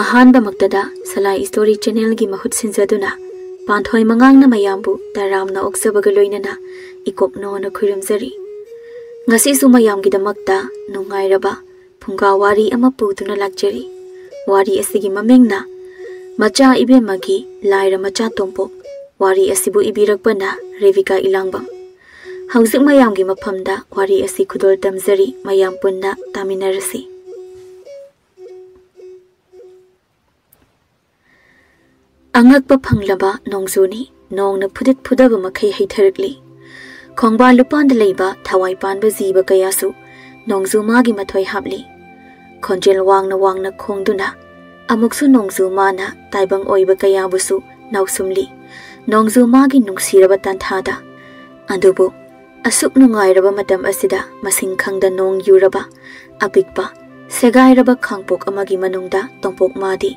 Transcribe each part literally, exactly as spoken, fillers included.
ꯑꯍꯥꯟꯕꯃꯛꯇꯗ ꯁꯂꯥꯏ story ꯆꯦꯅꯦꯜꯒꯤ ꯃꯍꯨꯠ ꯁꯤꯟꯖꯗꯨꯅ ꯄꯥꯟꯊꯣꯏ ꯃꯉꯥꯡꯅ ꯃꯌꯥꯝꯕꯨ ꯇꯔꯥꯝꯅ ꯑꯣꯛꯆꯕꯒ ꯂꯣꯏꯅꯅ ꯏꯀꯣꯛ ꯅꯣꯅ ꯈꯨꯔꯨꯝꯖꯔꯤ꯫ ꯉꯁꯤꯁꯨ ꯃꯌꯥꯝꯒꯤꯗꯃꯛꯇ ꯅꯨꯡꯉꯥꯏꯔꯕ ꯐꯨꯡꯒꯥ ꯋꯥꯔꯤ ꯑꯃ ꯄꯨꯗꯨꯅ ꯂꯥꯛꯆꯔꯤ꯫ ꯋꯥꯔꯤ ꯑꯁꯤꯒꯤ ꯃꯃꯤꯡꯅ ꯃꯆꯥ ꯏꯕꯦꯝꯃꯒꯤ ꯂꯥꯏꯔ ꯃꯆꯥ ꯇꯣꯝꯄꯣꯛ꯫ ꯋꯥꯔꯤ ꯑꯁꯤꯕꯨ ꯏꯕꯤꯔꯛꯄꯅ ꯔꯦꯕꯤꯀꯥ ꯏꯂꯥꯡꯕꯝ꯫ ꯍꯧꯖꯤꯛ ꯃꯌꯥꯝꯒꯤ ꯃꯐꯝꯗ ꯋꯥꯔꯤ ꯑꯁꯤ ꯈꯨꯗꯣꯜ ꯇꯝꯖꯔꯤ, ꯃꯌꯥꯝ ꯄꯨꯟꯅ ꯇꯥꯃꯤꯟꯅꯔꯁꯤ꯫ ꯑꯉꯛꯄ ꯐꯪꯂꯕ ꯅꯣꯡꯖꯨꯅꯤ꯫ ꯅꯣꯡꯅ ꯐꯨꯗꯤꯠ ꯐꯨꯗꯕ ꯃꯈꯩ ꯍꯩꯊꯔꯛꯂꯤ꯫ ꯈꯣꯡꯕꯥꯟ ꯂꯨꯄꯥꯟꯗ ꯂꯩꯕ ꯊꯋꯥꯏ ꯄꯥꯟꯕ ꯖꯤꯕ ꯀꯌꯥꯁꯨ ꯅꯣꯡꯖꯨ ꯃꯥꯒꯤ ꯃꯊꯣꯏ ꯍꯥꯞꯂꯤ꯫ ꯈꯣꯟꯖꯦꯜ ꯋꯥꯡꯅ ꯋꯥꯡꯅ ꯈꯣꯡꯗꯨꯅ ꯑꯃꯨꯛꯁꯨ ꯅꯣꯡꯖꯨ ꯃꯥꯅ ꯇꯥꯏꯕꯪ ꯑꯣꯏꯕ ꯀꯌꯥꯕꯨꯁꯨ ꯅꯥꯎꯁꯨꯝꯂꯤ꯫ ꯅꯣꯡꯖꯨ ꯃꯥꯒꯤ ꯅꯨꯡꯁꯤꯔꯕ ꯇꯥꯟꯊꯥꯗ꯫ ꯑꯗꯨꯕꯨ ꯑꯁꯨꯛ ꯅꯨꯡꯉꯥꯏꯔꯕ ꯃꯇꯝ ꯑꯁꯤꯗ ꯃꯁꯤꯡ ꯈꯪꯗ ꯅꯣꯡ ꯌꯨꯔꯕ ꯑꯄꯤꯛꯄ ꯁꯦꯒꯥꯏꯔꯕ ꯈꯥꯡꯄꯣꯛ ꯑꯃꯒꯤ ꯃꯅꯨꯡꯗ ꯇꯣꯝꯄꯣꯛ ꯃꯥꯗꯤ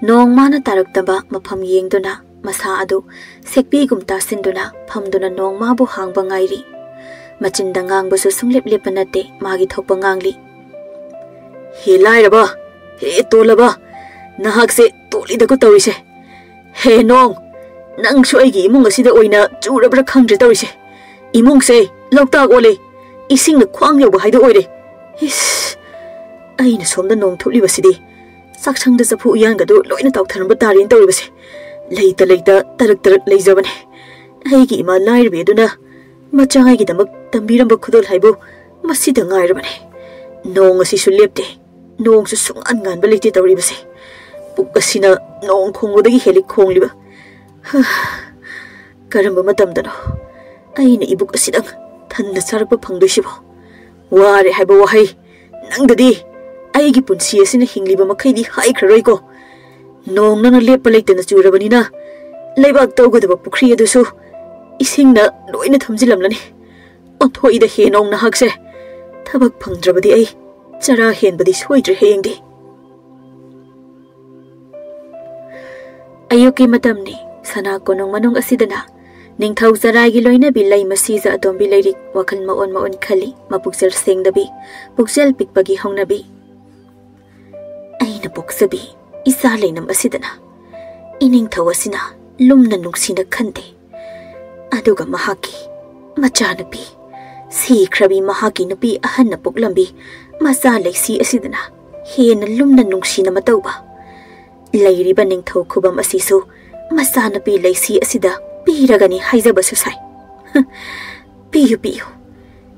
ꯅꯣꯡ ꯃꯥꯅ ꯇꯥꯔꯛꯇꯕ ꯃꯐꯝ ꯌꯦꯡꯗꯨꯅ ꯃꯁꯥ ꯑꯗꯨ ꯁꯦꯛꯄꯤꯒꯨꯝ ꯇꯥꯁꯤꯟꯗꯨꯅ ꯐꯝꯗꯨꯅ ꯅꯣꯡ ꯃꯥꯕꯨ ꯍꯥꯡꯕ ꯉꯥꯏꯔꯤ꯫ ꯃꯆꯤꯟꯗ ꯉꯥꯡꯕꯁꯨ ꯁꯨꯡꯂꯦꯞ ꯂꯦꯞꯄ ꯅꯠꯇꯦ, ꯃꯥꯒꯤ ꯊꯣꯛꯄ ꯉꯥꯡꯂꯤ꯫ "ꯍꯦ ꯂꯥꯏꯔꯕ, ꯍꯦ ꯇꯣꯜꯂꯕ, ꯅꯍꯥꯛꯁꯦ ꯇꯣꯜꯂꯤꯗꯀꯣ ꯇꯧꯔꯤꯁꯦ꯫ ꯍꯦ ꯅꯣꯡ, ꯅꯪꯁꯨ ꯑꯩꯒꯤ ꯏꯃꯨꯡ ꯑꯁꯤꯗ ꯑꯣꯏꯅ ꯆꯨꯔꯕ꯭ꯔꯥ ꯈꯪꯗ꯭ꯔꯦ ꯇꯧꯔꯤꯁꯦ꯫ ꯏꯃꯨꯡꯁꯦ ꯂꯣꯛꯇꯥꯛ ꯑꯣꯜꯂꯦ, ꯏꯁꯤꯡꯅ ꯈ꯭ꯋꯥꯡ ꯌꯧꯕ ꯍꯥꯏꯗꯣ ꯑꯣꯏꯔꯦ꯫ ꯏꯁ, ꯑꯩꯅ ꯁꯣꯝꯗ ꯅꯣꯡ ꯊꯨꯞꯂꯤꯕꯁꯤꯗꯤ ꯆꯥꯛꯁꯪꯗ ꯆꯐꯨ ꯎꯌꯥꯟꯒꯗꯨ ꯂꯣꯏꯅ ꯇꯥꯎꯊꯔꯝꯕ ꯇꯥꯔꯦꯅ ꯇꯧꯔꯤꯕꯁꯦ꯫ ꯂꯩꯇ ꯂꯩꯇ ꯇꯔꯛ ꯇꯔꯛ ꯂꯩꯖꯕꯅꯦ꯫ ꯑꯩꯒꯤ ꯏꯃꯥ ꯂꯥꯏꯔꯕꯤ ꯑꯗꯨꯅ ꯃꯆꯥ ꯑꯩꯒꯤꯗꯃꯛ ꯇꯝꯕꯤꯔꯝꯕ ꯈꯨꯗꯣꯜ ꯍꯥꯏꯕꯨ ꯃꯁꯤꯗ ꯉꯥꯏꯔꯕꯅꯦ꯫ ꯅꯣꯡ ꯑꯁꯤꯁꯨ ꯂꯦꯞꯇꯦ, ꯅꯣꯡꯁꯨ ꯁꯨꯡꯉꯥꯟ ꯉꯥꯟꯕ ꯂꯩꯇꯦ ꯇꯧꯔꯤꯕꯁꯦ꯫ ꯄꯨꯛ ꯑꯁꯤꯅ ꯅꯣꯡ ꯈꯣꯡꯕꯗꯒꯤ ꯍꯦꯜꯂꯤ ꯈꯣꯡꯂꯤꯕ꯫ ꯍꯥ, ꯀꯔꯝꯕ ꯃꯇꯝꯗꯅꯣ ꯑꯩꯅ ꯏꯕꯨꯛ ꯑꯁꯤꯗꯪ ꯊꯟꯅ ꯆꯥꯔꯛꯄ ꯐꯪꯗꯣꯏꯁꯤꯕꯣ? ꯋꯥꯔꯦ ꯍꯥꯏꯕ ꯋꯥꯍꯩ ꯅꯪꯗꯗꯤ ꯑꯩꯒꯤ ꯄꯨꯟꯁꯤ ꯑꯁꯤꯅ ꯍꯤꯡꯂꯤꯕ ꯃꯈꯩꯗꯤ ꯍꯥꯏꯈ꯭ꯔꯔꯣꯏꯀꯣ꯫ ꯅꯣꯡ ꯅꯪꯅ ꯂꯦꯞꯄ ꯂꯩꯇꯅ ꯆꯨꯔꯕꯅꯤꯅ ꯂꯩꯕꯥꯛ ꯇꯧꯒꯗꯕ ꯄꯨꯈ꯭ꯔꯤ ꯑꯗꯨꯁꯨ ꯏꯁꯤꯡꯅ ꯂꯣꯏꯅ ꯊꯨꯝꯖꯤꯜꯂꯝꯂꯅꯤ꯫ ꯑꯣꯟꯊꯣꯛꯏꯗ ꯍꯦ ꯅꯣꯡ ꯅꯍꯥꯛꯁꯦ꯫ ꯊꯕꯛ ꯐꯪꯗ꯭ꯔꯕꯗꯤ ꯑꯩ ꯆꯔꯥ ꯍꯦꯟꯕꯗꯤ ꯁꯣꯏꯗ꯭ꯔꯦ ꯍꯌꯦꯡꯗꯤ꯫ ꯑꯌꯨꯛꯀꯤ ꯃꯇꯝꯅꯤ꯫ ꯁꯅꯥ ꯀꯣꯅꯨꯡ ꯃꯅꯨꯡ ꯑꯁꯤꯗꯅ ꯅꯤꯡꯊꯧ ꯆꯔꯥꯏꯒꯤ ꯂꯣꯏꯅꯕꯤ ꯂꯩꯃ ꯁꯤꯖ ꯑꯇꯣꯝꯕꯤ ꯂꯩꯔꯤꯛ ꯋꯥꯈꯜ ꯃꯑꯣꯟ ꯃꯑꯣꯟ ꯈꯜꯂꯤ꯫ ꯃꯄꯨꯛꯆꯦꯜ ꯁꯦꯡꯗꯕꯤ, ꯄꯨꯛꯆꯦꯜ ꯄꯤꯛꯄꯒꯤ ꯍꯧꯅꯕꯤ꯫ ꯑꯩꯅ ꯄꯣꯛꯆꯕꯤ, ꯏꯆꯥ ꯂꯩꯅꯝ ꯑꯁꯤꯗꯅ ꯏꯅꯤꯡꯊꯧ ꯑꯁꯤꯅ ꯂꯨꯝꯅ ꯅꯨꯡꯁꯤꯅ ꯈꯟꯗꯦ꯫ ꯑꯗꯨꯒ ꯃꯍꯥꯛꯀꯤ ꯃꯆꯥꯅꯨꯄꯤ, ꯁꯤꯈ꯭ꯔꯕꯤ ꯃꯍꯥꯛꯀꯤ ꯅꯨꯄꯤ ꯑꯍꯟꯅ ꯄꯣꯛꯂꯝꯕꯤ ꯃꯆꯥ ꯂꯩꯁꯤ ꯑꯁꯤꯗꯅ ꯍꯦꯟꯅ ꯂꯨꯝꯅ ꯅꯨꯡꯁꯤꯅ ꯃꯇꯧꯕ꯫ ꯂꯩꯔꯤꯕ ꯅꯤꯡꯊꯧ ꯈꯨꯕꯝ ꯑꯁꯤꯁꯨ ꯃꯆꯥꯅꯨꯄꯤ ꯂꯩꯁꯤ ꯑꯁꯤꯗ ꯄꯤꯔꯒꯅꯤ ꯍꯥꯏꯖꯕꯁꯨ ꯁꯥꯏ꯫ ꯄꯤꯌꯨ, ꯄꯤꯌꯨ꯫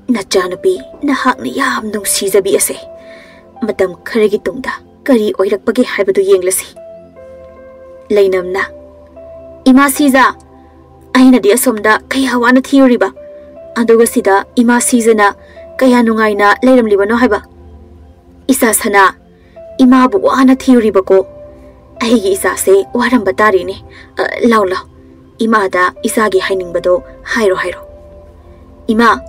ꯅꯆꯥꯅꯨꯄꯤ ꯅꯍꯥꯛꯅ ꯌꯥꯝ ꯅꯨꯡꯁꯤꯖꯕꯤ ꯑꯁꯦ ꯃꯇꯝ ꯈꯔꯒꯤ ꯇꯨꯡꯗ ꯀꯔꯤ ꯑꯣꯏꯔꯛꯄꯒꯦ ꯍꯥꯏꯕꯗꯨ ꯌꯦꯡꯂꯁꯤ꯫ ꯂꯩꯅꯝꯅ, "ꯏꯃꯥ ꯁꯤꯖꯥ, ꯑꯩꯅꯗꯤ ꯑꯁꯣꯝꯗ ꯀꯌꯥ ꯋꯥꯅ ꯊꯤꯔꯨꯔꯤꯕ, ꯑꯗꯨꯒ ꯁꯤꯗ ꯏꯃꯥ ꯁꯤꯖꯅ ꯀꯌꯥ ꯅꯨꯡꯉꯥꯏꯅ ꯂꯩꯔꯝꯂꯤꯕꯅꯣ ꯍꯥꯏꯕ?" "ꯏꯆꯥ ꯁꯅꯥ, ꯏꯃꯥꯕꯨ ꯋꯥꯅ ꯊꯤꯔꯨꯔꯤꯕꯀꯣ꯫ ꯑꯩꯒꯤ ꯏꯆꯥꯁꯦ ꯋꯥꯔꯝꯕ ꯇꯥꯔꯦꯅꯦ꯫ ꯑ, ꯂꯥꯎ, ꯂꯥꯎ, ꯏꯃꯥꯗ ꯏꯆꯥꯒꯤ ꯍꯥꯏꯅꯤꯡꯕꯗꯣ ꯍꯥꯏꯔꯣ, ꯍꯥꯏꯔꯣ꯫" "ꯏꯃꯥ,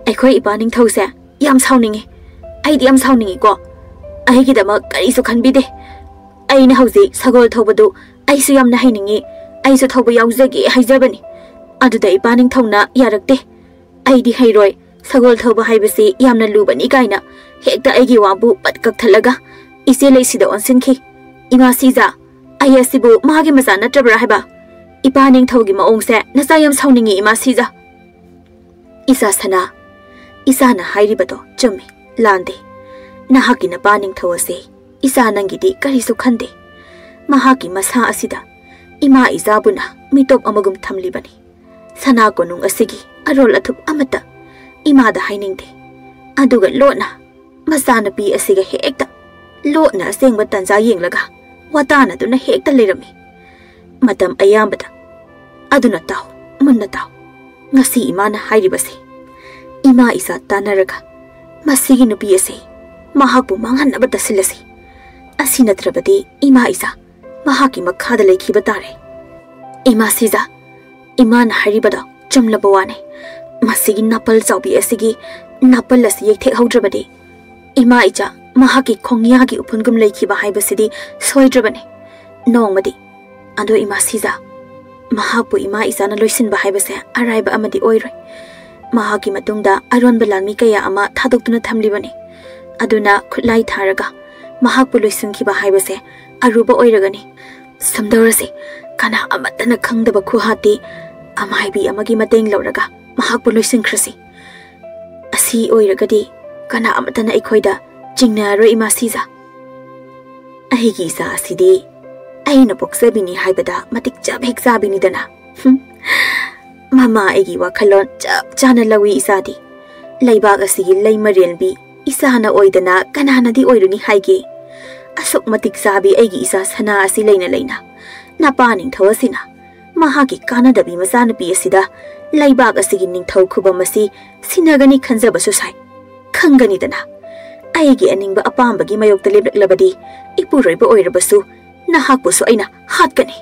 ꯑꯩꯈꯣꯏ ꯏꯄꯥ ꯅꯤꯡꯊꯧꯁꯦ ꯌꯥꯝ ꯁꯥꯎꯅꯤꯡꯉꯤ꯫ ꯑꯩꯗꯤ ꯌꯥꯝ ꯁꯥꯎꯅꯤꯡꯉꯤꯀꯣ꯫ ꯑꯩꯒꯤꯗꯃꯛ ꯀꯔꯤꯁꯨ ꯈꯟꯕꯤꯗꯦ꯫ ꯑꯩꯅ ꯍꯧꯖꯤꯛ ꯁꯒꯣꯜ ꯊꯧꯕꯗꯨ ꯑꯩꯁꯨ ꯌꯥꯝꯅ ꯍꯩꯅꯤꯡꯉꯤ, ꯑꯩꯁꯨ ꯊꯧꯕ ꯌꯥꯎꯖꯒꯦ ꯍꯥꯏꯖꯕꯅꯤ꯫ ꯑꯗꯨꯗ ꯏꯄꯥ ꯅꯤꯡꯊꯧꯅ ꯌꯥꯔꯛꯇꯦ꯫ ꯑꯩꯗꯤ ꯍꯩꯔꯣꯏ, ꯁꯒꯣꯜ ꯊꯧꯕ ꯍꯥꯏꯕꯁꯤ ꯌꯥꯝꯅ ꯂꯨꯕꯅꯤ" ꯀꯥꯏꯅ ꯍꯦꯛꯇ ꯑꯩꯒꯤ ꯋꯥꯕꯨ ꯄꯠ ꯀꯛꯊꯠꯂꯒ ꯏꯆꯦ ꯂꯩꯁꯤꯗ ꯑꯣꯟꯁꯤꯟꯈꯤ꯫ "ꯏꯃꯥ ꯁꯤꯖꯥ, ꯑꯩ ꯑꯁꯤꯕꯨ ꯃꯥꯒꯤ ꯃꯆꯥ ꯅꯠꯇ꯭ꯔꯕ꯭ꯔꯥ ꯍꯥꯏꯕ? ꯏꯄꯥ ꯅꯤꯡꯊꯧꯒꯤ ꯃꯑꯣꯡꯁꯦ ꯅꯆꯥ ꯌꯥꯝ ꯁꯥꯎꯅꯤꯡꯉꯤ, ꯏꯃꯥ ꯁꯤꯖꯥ꯫" "ꯏꯆꯥ ꯁꯅꯥ, ꯏꯆꯥꯅ ꯍꯥꯏꯔꯤꯕꯗꯣ ꯆꯨꯝꯃꯤ, ꯂꯥꯟꯗꯦ꯫ ꯅꯍꯥꯛꯀꯤ ꯅꯄꯥ ꯅꯤꯡꯊꯧ ꯑꯁꯦ ꯏꯆꯥ ꯅꯪꯒꯤꯗꯤ ꯀꯔꯤꯁꯨ ꯈꯟꯗꯦ꯫ ꯃꯍꯥꯛꯀꯤ ꯃꯁꯥ ꯑꯁꯤꯗ ꯏꯃꯥ ꯏꯆꯥꯕꯨꯅ ꯃꯤꯇꯣꯞ ꯑꯃꯒꯨꯝ ꯊꯝꯂꯤꯕꯅꯤ꯫ ꯁꯅꯥ ꯀꯣꯅꯨꯡ ꯑꯁꯤꯒꯤ ꯑꯔꯣꯜ ꯑꯊꯨꯞ ꯑꯃꯠꯇ ꯏꯃꯥꯗ ꯍꯥꯏꯅꯤꯡꯗꯦ꯫ ꯑꯗꯨꯒ ꯂꯣꯠꯅ ꯃꯆꯥꯅꯨꯄꯤ ꯑꯁꯤꯒ ꯍꯦꯛꯇ ꯂꯣꯠꯅ ꯑꯁꯦꯡꯕ ꯇꯟꯖꯥ ꯌꯦꯡꯂꯒ ꯋꯥꯇꯥꯅꯗꯨꯅ ꯍꯦꯛꯇ ꯂꯩꯔꯝꯃꯤ꯫ ꯃꯇꯝ ꯑꯌꯥꯝꯕꯗ꯫ ꯑꯗꯨꯅ ꯇꯥꯎ, ꯃꯨꯟꯅ ꯇꯥꯎ꯫ ꯉꯁꯤ ꯏꯃꯥꯅ ꯍꯥꯏꯔꯤꯕꯁꯦ ꯏꯃꯥ ꯏꯆꯥ ꯇꯥꯟꯅꯔꯒ ꯃꯁꯤꯒꯤ ꯅꯨꯄꯤ ꯑꯁꯦ ꯃꯍꯥꯛꯄꯨ ꯃꯥꯡꯍꯟꯅꯕ ꯇꯥꯁꯤꯜꯂꯁꯤ꯫ ꯑꯁꯤ ꯅꯠꯇ꯭ꯔꯕꯗꯤ ꯏꯃꯥ ꯏꯆꯥ ꯃꯍꯥꯛꯀꯤ ꯃꯈꯥꯗ ꯂꯩꯈꯤꯕ ꯇꯥꯔꯦ꯫ ꯏꯃꯥ ꯁꯤꯖꯥ, ꯏꯃꯥꯅ ꯍꯥꯏꯔꯤꯕꯗꯣ ꯆꯨꯝꯂꯕ ꯋꯥꯅꯤ꯫ ꯃꯁꯤꯒꯤ ꯅꯥꯄꯜ ꯆꯥꯎꯕꯤ ꯑꯁꯤꯒꯤ ꯅꯥꯄꯜ ꯑꯁꯤ ꯌꯩꯊꯦꯛꯍꯧꯗ꯭ꯔꯕꯗꯤ ꯏꯃꯥ ꯏꯆꯥ ꯃꯍꯥꯛꯀꯤ ꯈꯣꯡꯌꯥꯒꯤ ꯎꯐꯨꯟꯒꯨꯝ ꯂꯩꯈꯤꯕ ꯍꯥꯏꯕꯁꯤꯗꯤ ꯁꯣꯏꯗ꯭ꯔꯕꯅꯤ꯫ ꯅꯣꯡꯃꯗꯤ꯫ ꯑꯗꯣ ꯏꯃꯥ ꯁꯤꯖꯥ, ꯃꯍꯥꯛꯄꯨ ꯏꯃꯥ ꯏꯆꯥꯅ ꯂꯣꯏꯁꯤꯟꯕ ꯍꯥꯏꯕꯁꯦ ꯑꯔꯥꯏꯕ ꯑꯃꯗꯤ ꯑꯣꯏꯔꯣꯏ꯫ ꯃꯍꯥꯛꯀꯤ ꯃꯇꯨꯡꯗ ꯑꯔꯣꯟꯕ ꯂꯥꯟꯃꯤ ꯀꯌꯥ ꯑꯃ ꯊꯥꯗꯣꯛꯇꯨꯅ ꯊꯝꯂꯤꯕꯅꯤ꯫ ꯑꯗꯨꯅ ꯈꯨꯠꯂꯥꯏ ꯊꯥꯔꯒ ꯃꯍꯥꯛꯄꯨ ꯂꯣꯏꯁꯤꯟꯈꯤꯕ ꯍꯥꯏꯕꯁꯦ ꯑꯔꯨꯕ ꯑꯣꯏꯔꯒꯅꯤ꯫ ꯁꯨꯝꯗꯧꯔꯁꯤ, ꯀꯅꯥ ꯑꯃꯠꯇꯅ ꯈꯪꯗꯕ ꯈꯨꯍꯥꯠꯇꯤ ꯑꯃꯥꯏꯕꯤ ꯑꯃꯒꯤ ꯃꯇꯦꯡ ꯂꯧꯔꯒ ꯃꯍꯥꯛꯄꯨ ꯂꯣꯏꯁꯤꯟꯈ꯭ꯔꯁꯤ꯫ ꯑꯁꯤ ꯑꯣꯏꯔꯒꯗꯤ ꯀꯅꯥ ꯑꯃꯠꯇꯅ ꯑꯩꯈꯣꯏꯗ ꯆꯤꯡꯅꯔꯔꯣꯏ, ꯏꯃꯥ ꯁꯤꯖꯥ꯫ ꯑꯩꯒꯤ ꯏꯆꯥ ꯑꯁꯤꯗꯤ ꯑꯩꯅ ꯄꯣꯛꯆꯕꯤꯅꯤ ꯍꯥꯏꯕꯗ ꯃꯇꯤꯛ ꯆꯥꯕ ꯍꯦꯛ ꯆꯥꯕꯤꯅꯤꯗꯅ꯫ ꯍꯨꯝ꯫ ꯃꯃꯥ ꯑꯩꯒꯤ ꯋꯥꯈꯜꯂꯣꯟ ꯆꯞ ꯆꯥꯅ ꯂꯧꯏ ꯏꯆꯥꯗꯤ꯫ ꯂꯩꯕꯥꯛ ꯑꯁꯤꯒꯤ ꯂꯩꯃꯔꯦꯜꯕꯤ ꯏꯆꯥꯅ ꯑꯣꯏꯗꯅ ꯀꯅꯥꯅꯗꯤ ꯑꯣꯏꯔꯨꯅꯤ ꯍꯥꯏꯒꯦ? ꯑꯁꯨꯛ ꯃꯇꯤꯛ ꯆꯥꯕꯤ ꯑꯩꯒꯤ ꯏꯆꯥ ꯁꯅꯥ ꯑꯁꯤ ꯂꯩꯅ ꯂꯩꯅ ꯅꯄꯥ ꯅꯤꯡꯊꯧ ꯑꯁꯤꯅ ꯃꯍꯥꯛꯀꯤ ꯀꯥꯟꯅꯗꯕꯤ ꯃꯆꯥꯅꯨꯄꯤ ꯑꯁꯤꯗ ꯂꯩꯕꯥꯛ ꯑꯁꯤꯒꯤ ꯅꯤꯡꯊꯧ ꯈꯨꯕꯝ ꯑꯁꯤ ꯁꯤꯟꯅꯒꯅꯤ ꯈꯟꯖꯕꯁꯨ ꯁꯥꯏ꯫ ꯈꯪꯒꯅꯤꯗꯅ, ꯑꯩꯒꯤ ꯑꯅꯤꯡꯕ ꯑꯄꯥꯝꯕꯒꯤ ꯃꯥꯌꯣꯛꯇ ꯂꯦꯞꯂꯛꯂꯕꯗꯤ ꯏꯄꯨꯔꯣꯏꯕ ꯑꯣꯏꯔꯕꯁꯨ ꯅꯍꯥꯛꯄꯨꯁꯨ ꯑꯩꯅ ꯍꯥꯠꯀꯅꯤ꯫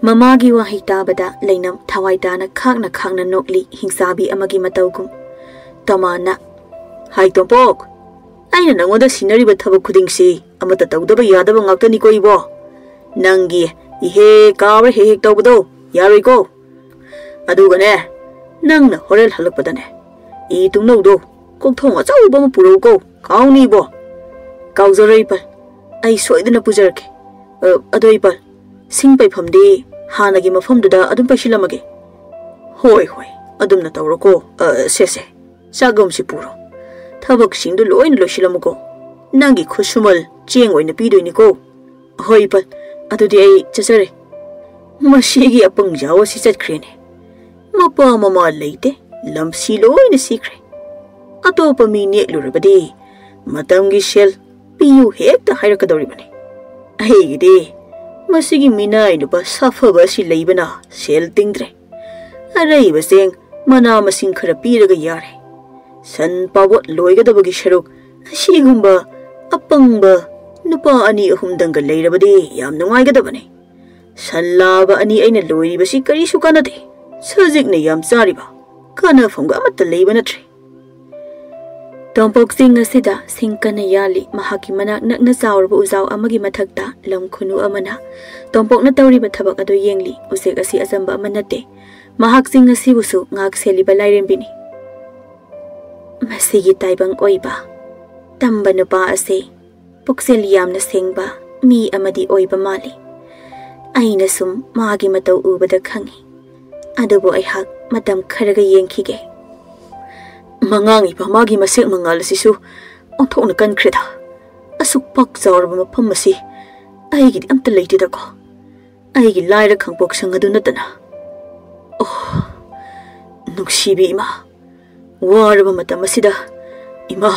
ꯃꯃꯥꯒꯤ ꯋꯥꯍꯩ ꯇꯥꯕꯗ ꯂꯩꯅꯝ ꯊꯋꯥꯏ ꯇꯥꯅ ꯈꯥꯛꯅ ꯈꯥꯛꯅ ꯅꯣꯛꯂꯤ, ꯍꯤꯡꯆꯥꯕꯤ ꯑꯃꯒꯤ ꯃꯇꯧꯒꯨꯝ꯫ ꯇꯣꯃꯥꯅ, "ꯍꯥꯏ ꯇꯣꯝꯄꯣꯛ, ꯑꯩꯅ ꯅꯉꯣꯟꯗ ꯁꯤꯟꯅꯔꯤꯕ ꯊꯕꯛ ꯈꯨꯗꯤꯡꯁꯤ ꯑꯃꯠꯇ ꯇꯧꯗꯕ ꯌꯥꯗꯕ ꯉꯥꯛꯇꯅꯤꯀꯣ ꯏꯕꯣ꯫ ꯅꯪꯒꯤ ꯏꯍꯦ ꯀꯥꯕ꯭ꯔꯥ ꯍꯦꯛ ꯍꯦꯛ ꯇꯧꯕꯗꯣ ꯌꯥꯔꯣꯏꯀꯣ꯫ ꯑꯗꯨꯒꯅꯦ, ꯅꯪꯅ ꯍꯣꯔꯦꯟ ꯍꯜꯂꯛꯄꯗꯅꯦ, ꯏ ꯇꯨꯡꯅꯧꯗꯣ ꯀꯣꯛꯊꯣꯡ ꯑꯆꯧꯕ ꯑꯃ ꯄꯨꯔꯛꯎꯀꯣ꯫ ꯀꯥꯎꯅꯤ ꯏꯕꯣ꯫" "ꯀꯥꯎꯖꯔꯣꯏ ꯏꯄꯜ, ꯑꯩ ꯁꯣꯏꯗꯅ ꯄꯨꯖꯔꯛꯀꯦ꯫ ꯑ, ꯑꯗꯣ ꯏꯄꯜ, ꯁꯤꯡ ꯄꯩꯐꯝꯗꯤ ꯍꯥꯟꯅꯒꯤ ꯃꯐꯝꯗꯨꯗ ꯑꯗꯨꯝ ꯄꯩꯁꯤꯜꯂꯝꯃꯒꯦ꯫" "ꯍꯣꯏ, ꯍꯣꯏ, ꯑꯗꯨꯝꯅ ꯇꯧꯔꯣꯀꯣ꯫ ꯑ, ꯁꯦ, ꯁꯦ, ꯆꯥꯛꯒꯝꯁꯤ ꯄꯨꯔꯣ꯫ ꯊꯕꯛꯁꯤꯡꯗꯨ ꯂꯣꯏꯅ ꯂꯣꯏꯁꯤꯜꯂꯝꯃꯨꯀꯣ꯫ ꯅꯪꯒꯤ ꯈꯨꯠꯁꯨꯃꯜ ꯆꯦꯡ ꯑꯣꯏꯅ ꯄꯤꯗꯣꯏꯅꯤꯀꯣ꯫" "ꯍꯣꯏ ꯏꯄꯜ, ꯑꯗꯨꯗꯤ ꯑꯩ ꯆꯠꯆꯔꯦ꯫" ꯃꯁꯤꯒꯤ ꯑꯄꯪ ꯖꯥꯎ ꯑꯁꯤ ꯆꯠꯈ꯭ꯔꯦꯅꯦ꯫ ꯃꯄꯥ ꯃꯃꯥ ꯂꯩꯇꯦ, ꯂꯝꯁꯤ ꯂꯣꯏꯅ ꯁꯤꯈ꯭ꯔꯦ꯫ ꯑꯇꯣꯞꯄ ꯃꯤ ꯅꯦꯛꯂꯨꯔꯕꯗꯤ ꯃꯇꯝꯒꯤ ꯁꯦꯜ ꯄꯤꯌꯨ ꯍꯦꯛꯇ ꯍꯥꯏꯔꯛꯀꯗꯧꯔꯤꯕꯅꯤ꯫ ꯑꯩꯒꯤꯗꯤ ꯃꯁꯤꯒꯤ ꯃꯤꯅꯥꯏ ꯅꯨꯄꯥ ꯁꯥꯐꯕ ꯑꯁꯤ ꯂꯩꯕꯅ ꯁꯦꯜ ꯇꯤꯡꯗ꯭ꯔꯦ꯫ ꯑꯔꯩꯕ ꯆꯦꯡ ꯃꯅꯥ ꯃꯁꯤꯡ ꯈꯔ ꯄꯤꯔꯒ ꯌꯥꯔꯦ꯫ ꯁꯟ ꯄꯥꯕꯣꯠ ꯂꯣꯏꯒꯗꯕꯒꯤ ꯁꯔꯨꯛ ꯑꯁꯤꯒꯨꯝꯕ ꯑꯄꯪꯕ ꯅꯨꯄꯥ ꯑꯅꯤ ꯑꯍꯨꯝꯗꯪꯒ ꯂꯩꯔꯕꯗꯤ ꯌꯥꯝ ꯅꯨꯡꯉꯥꯏꯒꯗꯕꯅꯤ꯫ ꯁꯟ ꯂꯥꯕ ꯑꯅꯤ ꯑꯩꯅ ꯂꯣꯏꯔꯤꯕꯁꯤ ꯀꯔꯤꯁꯨ ꯀꯥꯟꯅꯗꯦ꯫ ꯁꯖꯤꯛꯅ ꯌꯥꯝ ꯆꯥꯔꯤꯕ, ꯀꯥꯟꯅꯐꯝꯒ ꯑꯃꯠꯇ ꯂꯩꯕ ꯅꯠꯇ꯭ꯔꯦ꯫ ꯇꯣꯝꯄꯣꯛ ꯆꯤꯡ ꯑꯁꯤꯗ ꯁꯤꯡ ꯀꯟꯅ ꯌꯥꯜꯂꯤ꯫ ꯃꯍꯥꯛꯀꯤ ꯃꯅꯥꯛ ꯅꯛꯅ ꯆꯥꯎꯔꯕ ꯎꯖꯥꯎ ꯑꯃꯒꯤ ꯃꯊꯛꯇ ꯂꯝ ꯈꯨꯅꯨ ꯑꯃꯅ ꯇꯣꯝꯄꯣꯛꯅ ꯇꯧꯔꯤꯕ ꯊꯕꯛ ꯑꯗꯨ ꯌꯦꯡꯂꯤ꯫ ꯎꯆꯦꯛ ꯑꯁꯤ ꯑꯆꯝꯕ ꯑꯃ ꯅꯠꯇꯦ꯫ ꯃꯍꯥꯛ ꯆꯤꯡ ꯑꯁꯤꯕꯨꯁꯨ ꯉꯥꯛ ꯁꯦꯜꯂꯤꯕ ꯂꯥꯏꯔꯦꯝꯕꯤꯅꯤ꯫ ꯃꯁꯤꯒꯤ ꯇꯥꯏꯕꯪ ꯑꯣꯏꯕ ꯇꯝꯕ ꯅꯨꯄꯥ ꯑꯁꯤ ꯄꯨꯛꯆꯦꯜ ꯌꯥꯝꯅ ꯁꯦꯡꯕ ꯃꯤ ꯑꯃꯗꯤ ꯑꯣꯏꯕ ꯃꯥꯜꯂꯤ꯫ ꯑꯩꯅ ꯁꯨꯝ ꯃꯥꯒꯤ ꯃꯇꯧ ꯎꯕꯗ ꯈꯪꯏ꯫ ꯑꯗꯨꯕꯨ ꯑꯩꯍꯥꯛ ꯃꯇꯝ ꯈꯔꯒ ꯌꯦꯡꯈꯤꯒꯦ꯫ ꯃꯉꯥꯡ ꯏꯄꯥ ꯃꯥꯒꯤ ꯃꯁꯦꯛ ꯃꯉꯥꯜ ꯑꯁꯤꯁꯨ ꯑꯣꯟꯊꯣꯛꯅ ꯀꯟꯈ꯭ꯔꯦꯗ꯫ ꯑꯁꯨꯛ ꯄꯥꯛ ꯆꯥꯎꯔꯕ ꯃꯐꯝ ꯑꯁꯤ ꯑꯩꯒꯤꯗꯤ ꯑꯝꯇ ꯂꯩꯇꯦꯗꯀꯣ꯫ ꯑꯩꯒꯤ ꯂꯥꯏꯔ ꯈꯥꯡꯄꯣꯛꯁꯪ ꯑꯗꯨ ꯅꯠꯇꯅ꯫ ꯑꯣ, ꯅꯨꯡꯁꯤꯕꯤ ꯏꯃꯥ, ꯋꯥꯔꯕ ꯃꯇꯝ ꯑꯁꯤꯗ ꯏꯃꯥ,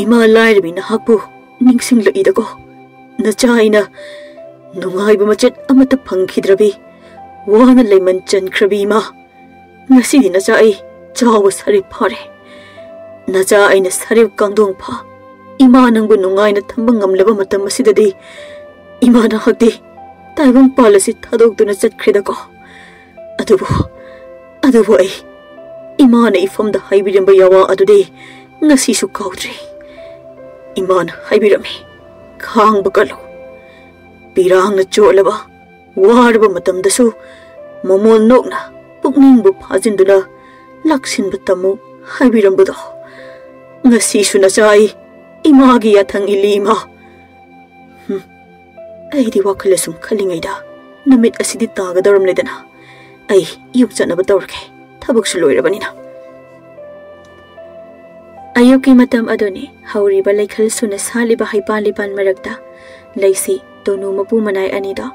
ꯏꯃꯥ ꯂꯥꯏꯔꯕꯤ ꯅꯍꯥꯛꯄꯨ ꯅꯤꯡꯁꯤꯡꯂꯛꯏꯗꯀꯣ꯫ ꯅꯆꯥ ꯑꯩꯅ ꯅꯨꯡꯉꯥꯏꯕ ꯃꯆꯦꯠ ꯑꯃꯠꯇ ꯐꯪꯈꯤꯗ꯭ꯔꯕꯤ, ꯋꯥꯅ ꯂꯩꯃꯟ ꯆꯟꯈ꯭ꯔꯕꯤ ꯏꯃꯥ꯫ ꯉꯁꯤꯗꯤ ꯅꯆꯥ ꯑꯩ ꯆꯥꯎꯕ ꯁꯔꯤꯞ ꯐꯥꯔꯦ꯫ ꯅꯆꯥ ꯑꯩꯅ ꯁꯔꯤꯞ ꯀꯥꯡꯗꯣꯡ ꯐꯥ ꯏꯃꯥ ꯅꯪꯕꯨ ꯅꯨꯡꯉꯥꯏꯅ ꯊꯝꯕ ꯉꯝꯂꯕ ꯃꯇꯝ ꯑꯁꯤꯗꯗꯤ ꯏꯃꯥ ꯅꯍꯥꯛꯇꯤ ꯇꯥꯏꯕꯪꯄꯥꯜ ꯑꯁꯤ ꯊꯥꯗꯣꯛꯇꯨꯅ ꯆꯠꯈ꯭ꯔꯦꯗꯀꯣ꯫ ꯑꯗꯨꯕꯨ, ꯑꯗꯨꯕꯨ ꯑꯩ ꯏꯃꯥꯅ ꯏꯐꯝꯗ ꯍꯥꯏꯕꯤꯔꯝꯕ ꯌꯥꯋꯥ ꯑꯗꯨꯗꯤ ꯉꯁꯤꯁꯨ ꯀꯥꯎꯗ꯭ꯔꯤ꯫ ꯏꯃꯥꯅ ꯍꯥꯏꯕꯤꯔꯝꯃꯤ, "ꯈꯥꯡꯕ ꯀꯜꯂꯨ꯫ ꯄꯤꯔꯥꯡꯅ ꯆꯣꯠꯂꯕ ꯋꯥꯔꯕ ꯃꯇꯝꯗꯁꯨ ꯃꯃꯣꯟ ꯅꯣꯛꯅ ꯄꯨꯛꯅꯤꯡꯕꯨ ꯐꯥꯖꯤꯟꯗꯨꯅ ꯂꯥꯛꯁꯤꯟꯕ ꯇꯝꯃꯨ" ꯍꯥꯏꯕꯤꯔꯝꯕꯗꯣ꯫ ꯉꯁꯤꯁꯨ ꯅꯆꯥ ꯑꯩ ꯏꯃꯥꯒꯤ ꯌꯥꯊꯪ ꯏꯜꯂꯤ ꯏꯃꯥ꯫ ꯍꯨꯝ, ꯑꯩꯗꯤ ꯋꯥꯈꯜ ꯑꯁꯨꯝ ꯈꯜꯂꯤꯉꯩꯗ ꯅꯨꯃꯤꯠ ꯑꯁꯤꯗꯤ ꯇꯥꯒꯗꯧꯔꯝꯂꯦꯗꯅ꯫ ꯑꯩ ꯌꯨꯝ ꯆꯠꯅꯕ ꯇꯧꯔꯒꯦ, ꯊꯕꯛꯁꯨ ꯂꯣꯏꯔꯕꯅꯤꯅ꯫ ꯑꯌꯨꯛꯀꯤ ꯃꯇꯝ ꯑꯗꯨꯅꯤ꯫ ꯍꯧꯔꯤꯕ ꯂꯩꯈꯜ ꯁꯨꯅ ꯁꯥꯠꯂꯤꯕ ꯍꯩꯄꯥꯜ ꯂꯩꯄꯥꯜ ꯃꯔꯛꯇ ꯂꯩꯁꯤ ꯇꯣꯅꯨ ꯃꯄꯨ ꯃꯅꯥꯏ ꯑꯅꯤꯗꯣ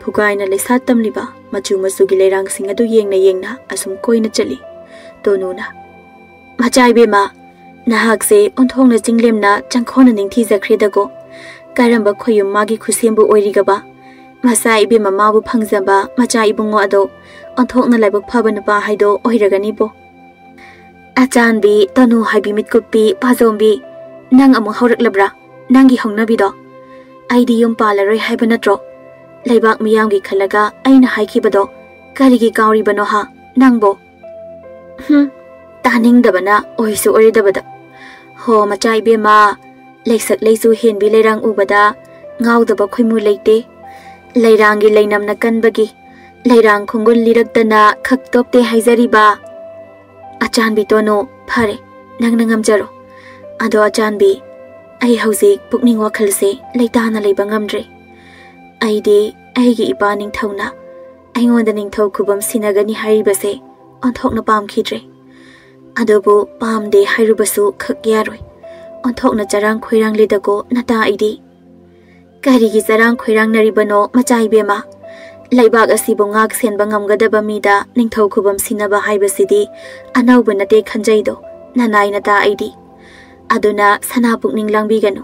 ꯐꯨꯒꯥꯏꯅ ꯂꯩꯁꯥꯠ ꯇꯝꯂꯤꯕ ꯃꯆꯨ ꯃꯆꯨꯒꯤ ꯂꯩꯔꯥꯡꯁꯤꯡ ꯑꯗꯨ ꯌꯦꯡꯅ ꯌꯦꯡꯅ ꯑꯁꯨꯝ ꯀꯣꯏꯅ ꯆꯠꯂꯤ꯫ ꯇꯣꯅꯨꯅ, "ꯃꯆꯥ ꯏꯕꯦꯝꯃ, ꯅꯍꯥꯛꯁꯦ ꯑꯣꯟꯊꯣꯛꯅ ꯆꯤꯡꯂꯦꯝꯅ ꯆꯪꯈꯣꯟꯅ ꯅꯤꯡꯊꯤꯖꯈ꯭ꯔꯦꯗꯀꯣ꯫ ꯀꯔꯝꯕ ꯈꯣꯌꯨꯝ ꯃꯥꯒꯤ ꯈꯨꯠꯁꯦꯝꯕꯨ ꯑꯣꯏꯔꯤꯒꯕ? ꯃꯆꯥ ꯏꯕꯦꯝꯃ ꯃꯥꯕꯨ ꯐꯪꯖꯕ ꯃꯆꯥ ꯏꯕꯨꯡꯉꯣ ꯑꯗꯣ ꯑꯣꯟꯊꯣꯛꯅ ꯂꯥꯏꯕꯛ ꯐꯕ ꯅꯨꯄꯥ ꯍꯥꯏꯗꯣ ꯑꯣꯏꯔꯒꯅꯤꯕꯣ꯫" "ꯑꯆꯥꯟꯕꯤ, ꯇꯣꯅꯨ ꯍꯥꯏꯕꯤ ꯃꯤꯠꯀꯨꯞꯄꯤ, ꯄꯥꯖꯣꯝꯕꯤ, ꯅꯪ ꯑꯃꯨꯛ ꯍꯧꯔꯛꯂꯕ꯭ꯔꯥ? ꯅꯪꯒꯤ ꯍꯧꯅꯕꯤꯗꯣ? ꯑꯩꯗꯤ ꯌꯨꯝ ꯄꯥꯜꯂꯔꯣꯏ ꯍꯥꯏꯕ ꯅꯠꯇ꯭ꯔꯣ? ꯂꯩꯕꯥꯛ ꯃꯤꯌꯥꯝꯒꯤ ꯈꯜꯂꯒ ꯑꯩꯅ ꯍꯥꯏꯈꯤꯕꯗꯣ ꯀꯔꯤꯒꯤ ꯀꯥꯎꯔꯤꯕꯅꯣ ꯍꯥ, ꯅꯪꯕꯣ?" "ꯍꯨꯝ, ꯇꯥꯅꯤꯡꯗꯕꯅ ꯑꯣꯏꯁꯨ ꯑꯣꯏꯔꯣꯏꯗꯕꯗ꯫ ꯍꯣ, ꯃꯆꯥ ꯏꯕꯦꯝꯃ, ꯂꯩꯁꯛ ꯂꯩꯁꯨ ꯍꯦꯟꯕꯤ ꯂꯩꯔꯥꯡ ꯎꯕꯗ ꯉꯥꯎꯗꯕ ꯈꯣꯏꯃꯨ ꯂꯩꯇꯦ꯫ ꯂꯩꯔꯥꯡꯒꯤ ꯂꯩꯅꯝꯅ ꯀꯟꯕꯒꯤ ꯂꯩꯔꯥꯡ ꯈꯣꯡꯒꯨꯜ ꯂꯤꯔꯛꯇꯅ ꯈꯛ ꯇꯣꯞꯇꯦ ꯍꯥꯏꯖꯔꯤꯕ꯫ ꯑꯆꯥꯟꯕꯤ ꯇꯣꯅꯨ, ꯐꯔꯦ, ꯅꯪꯅ ꯉꯝꯖꯔꯣ꯫ ꯑꯗꯣ ꯑꯆꯥꯟꯕꯤ, ꯑꯩ ꯍꯧꯖꯤꯛ ꯄꯨꯛꯅꯤꯡ ꯋꯥꯈꯜꯁꯦ ꯂꯩꯇꯥꯅ ꯂꯩꯕ ꯉꯝꯗ꯭ꯔꯦ꯫ ꯑꯩꯗꯤ ꯑꯩꯒꯤ ꯏꯄꯥ ꯅꯤꯡꯊꯧꯅ ꯑꯩꯉꯣꯟꯗ ꯅꯤꯡꯊꯧ ꯈꯨꯕꯝ ꯁꯤꯟꯅꯒꯅꯤ ꯍꯥꯏꯔꯤꯕꯁꯦ ꯑꯣꯟꯊꯣꯛꯅ ꯄꯥꯝꯈꯤꯗ꯭ꯔꯦ꯫ ꯑꯗꯨꯕꯨ ꯄꯥꯝꯗꯦ ꯍꯥꯏꯔꯨꯕꯁꯨ ꯈꯛ ꯌꯥꯔꯣꯏ꯫ ꯑꯣꯟꯊꯣꯛꯅ ꯆꯔꯥꯡ ꯈꯣꯏꯔꯥꯡꯂꯦꯗꯀꯣ ꯅꯇꯥ ꯑꯩꯗꯤ꯫ ꯀꯔꯤꯒꯤ ꯆꯔꯥꯡ ꯈꯣꯏꯔꯥꯡꯅꯔꯤꯕꯅꯣ ꯃꯆꯥ ꯏꯕꯦꯝꯃ? ꯂꯩꯕꯥꯛ ꯑꯁꯤꯕꯨ ꯉꯥꯛ ꯁꯦꯟꯕ ꯉꯝꯒꯗꯕ ꯃꯤꯗ ꯅꯤꯡꯊꯧ ꯈꯨꯕꯝ ꯁꯤꯟꯅꯕ ꯍꯥꯏꯕꯁꯤꯗꯤ ꯑꯅꯧꯕ ꯅꯠꯇꯦ ꯈꯟꯖꯩꯗꯣ ꯅꯅꯥꯏ ꯅꯇꯥ ꯑꯩꯗꯤ꯫ ꯑꯗꯨꯅ ꯁꯅꯥ ꯄꯨꯛꯅꯤꯡ ꯂꯥꯡꯕꯤꯒꯅꯨ꯫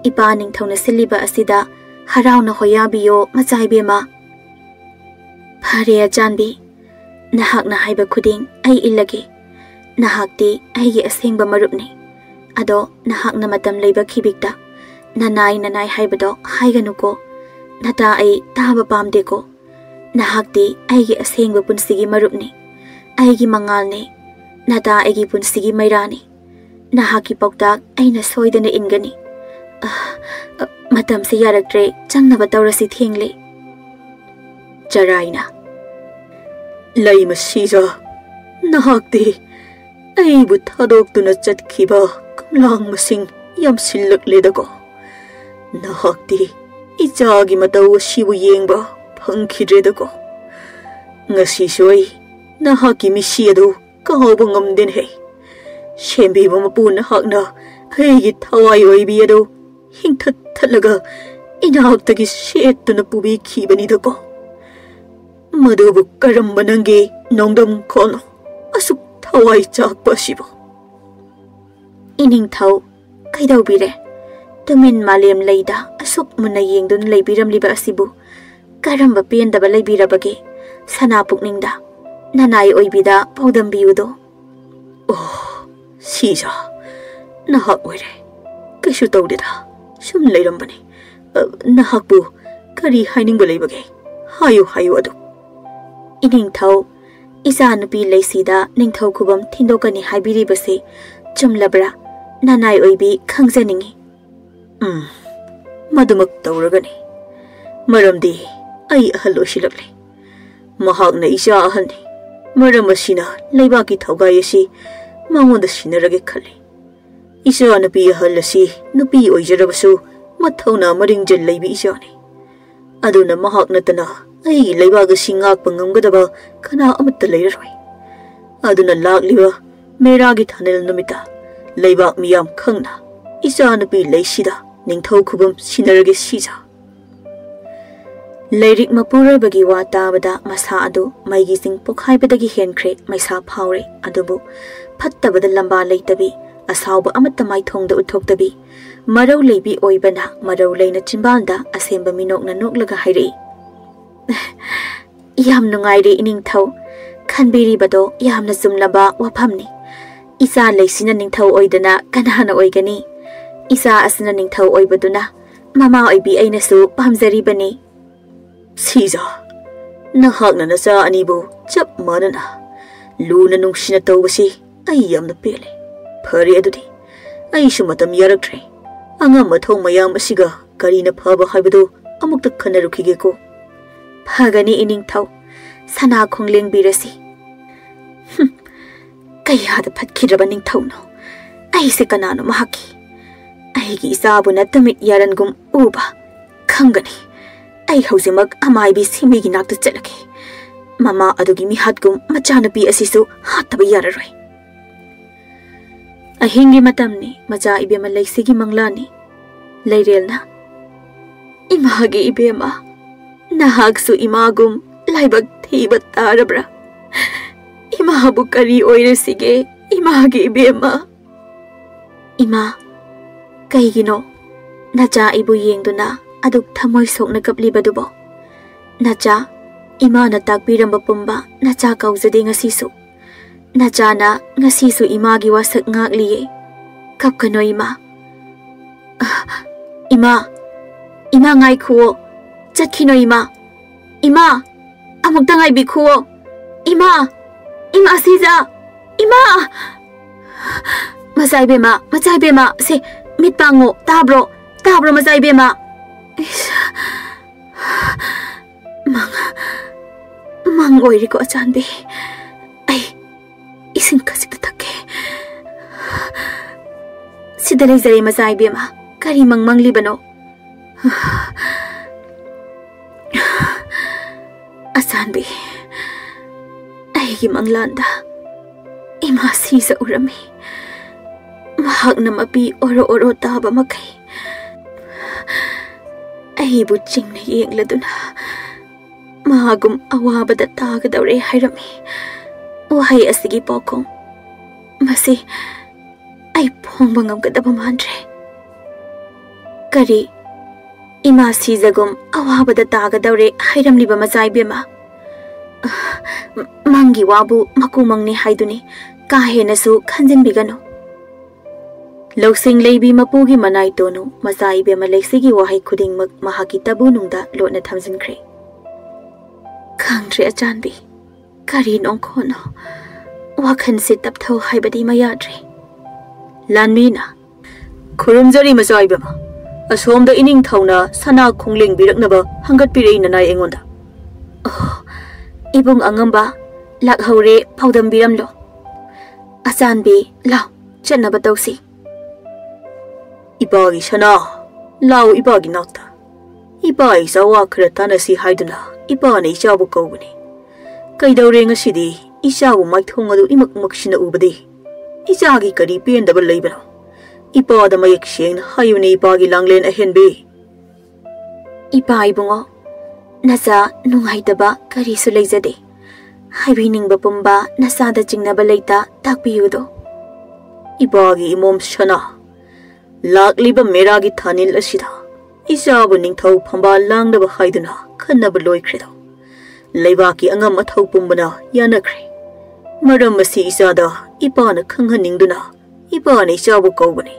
ꯏꯄꯥ ꯅꯤꯡꯊꯧꯅ ꯁꯤꯜꯂꯤꯕ ꯑꯁꯤꯗ ꯍꯔꯥꯎꯅ ꯍꯣꯌꯥꯕꯤꯌꯣ ꯃꯆꯥ ꯏꯕꯦꯝꯃ꯫ ꯐꯔꯦ ꯑꯆꯥꯟꯕꯤ, ꯅꯍꯥꯛꯅ ꯍꯥꯏꯕ ꯈꯨꯗꯤꯡ ꯑꯩ ꯏꯜꯂꯒꯦ꯫ ꯅꯍꯥꯛꯇꯤ ꯑꯩꯒꯤ ꯑꯁꯦꯡꯕ ꯃꯔꯨꯞꯅꯤ꯫ ꯑꯗꯣ ꯅꯍꯥꯛꯅ ꯃꯇꯝ ꯂꯩꯕ ꯈꯤꯕꯤꯛꯇ ꯅꯅꯥꯏ ꯅꯅꯥꯏ ꯍꯥꯏꯕꯗꯣ ꯍꯥꯏꯒꯅꯨꯀꯣ꯫ ꯅꯇꯥ ꯑꯩ ꯇꯥꯕ ꯄꯥꯝꯗꯦꯀꯣ꯫ ꯅꯍꯥꯛꯇꯤ ꯑꯩꯒꯤ ꯑꯁꯦꯡꯕ ꯄꯨꯟꯁꯤꯒꯤ ꯃꯔꯨꯞꯅꯤ, ꯑꯩꯒꯤ ꯃꯉꯥꯜꯅꯤ꯫ ꯅꯇꯥ ꯑꯩꯒꯤ ꯄꯨꯟꯁꯤꯒꯤ ꯃꯩꯔꯥꯅꯤ꯫ ꯅꯍꯥꯛꯀꯤ ꯄꯥꯎꯇꯥꯛ ꯑꯩꯅ ꯁꯣꯏꯗꯅ ꯏꯟꯒꯅꯤ꯫ ꯑ, ꯑ, ꯃꯇꯝꯁꯦ ꯌꯥꯔꯛꯇ꯭ꯔꯦ, ꯆꯪꯅꯕ ꯇꯧꯔꯁꯤ, ꯊꯦꯡꯂꯦ꯫ ꯆꯔꯥꯏꯅ, ꯂꯩꯃ ꯁꯤꯖ, ꯅꯍꯥꯛꯇꯤ ꯑꯩꯕꯨ ꯊꯥꯗꯣꯛꯇꯨꯅ ꯆꯠꯈꯤꯕ ꯀꯪꯂꯥꯡ ꯃꯁꯤꯡ ꯌꯥꯝꯁꯤꯜꯂꯛꯂꯦꯗꯀꯣ꯫ ꯅꯍꯥꯛꯇꯤ ꯏꯆꯥꯒꯤ ꯃꯇꯧ ꯑꯁꯤꯕꯨ ꯌꯦꯡꯕ ꯐꯪꯈꯤꯗ꯭ꯔꯦꯗꯀꯣ꯫ ꯉꯁꯤꯁꯨ ꯑꯩ ꯅꯍꯥꯛꯀꯤ ꯃꯤꯁꯤ ꯑꯗꯨ ꯀꯥꯎꯕ ꯉꯝꯗꯦꯅꯦ꯫ ꯁꯦꯝꯕꯤꯕ ꯃꯄꯨ ꯅꯍꯥꯛꯅ ꯑꯩꯒꯤ ꯊꯋꯥꯏ ꯑꯣꯏꯕꯤ ꯑꯗꯨ ꯍꯤꯡꯊꯠ ꯊꯠꯂꯒ ꯏꯅꯥꯛꯇꯒꯤ ꯁꯦꯠꯇꯨꯅ ꯄꯨꯕꯤꯈꯤꯕꯅꯤꯗꯀꯣ꯫ ꯃꯗꯨꯕꯨ ꯀꯔꯝꯕ ꯅꯪꯒꯤ ꯅꯣꯡꯗꯝ ꯈꯣꯟꯅꯣ ꯑꯁꯨꯛ ꯊꯋꯥꯏ ꯆꯥꯛꯄ ꯑꯁꯤꯕꯨ? ꯏꯅꯤꯡꯊꯧ, ꯀꯩꯗꯧꯕꯤꯔꯦ? ꯇꯨꯃꯤꯟ ꯃꯥꯂꯦꯝ ꯂꯩꯗ ꯑꯁꯨꯛ ꯃꯨꯟꯅ ꯌꯦꯡꯗꯨꯅ ꯂꯩꯕꯤꯔꯝꯂꯤꯕ ꯑꯁꯤꯕꯨ ꯀꯔꯝꯕ ꯄꯦꯟꯗꯕ ꯂꯩꯕꯤꯔꯕꯒꯦ? ꯁꯅꯥ ꯄꯨꯛꯅꯤꯡꯗ ꯅꯅꯥꯏ ꯑꯣꯏꯕꯤꯗ ꯄꯥꯎꯗꯝꯕꯤꯌꯨꯗꯣ꯫ ꯑꯣ, ꯁꯤꯖ, ꯅꯍꯥꯛ ꯑꯣꯏꯔꯦ꯫ ꯀꯩꯁꯨ ꯇꯧꯗꯦꯗ, ꯁꯨꯝ ꯂꯩꯔꯝꯕꯅꯤ꯫ ꯑ, ꯅꯍꯥꯛꯄꯨ ꯀꯔꯤ ꯍꯥꯏꯅꯤꯡꯕ ꯂꯩꯕꯒꯦ? ꯍꯥꯏꯌꯨ, ꯍꯥꯏꯌꯨ ꯑꯗꯨ꯫ ꯏꯅꯤꯡꯊꯧ, ꯏꯆꯥꯅꯨꯄꯤ ꯂꯩꯁꯤꯗ ꯅꯤꯡꯊꯧ ꯈꯨꯕꯝ ꯊꯤꯟꯗꯣꯛꯀꯅꯤ ꯍꯥꯏꯕꯤꯔꯤꯕꯁꯤ ꯆꯨꯝꯂꯕ꯭ꯔꯥ? ꯅꯅꯥꯏ ꯑꯣꯏꯕꯤ ꯈꯪꯖꯅꯤꯡꯏ꯫ ꯎꯝ, ꯃꯗꯨꯃꯛ ꯇꯧꯔꯒꯅꯤ꯫ ꯃꯔꯝꯗꯤ ꯑꯩ ꯑꯍꯜ ꯑꯣꯏꯁꯤꯜꯂꯛꯂꯦ꯫ ꯃꯍꯥꯛꯅ ꯏꯆꯥ ꯑꯍꯜꯅꯤ꯫ ꯃꯔꯝ ꯑꯁꯤꯅ ꯂꯩꯕꯥꯛꯀꯤ ꯊꯧꯒꯥꯏ ꯑꯁꯤ ꯃꯉꯣꯟꯗ ꯁꯤꯟꯅꯔꯒꯦ ꯈꯜꯂꯤ꯫ "ꯏꯆꯥ ꯅꯨꯄꯤ ꯑꯍꯜ ꯑꯁꯤ ꯅꯨꯄꯤ ꯑꯣꯏꯖꯔꯕꯁꯨ ꯃꯊꯧꯅꯥ ꯃꯔꯤꯡꯖꯦꯜ ꯂꯩꯕꯤ ꯏꯆꯥꯅꯤ꯫ ꯑꯗꯨꯅ ꯃꯍꯥꯛ ꯅꯠꯇꯅ ꯑꯩꯒꯤ ꯂꯩꯕꯥꯛ ꯑꯁꯤ ꯉꯥꯛꯄ ꯉꯝꯒꯗꯕ ꯀꯅꯥ ꯑꯃꯠꯇ ꯂꯩꯔꯔꯣꯏ꯫ ꯑꯗꯨꯅ ꯂꯥꯛꯂꯤꯕ ꯃꯦꯔꯥꯒꯤ ꯊꯥꯅꯤꯜ ꯅꯨꯃꯤꯠꯇ ꯂꯩꯕꯥꯛ ꯃꯤꯌꯥꯝ ꯈꯪꯅ ꯏꯆꯥ ꯅꯨꯄꯤ ꯂꯩꯁꯤꯗ ꯅꯤꯡꯊꯧ ꯈꯨꯕꯝ ꯁꯤꯟꯅꯔꯒꯦ ꯁꯤꯖ"꯫ ꯂꯥꯏꯔꯤꯛ ꯃꯄꯨꯔꯣꯏꯕꯒꯤ ꯋꯥ ꯇꯥꯕꯗ ꯃꯁꯥ ꯑꯗꯨ ꯃꯩꯒꯤ ꯆꯤꯡ ꯄꯣꯛꯈꯥꯏꯕꯗꯒꯤ ꯍꯦꯟꯈ꯭ꯔꯦ ꯃꯩꯁꯥ ꯐꯥꯎꯔꯦ꯫ ꯑꯗꯨꯕꯨ ꯐꯠꯇꯕꯗ ꯂꯝꯕꯥ ꯂꯩꯇꯕꯤ, ꯑꯁꯥꯎꯕ ꯑꯃꯠꯇ ꯃꯥꯏꯊꯣꯡꯗ ꯎꯠꯊꯣꯛꯇꯕꯤ, ꯃꯔꯧ ꯂꯩꯕꯤ ꯑꯣꯏꯕꯅ ꯃꯔꯧ ꯂꯩꯅ ꯆꯤꯝꯕꯥꯜꯗ ꯑꯁꯦꯡꯕ ꯃꯤꯅꯣꯛꯅ ꯅꯣꯛꯂꯒ ꯍꯥꯏꯔꯛꯏ, "ꯌꯥꯝ ꯅꯨꯡꯉꯥꯏꯔꯦ ꯏꯅꯤꯡꯊꯧ꯫ ꯈꯟꯕꯤꯔꯤꯕꯗꯣ ꯌꯥꯝꯅ ꯆꯨꯝꯂꯕ ꯋꯥꯐꯝꯅꯤ꯫ ꯏꯆꯥ ꯂꯩꯁꯤꯅ ꯅꯤꯡꯊꯧ ꯑꯣꯏꯗꯅ ꯀꯅꯥꯅ ꯑꯣꯏꯒꯅꯤ? ꯏꯆꯥ ꯑꯁꯤꯅ ꯅꯤꯡꯊꯧ ꯑꯣꯏꯕꯗꯨꯅ ꯃꯃꯥ ꯑꯣꯏꯕꯤ ꯑꯩꯅꯁꯨ ꯄꯥꯝꯖꯔꯤꯕꯅꯤ"꯫ "ꯁꯤꯖ, ꯅꯍꯥꯛꯅ ꯅꯆꯥ ꯑꯅꯤꯕꯨ ꯆꯞ ꯃꯥꯟꯅꯅ ꯂꯨꯅ ꯅꯨꯡꯁꯤꯅ ꯇꯧꯕꯁꯤ ꯑꯩ ꯌꯥꯝꯅ ꯄꯦꯜꯂꯦ꯫ ꯐꯔꯦ ꯑꯗꯨꯗꯤ, ꯑꯩꯁꯨ ꯃꯇꯝ ꯌꯥꯔꯛꯇ꯭ꯔꯦ꯫ ꯑꯉꯝ ꯑꯊꯧ ꯃꯌꯥꯝ ꯑꯁꯤꯒ ꯀꯔꯤꯅ ꯐꯕ ꯍꯥꯏꯕꯗꯨ ꯑꯃꯨꯛꯇ ꯈꯟꯅꯔꯨꯈꯤꯒꯦꯀꯣ"꯫ "ꯐꯒꯅꯤ ꯏꯅꯤꯡꯊꯧ, ꯁꯅꯥ ꯈꯣꯡꯂꯦꯡ ꯕꯤꯔꯁꯤ"꯫ ꯍꯨꯝ, ꯀꯌꯥꯗ ꯐꯠꯈꯤꯗ꯭ꯔꯕ ꯅꯤꯡꯊꯧꯅꯣ! ꯑꯩꯁꯦ ꯀꯅꯥꯅꯣ ꯃꯍꯥꯛꯀꯤ? ꯑꯩꯒꯤ ꯏꯆꯥꯕꯨ ꯅꯠꯇꯃꯤꯠ ꯌꯥꯔꯟꯒꯨꯝ ꯎꯕ ꯈꯪꯒꯅꯤ꯫ ꯑꯩ ꯍꯧꯖꯤꯛꯃꯛ ꯑꯃꯥꯏꯕꯤ ꯁꯤꯃꯤꯒꯤ ꯅꯥꯛꯇ ꯆꯠꯂꯒꯦ꯫ ꯃꯃꯥ ꯑꯗꯨꯒꯤ ꯃꯤꯍꯥꯠꯀꯨꯝ ꯃꯆꯥꯅꯨꯄꯤ ꯑꯁꯤꯁꯨ ꯍꯥꯠꯇꯕ ꯌꯥꯔꯔꯣꯏ꯫ ꯑꯍꯤꯡꯒꯤ ꯃꯇꯝꯅꯤ, ꯃꯆꯥ ꯏꯕꯦꯝꯃ ꯂꯩꯁꯤꯒꯤ ꯃꯪꯂꯥꯟꯅꯤ꯫ ꯂꯩꯔꯦꯜꯅ, "ꯏꯃꯥꯒꯤ ꯏꯕꯦꯝꯃ, ꯅꯍꯥꯛꯁꯨ ꯏꯃꯥꯒꯨꯝ ꯂꯥꯏꯕꯛ ꯊꯤꯕ ꯇꯥꯔꯕ꯭ꯔꯥ? ꯏꯃꯥꯕꯨ ꯀꯔꯤ ꯑꯣꯏꯔꯁꯤꯒꯦ, ꯏꯃꯥꯒꯤ ꯏꯕꯦꯝꯃ?" "ꯏꯃꯥ, ꯀꯩꯒꯤꯅꯣ ꯅꯆꯥ ꯑꯩꯕꯨ ꯌꯦꯡꯗꯨꯅ ꯑꯗꯨꯛ ꯊꯃꯣꯏ ꯁꯣꯛꯅ ꯀꯞꯂꯤꯕꯗꯨꯕꯣ? ꯅꯆꯥ, ꯏꯃꯥꯅ ꯇꯥꯛꯄꯤꯔꯝꯕ ꯄꯨꯝꯕ ꯅꯆꯥ ꯀꯧꯖꯗꯦ ꯉꯁꯤꯁꯨ꯫ ꯅꯆꯥꯅ ꯉꯁꯤꯁꯨ ꯏꯃꯥꯒꯤ ꯋꯥꯁꯛ ꯉꯥꯛꯂꯤꯌꯦ꯫ ꯀꯞꯀꯅꯣ ꯏꯃꯥ꯫ ꯑ, ꯏꯃꯥ, ꯏꯃꯥ ꯉꯥꯏꯈꯨꯑꯣ꯫ ꯆꯠꯈꯤꯅꯣ ꯏꯃꯥ꯫ ꯏꯃꯥ, ꯑꯃꯨꯛꯇ ꯉꯥꯏꯕꯤꯈꯨꯑꯣ꯫ ꯏꯃꯥ, ꯏꯃꯥ ꯁꯤꯖ, ꯏꯃꯥ!" "ꯃꯆꯥ ꯏꯕꯦꯝꯃ, ꯃꯆꯥ ꯏꯕꯦꯝꯃ, ꯁꯦ, ꯃꯤꯠ ꯄꯥꯡꯉꯣ, ꯇꯥꯕ꯭ꯔꯣ? ꯇꯥꯕ꯭ꯔꯣ, ꯃꯆꯥ ꯏꯕꯦꯝꯃ?" ꯏꯁ, ꯃꯪ, ꯃꯪ ꯑꯣꯏꯔꯤꯀꯣ, ꯑꯆꯥꯟꯕꯤ꯫ ꯑꯩ ꯏꯁꯤꯡ ꯈꯖꯤꯛꯇ ꯊꯛꯀꯦ꯫ ꯁꯤꯗ ꯂꯩꯖꯔꯦ, ꯃꯆꯥ ꯏꯕꯦꯝꯃ꯫ ꯀꯔꯤ ꯃꯪ ꯃꯪꯂꯤꯕꯅꯣ? ꯑꯆꯥꯟꯕꯤ, ꯑꯩꯒꯤ ꯃꯪꯂꯥꯟꯗ ꯏꯃꯥ ꯁꯤꯖ ꯎꯔꯝꯃꯤ꯫ ꯃꯍꯥꯛꯅ ꯃꯄꯤ ꯑꯣꯔꯣ ꯑꯣꯔꯣ ꯇꯥꯕ ꯃꯈꯩ ꯑꯩꯕꯨ ꯆꯤꯡꯅ ꯌꯦꯡꯂꯗꯨꯅ ꯃꯥꯒꯨꯝ ꯑꯋꯥꯕꯗ ꯇꯥꯒꯗꯧꯔꯦ ꯍꯥꯏꯔꯝꯃꯤ꯫ ꯋꯥꯍꯩ ꯑꯁꯤꯒꯤ ꯄꯥꯎꯈꯨꯝ, ꯃꯁꯤ ꯑꯩ ꯐꯣꯡꯕ ꯉꯝꯒꯗꯕ ꯃꯥꯟꯗ꯭ꯔꯦ꯫ ꯀꯔꯤ? ꯏꯃꯥ ꯁꯤꯖꯒꯨꯝ ꯑꯋꯥꯕꯗ ꯇꯥꯒꯗꯧꯔꯦ ꯍꯥꯏꯔꯝꯂꯤꯕ, ꯃꯆꯥ ꯏꯕꯦꯝꯃ? ꯃꯪꯒꯤ ꯋꯥꯕꯨ ꯃꯀꯨ ꯃꯪꯅꯤ ꯍꯥꯏꯗꯨꯅꯤ, ꯀꯥ ꯍꯦꯟꯅꯁꯨ ꯈꯟꯖꯤꯟꯕꯤꯒꯅꯨ꯫ ꯂꯧꯁꯤꯡ ꯂꯩꯕꯤ ꯃꯄꯨꯒꯤ ꯃꯅꯥꯏ ꯇꯣꯅꯨ ꯃꯆꯥ ꯏꯕꯦꯝꯃ ꯂꯩꯁꯤꯒꯤ ꯋꯥꯍꯩ ꯈꯨꯗꯤꯡꯃꯛ ꯃꯍꯥꯛꯀꯤ ꯇꯕꯨꯅꯨꯡꯗ ꯂꯣꯠꯅ ꯊꯝꯖꯤꯟꯈ꯭ꯔꯦ꯫ ꯈꯪꯗ꯭ꯔꯦ ꯑꯆꯥꯟꯕꯤ, ꯀꯔꯤꯅꯣ ꯈꯣꯠꯅꯣ, ꯋꯥꯈꯜꯁꯦ ꯇꯞꯊꯧ ꯍꯥꯏꯕꯗꯤ ꯃꯌꯥꯗ꯭ꯔꯦ꯫ ꯂꯥꯟꯃꯤꯅ, "ꯈꯨꯔꯨꯝꯖꯔꯤ ꯃꯆꯥ ꯏꯕꯦꯝꯃ, ꯑꯁꯣꯝꯗ ꯏꯅꯤꯡꯊꯧꯅ ꯁꯅꯥ ꯈꯣꯡꯂꯦꯡꯕꯤꯔꯛꯅꯕ ꯍꯪꯒꯠꯄꯤꯔꯛꯏ ꯅꯅꯥꯏ ꯑꯩꯉꯣꯟꯗ꯫" "ꯑꯣ, ꯏꯕꯨꯡ ꯑꯉꯝꯕ, ꯂꯥꯛꯍꯧꯔꯦ, ꯄꯥꯎꯗꯝꯕꯤꯔꯝꯂꯣ꯫ ꯑꯆꯥꯟꯕꯤ, ꯂꯥꯎ, ꯆꯠꯅꯕ ꯇꯧꯁꯤ꯫" "ꯏꯄꯥꯒꯤ ꯁꯅꯥ, ꯂꯥꯎ ꯏꯄꯥꯒꯤ ꯅꯥꯛꯇ꯫ ꯏꯄꯥ ꯏꯆꯥ ꯋꯥ ꯈꯔ ꯇꯥꯟꯅꯁꯤ ꯍꯥꯏꯗꯨꯅ ꯏꯄꯥꯅ ꯏꯆꯥꯕꯨ ꯀꯧꯕꯅꯤ꯫ ꯀꯩꯗꯧꯔꯦ ꯉꯁꯤꯗꯤ ꯏꯆꯥꯕꯨ ꯃꯥꯏꯊꯣꯡ ꯑꯗꯨ ꯏꯃꯛ ꯃꯛꯁꯤꯟꯅ ꯎꯕꯗꯤ? ꯏꯆꯥꯒꯤ ꯀꯔꯤ ꯄꯦꯟꯗꯕ ꯂꯩꯕꯅꯣ? ꯏꯄꯥꯗ ꯃꯌꯦꯛ ꯁꯦꯡꯅ ꯍꯥꯏꯌꯨꯅꯦ ꯏꯄꯥꯒꯤ ꯂꯥꯡꯂꯦꯟ ꯑꯍꯦꯟꯕꯤ꯫" "ꯏꯄꯥ ꯏꯕꯨꯡꯉꯣ, ꯅꯆꯥ ꯅꯨꯡꯉꯥꯏꯇꯕ ꯀꯔꯤꯁꯨ ꯂꯩꯖꯗꯦ꯫ ꯍꯥꯏꯕꯤꯅꯤꯡꯕ ꯄꯨꯝꯕ ꯅꯆꯥꯗ ꯆꯤꯡꯅꯕ ꯂꯩꯇ ꯇꯥꯛꯄꯤꯌꯨꯗꯣ꯫" "ꯏꯄꯥꯒꯤ ꯏꯃꯣꯝ ꯁꯅꯥ, ꯂꯥꯛꯂꯤꯕ ꯃꯦꯔꯥꯒꯤ ꯊꯥꯅꯤꯜ ꯑꯁꯤꯗ ꯏꯆꯥꯕꯨ ꯅꯤꯡꯊꯧ ꯐꯝꯕꯥꯜ ꯂꯥꯡꯅꯕ ꯍꯥꯏꯗꯨꯅ ꯈꯟꯅꯕ ꯂꯣꯏꯈ꯭ꯔꯦꯗꯣ꯫ ꯂꯩꯕꯥꯛꯀꯤ ꯑꯉꯝ ꯑꯊꯧ ꯄꯨꯝꯕꯅ ꯌꯥꯅꯈ꯭ꯔꯦ꯫ ꯃꯔꯝ ꯑꯁꯤ ꯏꯆꯥꯗ ꯏꯄꯥꯅ ꯈꯪꯍꯟꯅꯤꯡꯗꯨꯅ ꯏꯄꯥꯅ ꯏꯆꯥꯕꯨ ꯀꯧꯕꯅꯤ꯫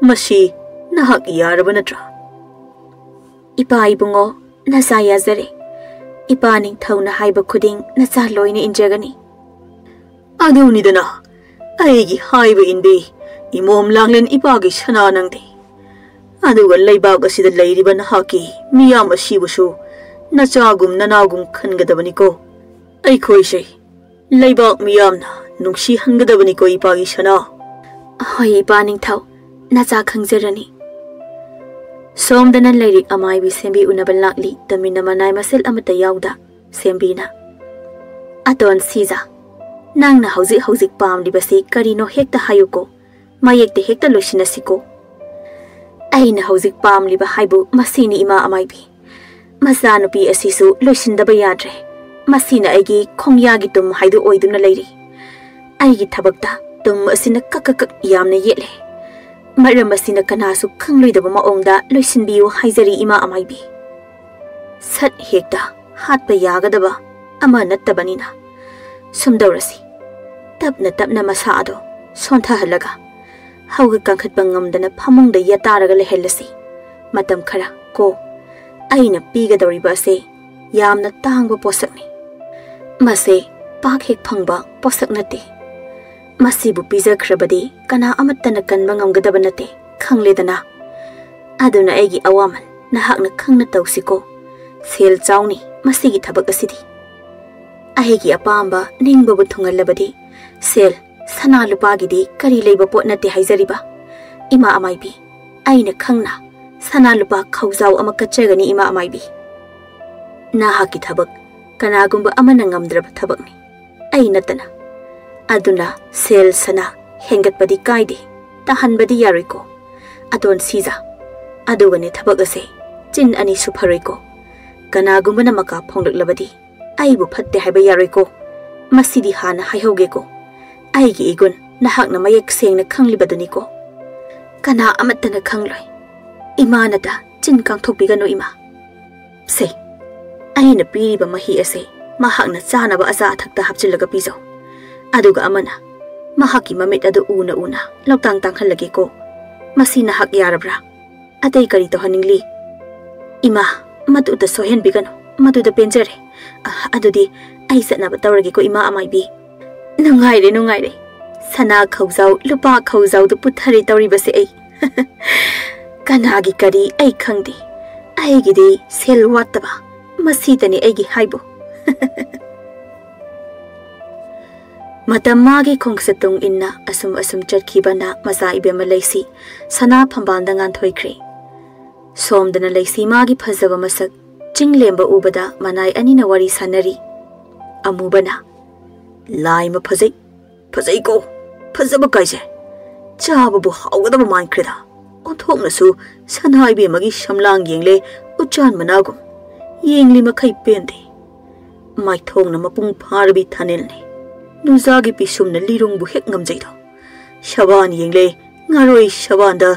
ꯃꯁꯤ ꯅꯍꯥꯛ ꯌꯥꯔꯕ ꯅꯠꯇ꯭ꯔꯥ?" "ꯏꯄꯥ ꯏꯕꯨꯡꯉꯣ, ꯅꯆꯥ ꯌꯥꯖꯔꯦ꯫ ꯏꯄꯥ ꯅꯤꯡꯊꯧꯅ ꯍꯥꯏꯕ ꯈꯨꯗꯤꯡ ꯅꯆꯥ ꯂꯣꯏꯅ ꯏꯟꯖꯒꯅꯤ꯫" "ꯑꯗꯨꯅꯤꯗꯅ, ꯑꯩꯒꯤ ꯍꯥꯏꯕ ꯏꯟꯕꯤ ꯏꯃꯣꯝ ꯂꯥꯡꯂꯦꯟ ꯏꯄꯥꯒꯤ ꯁꯅꯥ ꯅꯪꯗꯤ꯫ ꯑꯗꯨꯒ ꯂꯩꯕꯥꯛ ꯑꯁꯤꯗ ꯂꯩꯔꯤꯕ ꯅꯍꯥꯛꯀꯤ ꯃꯤꯌꯥꯝ ꯑꯁꯤꯕꯨꯁꯨ ꯅꯆꯥꯒꯨꯝ ꯅꯅꯥꯒꯨꯝ ꯈꯟꯒꯗꯕꯅꯤꯀꯣ꯫ ꯑꯩꯈꯣꯏꯁꯦ ꯂꯩꯕꯥꯛ ꯃꯤꯌꯥꯝꯅ ꯅꯨꯡꯁꯤꯍꯟꯒꯗꯕꯅꯤꯀꯣ ꯏꯄꯥꯒꯤ ꯁꯅꯥ꯫" "ꯍꯣꯏ ꯏꯄꯥ ꯅꯤꯡꯊꯧ, ꯅꯆꯥ ꯈꯪꯖꯔꯅꯤ꯫ ꯁꯣꯝꯗꯅ ꯂꯥꯏꯔꯤꯛ ꯑꯃꯥꯏꯕꯤ ꯁꯦꯝꯕꯤ ꯎꯅꯕ ꯂꯥꯛꯂꯤ, ꯇꯨꯃꯤꯟꯅ ꯃꯅꯥꯏ ꯃꯁꯤꯜ ꯑꯃꯠꯇ ꯌꯥꯎꯗ ꯁꯦꯝꯕꯤꯅ꯫ "ꯑꯇꯣꯟ ꯁꯤꯖ, ꯅꯪꯅ ꯍꯧꯖꯤꯛ ꯍꯧꯖꯤꯛ ꯄꯥꯝꯂꯤꯕꯁꯤ ꯀꯔꯤꯅꯣ ꯍꯦꯛꯇ ꯍꯥꯏꯌꯨꯀꯣ, ꯃꯌꯦꯛꯇ ꯍꯦꯛꯇ ꯂꯣꯏꯁꯤꯟꯅꯁꯤꯀꯣ꯫" "ꯑꯩꯅ ꯍꯧꯖꯤꯛ ꯄꯥꯝꯂꯤꯕ ꯍꯥꯏꯕꯨ ꯃꯁꯤꯅꯤ, ꯏꯃꯥ ꯑꯃꯥꯏꯕꯤ꯫ ꯃꯆꯥꯅꯨꯄꯤ ꯑꯁꯤꯁꯨ ꯂꯣꯏꯁꯤꯟꯗꯕ ꯌꯥꯗ꯭ꯔꯦ꯫ ꯃꯁꯤꯅ ꯑꯩꯒꯤ ꯈꯣꯡꯌꯥꯒꯤ ꯇꯨꯝ ꯍꯥꯏꯗꯨ ꯑꯣꯏꯗꯨꯅ ꯂꯩꯔꯤ꯫ ꯑꯩꯒꯤ ꯊꯕꯛꯇ ꯇꯨꯝ ꯑꯁꯤꯅ ꯀꯛ ꯀꯛ ꯀꯛ ꯌꯥꯝꯅ ꯌꯦꯠꯂꯦ꯫ ꯃꯔꯝ ꯑꯁꯤꯅ ꯀꯅꯥꯁꯨ ꯈꯪꯂꯣꯏꯗꯕ ꯃꯑꯣꯡꯗ ꯂꯣꯏꯁꯤꯟꯕꯤꯌꯨ ꯍꯥꯏꯖꯔꯤ, ꯏꯃꯥ ꯑꯃꯥꯏꯕꯤ꯫" ꯁꯠ ꯍꯦꯛꯇ ꯍꯥꯠꯄ ꯌꯥꯒꯗꯕ ꯑꯃ ꯅꯠꯇꯕꯅꯤꯅ꯫ ꯁꯨꯝꯗꯧꯔꯁꯤ, ꯇꯞꯅ ꯇꯞꯅ ꯃꯁꯥ ꯑꯗꯣ ꯁꯣꯟꯊꯍꯜꯂꯒ ꯍꯧꯒꯠ ꯀꯥꯡꯈꯠꯄ ꯉꯝꯗꯅ ꯐꯃꯨꯡꯗ ꯌꯦꯇꯥꯔꯒ ꯂꯩꯍꯜꯂꯁꯤ꯫ ꯃꯇꯝ ꯈꯔ ꯀꯣ꯫ ꯑꯩꯅ ꯄꯤꯒꯗꯧꯔꯤꯕ ꯑꯁꯦ ꯌꯥꯝꯅ ꯇꯥꯡꯕ ꯄꯣꯠꯁꯛꯅꯤ꯫ ꯃꯁꯦ ꯄꯥꯛ ꯍꯦꯛ ꯐꯪꯕ ꯄꯣꯠꯁꯛ ꯅꯠꯇꯦ꯫ ꯃꯁꯤꯕꯨ ꯄꯤꯖꯈ꯭ꯔꯕꯗꯤ ꯀꯅꯥ ꯑꯃꯠꯇꯅ ꯀꯟꯕ ꯉꯝꯒꯗꯕ ꯅꯠꯇꯦ, ꯈꯪꯂꯦꯗꯅ꯫ ꯑꯗꯨꯅ ꯑꯩꯒꯤ ꯑꯋꯥꯃꯟ ꯅꯍꯥꯛꯅ ꯈꯪꯅ ꯇꯧꯁꯤꯀꯣ꯫ ꯁꯦꯜ ꯆꯥꯎꯅꯤ ꯃꯁꯤꯒꯤ ꯊꯕꯛ ꯑꯁꯤꯗꯤ꯫ ꯑꯩꯒꯤ ꯑꯄꯥꯝꯕ ꯅꯤꯡꯕꯕꯨ ꯊꯨꯡꯍꯜꯂꯕꯗꯤ ꯁꯦꯜ, ꯁꯅꯥ ꯂꯨꯄꯥꯒꯤꯗꯤ ꯀꯔꯤ ꯂꯩꯕ ꯄꯣꯠ ꯅꯠꯇꯦ ꯍꯥꯏꯖꯔꯤꯕ꯫ ꯏꯃꯥ ꯑꯃꯥꯏꯕꯤ, ꯑꯩꯅ ꯈꯪꯅ ꯁꯅꯥ ꯂꯨꯄꯥ ꯈꯧꯖꯥꯎ ꯑꯃ ꯀꯠꯆꯒꯅꯤ, ꯏꯃꯥ ꯑꯃꯥꯏꯕꯤ꯫ ꯅꯍꯥꯛꯀꯤ ꯊꯕꯛ ꯀꯅꯥꯒꯨꯝꯕ ꯑꯃꯅ ꯉꯝꯗ꯭ꯔꯕ ꯊꯕꯛꯅꯤ, ꯑꯩ ꯅꯠꯇꯅ꯫ ꯑꯗꯨꯅ ꯁꯦꯜ ꯁꯅꯥ ꯍꯦꯟꯒꯠꯄꯗꯤ ꯀꯥꯏꯗꯦ, ꯇꯥꯍꯟꯕꯗꯤ ꯌꯥꯔꯣꯏꯀꯣ꯫ ꯑꯇꯣꯟ ꯁꯤꯖ, ꯑꯗꯨꯒꯅꯦ ꯊꯕꯛ ꯑꯁꯦ ꯆꯤꯟ ꯑꯅꯤ ꯁꯨꯐꯔꯣꯏꯀꯣ꯫ ꯀꯅꯥꯒꯨꯝꯕꯅ ꯃꯀꯥ ꯐꯣꯡꯂꯛꯂꯕꯗꯤ ꯑꯩꯕꯨ ꯐꯠꯇꯦ ꯍꯥꯏꯕ ꯌꯥꯔꯣꯏꯀꯣ꯫ ꯃꯁꯤꯗꯤ ꯍꯥꯟꯅ ꯍꯥꯏꯍꯧꯒꯦꯀꯣ꯫ ꯑꯩꯒꯤ ꯏꯒꯨꯟ ꯅꯍꯥꯛꯅ ꯃꯌꯦꯛ ꯁꯦꯡꯅ ꯈꯪꯂꯤꯕꯗꯨꯅꯤꯀꯣ꯫ ꯀꯅꯥ ꯑꯃꯠꯇꯅ ꯈꯪꯂꯣꯏ꯫ ꯏꯃꯥꯅꯇ ꯆꯤꯟ ꯀꯥꯡꯊꯣꯛꯄꯤꯒꯅꯨ, ꯏꯃꯥ꯫ ꯁꯦ, ꯑꯩꯅ ꯄꯤꯔꯤꯕ ꯃꯍꯤ ꯑꯁꯦ ꯃꯍꯥꯛꯅ ꯆꯥꯅꯕ ꯑꯆꯥ ꯑꯊꯛꯇ ꯍꯥꯞꯆꯤꯜꯂꯒ ꯄꯤꯖꯧ꯫ ꯑꯗꯨꯒ ꯑꯃꯅ ꯃꯍꯥꯛꯀꯤ ꯃꯃꯤꯠ ꯑꯗꯨ ꯎꯅ ꯎꯅ ꯂꯧꯇꯥꯡ ꯇꯥꯡꯍꯜꯂꯒꯦꯀꯣ꯫ ꯃꯁꯤ ꯅꯍꯥꯛ ꯌꯥꯔꯕ꯭ꯔꯥ? ꯑꯇꯩ ꯀꯔꯤ ꯇꯧꯍꯟꯅꯤꯡꯂꯤ? ꯏꯃꯥ, ꯃꯗꯨꯗ ꯁꯣꯏꯍꯟꯕꯤꯒꯅꯨ, ꯃꯗꯨꯗ ꯄꯦꯟꯖꯔꯦ꯫ ꯑ, ꯑꯗꯨꯗꯤ ꯑꯩ ꯆꯠꯅꯕ ꯇꯧꯔꯒꯦꯀꯣ, ꯏꯃꯥ ꯑꯃꯥꯏꯕꯤ꯫ ꯅꯨꯡꯉꯥꯏꯔꯦ, ꯅꯨꯡꯉꯥꯏꯔꯦ꯫ ꯁꯅꯥ ꯈꯧꯖꯥꯎ, ꯂꯨꯄꯥ ꯈꯧꯖꯥꯎꯗꯨ ꯄꯨꯊꯔꯦ ꯇꯧꯔꯤꯕꯁꯦ ꯑꯩ꯫ ꯀꯅꯥꯒꯤ ꯀꯔꯤ ꯑꯩ ꯈꯪꯗꯦ꯫ ꯑꯩꯒꯤꯗꯤ ꯁꯦꯜ ꯋꯥꯠꯇꯕ꯫ ꯃꯁꯤꯗꯅꯤ ꯑꯩꯒꯤ ꯍꯥꯏꯕꯨ꯫ ꯃꯇꯝ ꯃꯥꯒꯤ ꯈꯣꯡꯆꯠ ꯇꯨꯡ ꯏꯟꯅ ꯑꯁꯨꯝ ꯑꯁꯨꯝ ꯆꯠꯈꯤꯕꯅ ꯃꯆꯥ ꯏꯕꯦꯝꯃ ꯂꯩꯁꯤ ꯁꯅꯥ ꯐꯝꯕꯥꯜꯗ ꯉꯥꯟꯊꯣꯏꯈ꯭ꯔꯦ꯫ ꯁꯣꯝꯗꯅ ꯂꯩꯁꯤ ꯃꯥꯒꯤ ꯐꯖꯕ ꯃꯁꯛ ꯆꯤꯡ ꯂꯦꯝꯕ ꯎꯕꯗ ꯃꯅꯥꯏ ꯑꯅꯤꯅ ꯋꯥꯔꯤ ꯁꯥꯟꯅꯔꯤ꯫ ꯑꯃꯨꯕꯅ, "ꯂꯥꯏꯃ ꯐꯖꯩ, ꯐꯖꯩꯀꯣ, ꯐꯖꯕ ꯀꯥꯏꯁꯦ꯫ ꯆꯥꯕꯕꯨ ꯍꯥꯎꯒꯗꯕ ꯃꯥꯟꯈ꯭ꯔꯦꯗ꯫ ꯑꯣꯟꯊꯣꯛꯅꯁꯨ ꯁꯅꯥ ꯏꯕꯦꯝꯃꯒꯤ ꯁꯝꯂꯥꯡ ꯌꯦꯡꯂꯦ ꯎꯆꯥꯟ ꯃꯅꯥꯒꯨꯝ꯫ ꯌꯦꯡꯂꯤ ꯃꯈꯩ ꯄꯦꯟꯗꯦ꯫ ꯃꯥꯏꯊꯣꯡꯅ ꯃꯄꯨꯡ ꯐꯥꯔꯕꯤ ꯊꯥꯅꯦꯜꯅꯤ꯫ ꯅꯨꯡꯖꯥꯒꯤ ꯄꯤꯁꯨꯝꯅ ꯂꯤꯔꯨꯡꯕꯨ ꯍꯦꯛ ꯉꯝꯖꯩꯗꯣ꯫ ꯁꯕꯥꯟ ꯌꯦꯡꯂꯦ ꯉꯥꯔꯣꯏ ꯁꯕꯥꯟꯗ